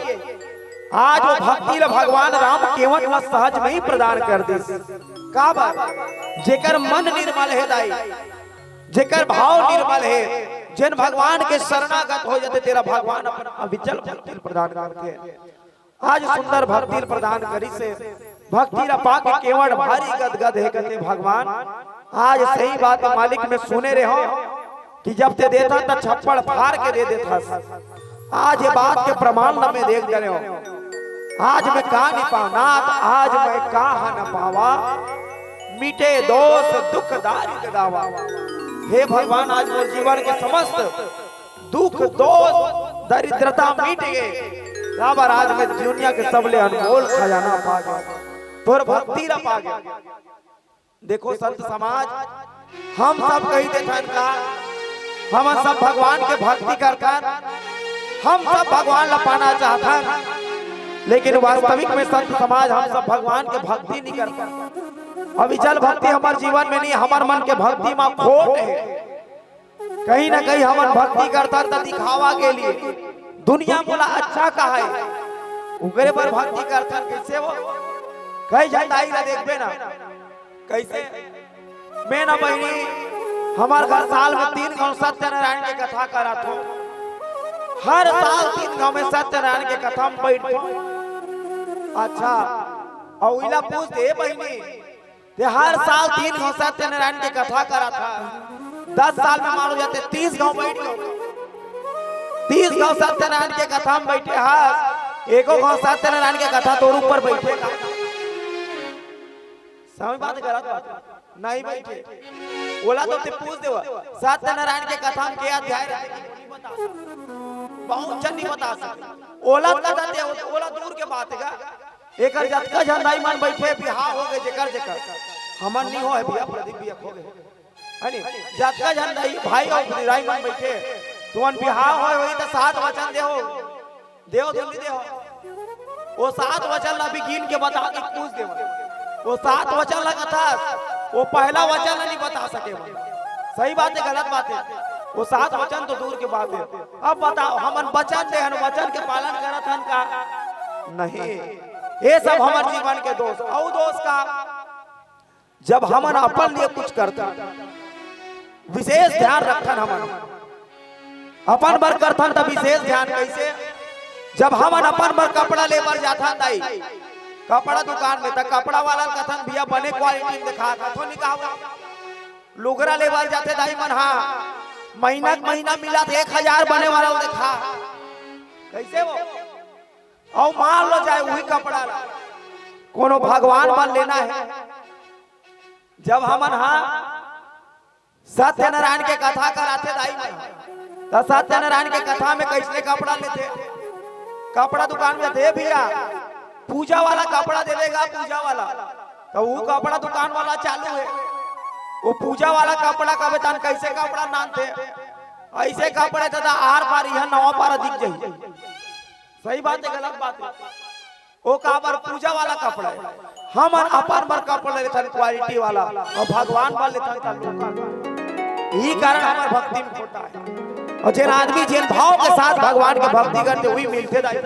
आज वो भक्ति ला भगवान राम केवट ला सहज में ही प्रदान कर दिस। काबर? जेकर मन निर्मल हे दाई, जेकर भाव निर्मल हे, जेन भगवान के शरणागत हो जाथे, तेला भगवान अपन अविचल भक्ति प्रदान करथे। आज सुंदर भक्ति प्रदान करिस हे। भक्ति ला पाके केवट भारी गदगद हे, कथे, "भगवान, आज सही बात हे मालिक, मैं सुने रेहेंव कि जब ते देथस त छप्पड़ फार के दे देथस। आज ये बात के प्रमाण ला मैं देख डरेंव। आज मैं का नइ पावंव, आज मैं का हा न पावंव, मिटे दोष दुख दारिद दावा।" हे भगवान, आज मोर जीवन के समस्त दुख, दोष, दरिद्रता मिट गे। काबर आज मैं दुनिया के सबले अनमोल खजाना पा गेंव, तोर भक्ति ला पा गेंव। देखो संत समाज, हम सब कहि देथन का, हमन सब भगवान के भक्ति करथन, हम सब भगवान ला पाना चाहथन, लेकिन वास्तविक में संत समाज हम सब भगवान के भक्ति नइ करथन। अविचल भक्ति हमर जीवन में नइ, हमर मन के भक्ति म खोट हे। कहीं ना कहीं हमन भक्ति करथन त दिखावा के लिए, दुनिया मोला अच्छा कहे, ओकरे बर भक्ति करथन। कइसे वो? कई झन दाई ला देखबे ना, कइसे? मैं ना बहिनी, हमर घर साल में तीन घांव सत्यनारायण के कथा करत हों। हर साल तीन घांव में सत्यनारायण के कथा में बइठथों। अच्छा, अउ इला पूछ दे बहिनी, ते हर साल तीन घांव सत्यनारायण के कथा करत हस, दस साल में मानो जाते तीस घांव बइठ गे, तीस घांव सत्यनारायण के कथा में बइठे हस, एको घांव सत्यनारायण के कथा तोर ऊपर बइठे का? सही बात, गलत बात? नहीं बइठे। ओला तो ते पूछ देवा, सत्यनारायण के कथा में के अध्याय रहिथे? बहुत झन नहीं बता सके। ओला कथा ते, ओला दूर के बात हे गा। एकर जतका झन दाई मन बइठे, बिहाव हो गे जेकर जेकर, हमर नहीं होय भैया, प्रदीप भैया हो गे, है नी? जतका झन दाई भाई अउ दाई मन बइठे, तुमन बिहाव होय होही त सात वचन देहो, देहो तुमन देहो। वो सात वचन ला भी गिन के बता के पूछ देवा। वो सात वचन ला कथा, वो पहला वचन ला नहीं बता सके। सही बात हे, गलत बात हे? वो सात वचन तो दूर के बात हे। अब बताओ, हमन वचन दे हन, वचन के पालन करत हन का? नहीं। ये सब हमर जीवन के दोष। अउ दोष का? जब हमन अपन लिए कुछ करथन, विशेष ध्यान रखथन हमन। अपन बर करथन त विशेष ध्यान। कइसे? जब हमन अपन बर कपड़ा ले बर जाथन दाई, कपड़ा दुकान में, त कपड़ा वाला ल कथन, "भैया, बने क्वालिटी में देखा।" कथो नहीं कहावो। लुगरा ले बर जाथे दाई मन, हाँ, महीना के महीना मिलत एक हजार बने वाला ल देखा। कइसे वो? अउ मान लो जाए उही कपड़ा ला कोनो भगवान बर लेना हे, जब हमन हा सत्यनारायण के कथा कराथे दाई मन, त सत्यनारायण के कथा में कइसने कपड़ा लेथे? कपड़ा दुकान में जाथे, "ए भैया, पूजा वाला कपड़ा देबे गा, पूजा वाला।" त वो कपड़ा दुकान वाला चालू हे, वो पूजा वाला कपड़ा कबे तन कइसे कपड़ा नानथे, अइसे कपड़े त आर पार इहाँ नवा पारा दिख जाही। सही बात हे, गलत बात हे? ओ काबर पूजा वाला कपड़ा हे। हमन अपन बर कपड़ा लेथन क्वालिटी वाला, अउ भगवान बर लेथन त लोकल। यही कारण हमर भक्ति में खोटा हे। अउ जेन आदमी जेन भाव के साथ भगवान के भक्ति करथे, उही मिलथे दाई।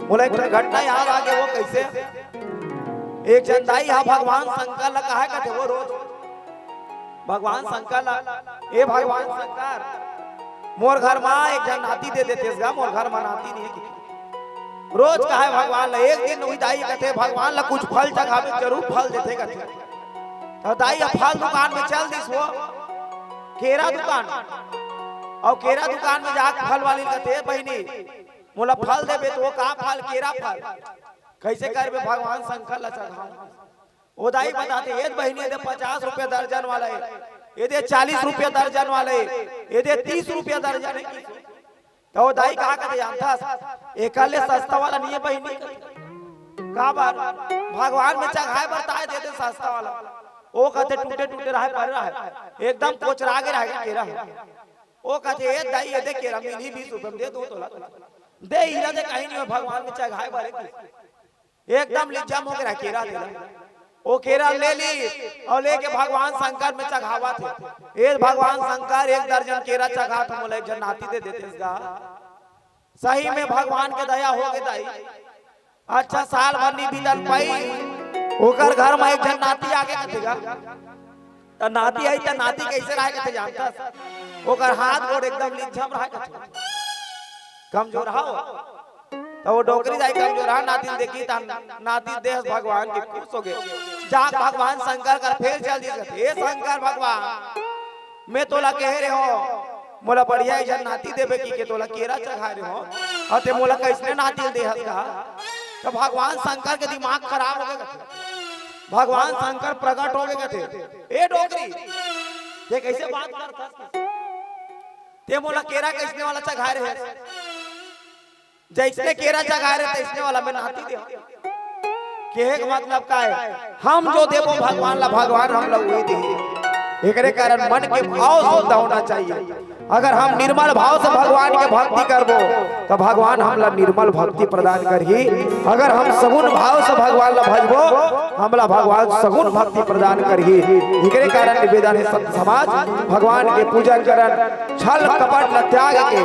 मोला एक ठन घटना याद आ गे, वो कइसे? एक झन दाई हा भगवान शंकर ला कहा कथे, वो रोज भगवान शंकर ला, "ए भगवान शंकर, मोर घर मा एक झन नाती दे देतेस गा, मोर घर मा नाती नहीं हे।" रोज कहे भगवान ला। एक दिन उही दाई कथे, "भगवान ला कुछ फल चघाबे, जरूर फल देथे," कथे। त दाई ह फल दुकान में चल दिस, वो केरा दुकान, अउ केरा दुकान में जाके फल वाली कथे, "बहिनी, मोला फल देबे?" त वो, "का फल?" "केरा फल।" "कइसे करबे?" "भगवान शंकर ला चघाहूं।" ओ दाई बताथे, "ए दे बहिनी, ए दे पचास रुपया दर्जन वाला हे, ए दे चालीस रुपया दर्जन वाला हे, ए दे तीस रुपया दर्जन हे।" त ओ दाई का कथे जानथस, "एकर ले सस्ता वाला नहीं हे बहिनी।" "काबर?" "भगवान में चघाए बर ताय दे दे सस्ता वाला।" ओ कथे, "टूटे टूटे राहय, परे राहय, एकदम कोचरा गे राहय केरा हे।" ओ कथे, "ए दाई, ए दे केरा मिलही बीस रुपया में, दे दूं तोला।" "दे, इला दे, कहीं नहीं होय, भगवान में चघाए बर हे।" एकदम लिज्जम होके रह केरा देला। ओ केरा ले ली अउ लेके भगवान शंकर में चघावत हे। "ए भगवान शंकर, एक दर्जन केरा चघात हंव, मोला एक झन नाती दे देतेस गा।" सही में भगवान के दया होगे दाई। अच्छा, साल भर नी बीतन पाई, ओकर घर म एक झन नाती आगे कथे गा। त नाती आई त नाती कइसे राहय कथे जानथस? ओकर हाथ गोड़ एकदम लिज्जम राहय कथे। कमजोरहा। त ओ डोकरी दाई कमजोरहा नाती ल देखिस त नाती ल देहस भगवान के, खुश होगे। जाके भगवान शंकर कर फेर चल दिस कथे, "ए शंकर भगवान, मैं तोला कहे रेहेंव, मोला बढ़िया एक झन नाती देबे कहिके तोला केरा चघाए रेहेंव, अउ ते मोला कइसने नाती ल देहस गा?" त भगवान शंकर के दिमाग खराब होगे कथे। भगवान शंकर प्रगट होगे कथे, "ए डोकरी, ते कइसे बात करथस? ते मोला केरा कइसने वाला चघाए रेहेस? जइसने केरा चघाए रेहेस, तइसने वाला मैं नाती देहंव।" कहे के मतलब का हे? हम जो देबो भगवान ला, भगवान हमला उही दिही। एकरे कारण मन के भाव शुद्ध होना चाहिए। अगर हम निर्मल भाव से भगवान के भक्ति करबो, त भगवान हमला निर्मल भक्ति प्रदान करही। अगर हम सगुन भाव से भगवान ला भजबो, हमला भगवान सगुन भक्ति प्रदान करही। एकरे कारण निवेदन हे संत समाज, भगवान के पूजा करन, छल कपट ल त्याग के,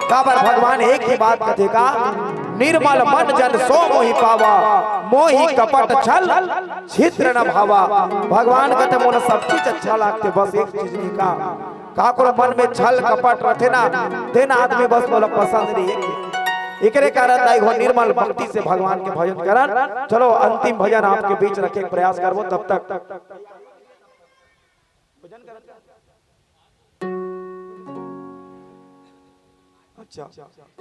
काबर भगवान एक ही बात कथे का, "निर्मल मन जन सो मोहि पावा, मोहि कपट छल छिद्र न भावा।" भगवान कथे, "मोला सब चीज अच्छा लागथे, बस एक चीज नहीं का।" काकरो मन में छल कपट रथे ना, तेन आदमी बस मोला पसंद नहीं हे। एकरे कारण दाई हो निर्मल भक्ति से भगवान के भजन करन। चलो अंतिम भजन आपके बीच रखे के प्रयास करबो, तब तक। अच्छा,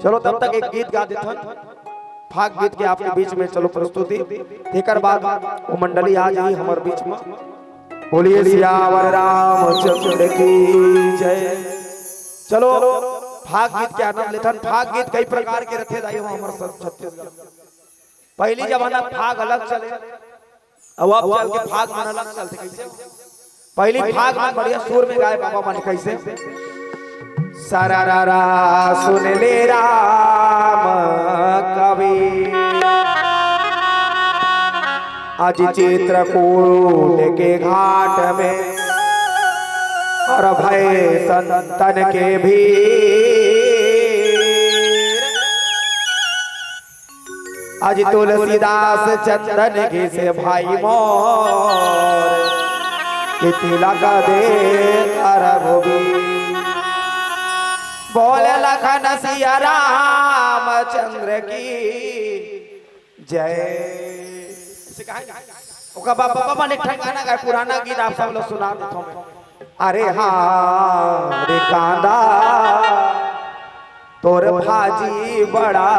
चलो तब तक एक गीत गा देथन। फाग गीत के आपके बीच में चलो प्रस्तुति, तेकर बाद वो मंडली आ जाही हमर बीच में। बोलिए सियावर रामचंद्र की जय। चलो फाग गीत के आनंद लेथन। फाग गीत कई प्रकार के रथे दाई हो हमर सब छत्तीसगढ़। पहली जमाना फाग अलग चले, अब अब चल के फाग मन अलग चलथे। कैसे? पहली फाग मन बढ़िया सुर में गाए बाबा मन। कैसे? सरारारा सुन ले राम कवि, आज चित्रकूट के घाट में और भय संतन के भीड़। आज तुलसीदास चंदन घिसे भाई मोर, कि तिलक दे कर रघुबीर। बोल लखन सिया रामचंद्र की जय। ऐसे कहा, ओकर बाबा मन एक ठन गाना गाए, पुराना गीत आप सब ला सुना देथों मैं। अरे हाँ रे कांदा, तोर भाजी बड़ा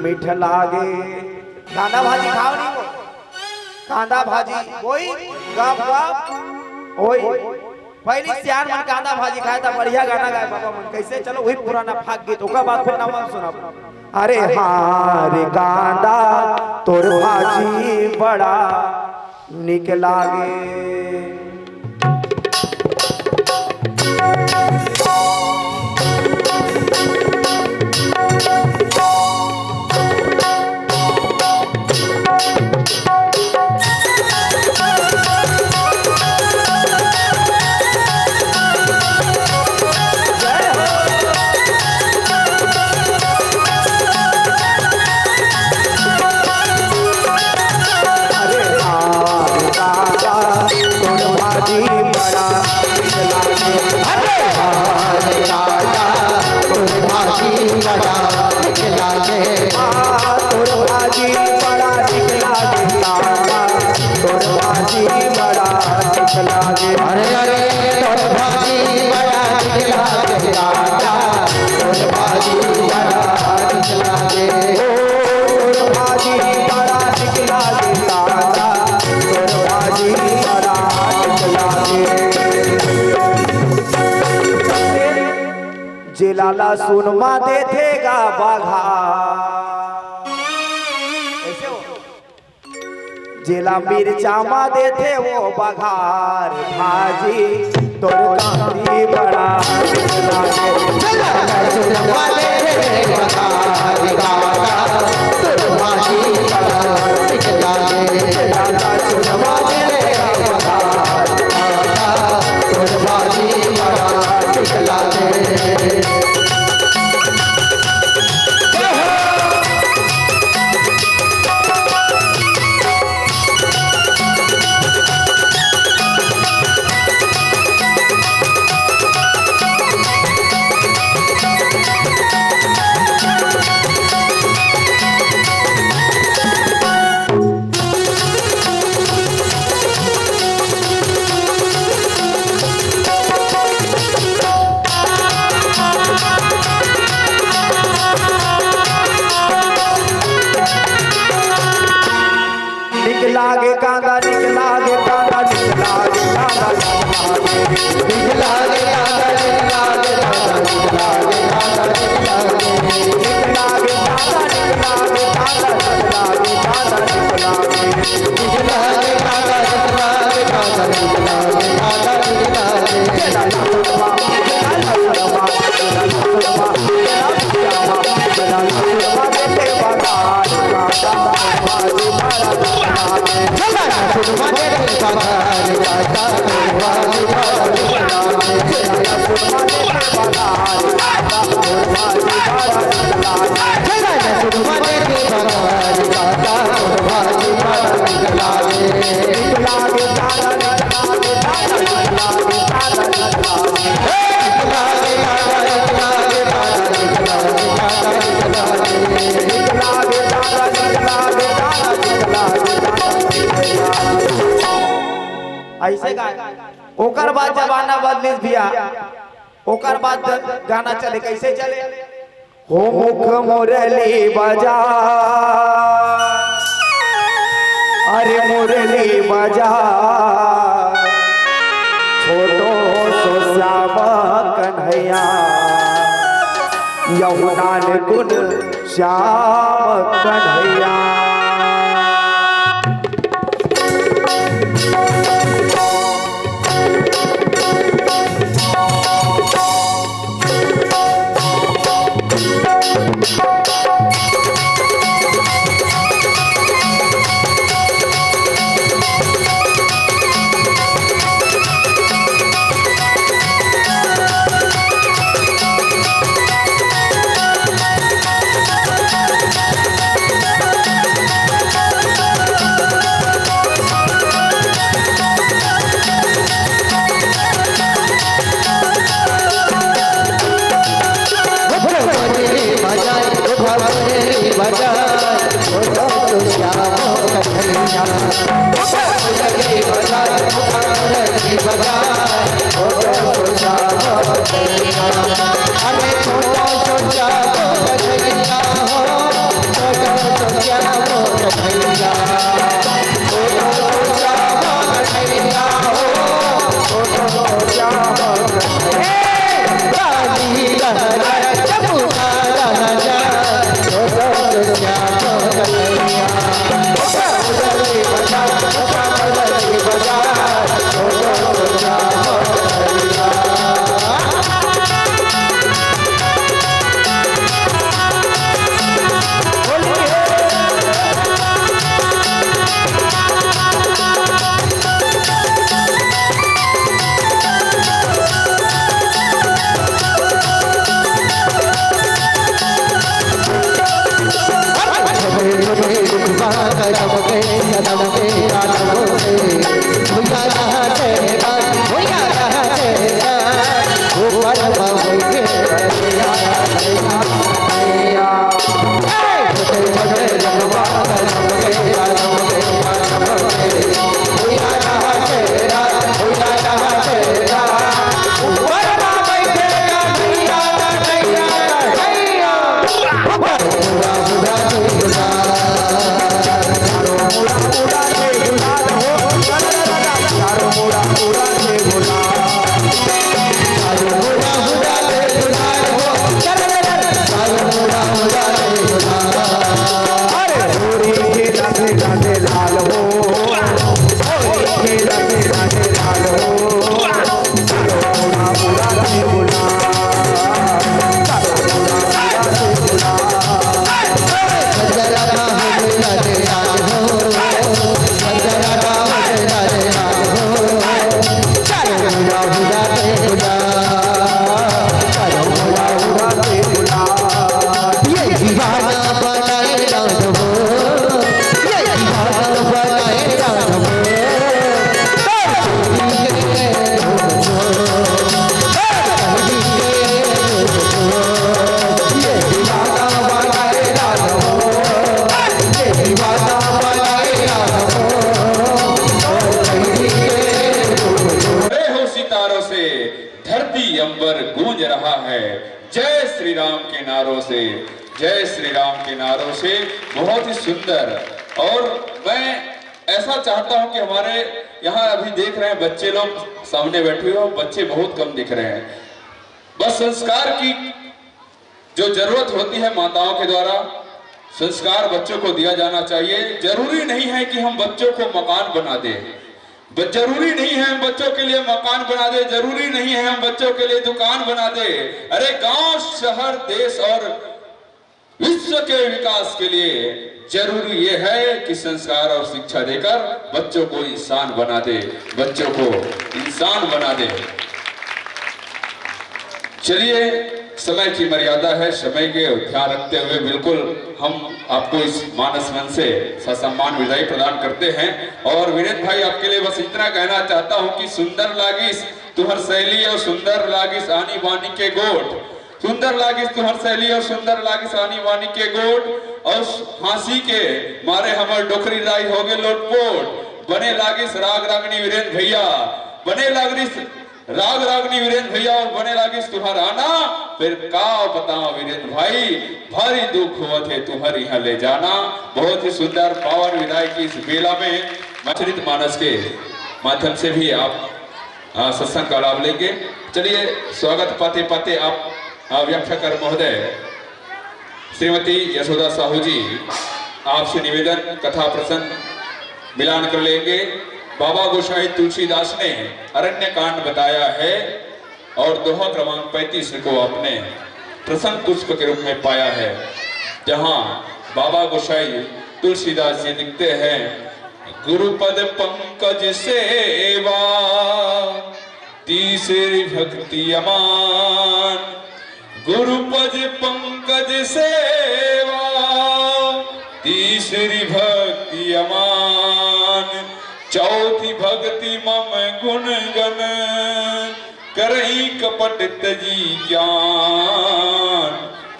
मीठ लागे। कांदा भाजी खाव नहीं वो? कांदा भाजी, ओई, गप गप, ओई। पहली सियान मन कांदा भाजी खाए त बढ़िया गाना गाए बाबा मन। कैसे? चलो वही पुराना फाग गीत, ओकर बाद फिर नवा सुनाबो। अरे हाँ रे कांदा, तोर भाजी बड़ा निक लागे। अरे हाँ रे कांदा, तोर भाजी बड़ा निक लागे। अरे हाँ रे कांदा, तोर भाजी बड़ा निक लागे। हाँ, तोर भाजी बड़ा निक लागे कांदा, तोर भाजी बड़ा निक लागे। अरे अरे, तोर भाजी बड़ा निक लागे कांदा, तोर भाजी बड़ा निक लागे। ओ, तोर भाजी बड़ा निक लागे कांदा, तोर भाजी बड़ा निक लागे। जेला लहसुन मा देथे गा बघार। कैसे हो? जेला मिर्चा मा देथे वो बघार भाजी, तोर कांदी बड़ा निक लागे। जेला लहसुन मा देथे बघार कांदा, तोर भाजी बड़ा निक लागे। जेला लहसुन मा देथे बघार कांदा, तोर भाजी बड़ा निक लागे। निक लागे कांदा, निक लागे कांदा, निक लागे कांदा, निक लागे कांदा, निक लागे कांदा, निक लागे कांदा, निक लागे कांदा, निक लागे कांदा, निक लागे कांदा, निक लागे कांदा, निक लागे कांदा। ऐसे गाए। ओकर बाद जमाना बदलिस भैया, ओकर बाद गाना चले, कैसे चले? हो मुख मुरली बजा, अरे मुरली बजा, छोटो सो श्याम कन्हैया, यहुनान गुण श्याम कन्हैया। बड़े हो सितारों से धरती अंबर गूंज रहा है, जय श्री राम के नारों से, जय श्री राम के नारों से। बहुत ही सुंदर। और मैं ऐसा चाहता हूं कि हमारे यहाँ अभी देख रहे हैं बच्चे लोग, सामने बैठे हुए हो, बच्चे बहुत कम दिख रहे हैं। बस संस्कार की जो जरूरत होती है माताओं के द्वारा, संस्कार बच्चों को दिया जाना चाहिए। जरूरी नहीं है कि हम बच्चों को मकान बना दें, ब-, जरूरी नहीं है हम बच्चों के लिए मकान बना दें, जरूरी नहीं है हम बच्चों के लिए दुकान बना दें। अरे, गांव, शहर, देश और विश्व के विकास के लिए जरूरी ये है कि संस्कार और शिक्षा देकर बच्चों को इंसान बना दे, बच्चों को इंसान बना दे। चलिए, समय की मर्यादा है, समय के ध्यान रखते हुए बिल्कुल हम आपको इस मानस मन से ससम्मान विदाई प्रदान करते हैं। और विनीत भाई, आपके लिए बस इतना कहना चाहता हूं कि सुंदर लागिस तुहर शैली और सुंदर लागिस आनी बानी के गोठ, सुंदर लागिस तुहर शैली और सुंदर लागिस आनी बानी के गोठ, और हंसी के मारे हमर डोकरी दाई होगे लोटपोट। बने लागिस राग रागनी वीरेंद्र भैया, बने लागिस राग रागनी वीरेंद्र भैया, अउ बने लागिस तुहर आना। फेर का बताओ वीरेंद्र भाई, भारी दुख होवत हे तुहर इहाँ ले जाना। बहुत ही सुंदर पावन विदाई की इस बेला में चरित मानस के माध्यम से भी आप, आ, सत्संग का लाभ लेंगे। चलिए, स्वागत पाते पाते आप, आ, व्याख्याकार महोदय श्रीमती यशोदा साहू जी, आपसे निवेदन, कथा प्रसंग मिलान कर लेंगे। बाबा गोसाई तुलसीदास ने अरण्य कांड बताया है और दोहा क्रमांक पैंतीस को आपने प्रसंग पुष्प के रूप में पाया है, जहां बाबा गोसाई तुलसीदास जी लिखते हैं, गुरुपद पंकज सेवा तीसरी भक्ति अमान। गुरुपद पंकज सेवा तीसरी भक्ति अमान। चौथी भक्ति मम गुण गण करई कपट तजी ज्ञान।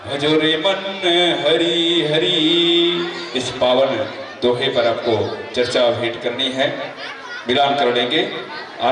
भजो रे मन हरि हरि। इस पावन दोहे पर आपको चर्चा भेंट करनी है, मिलान कर लेंगे।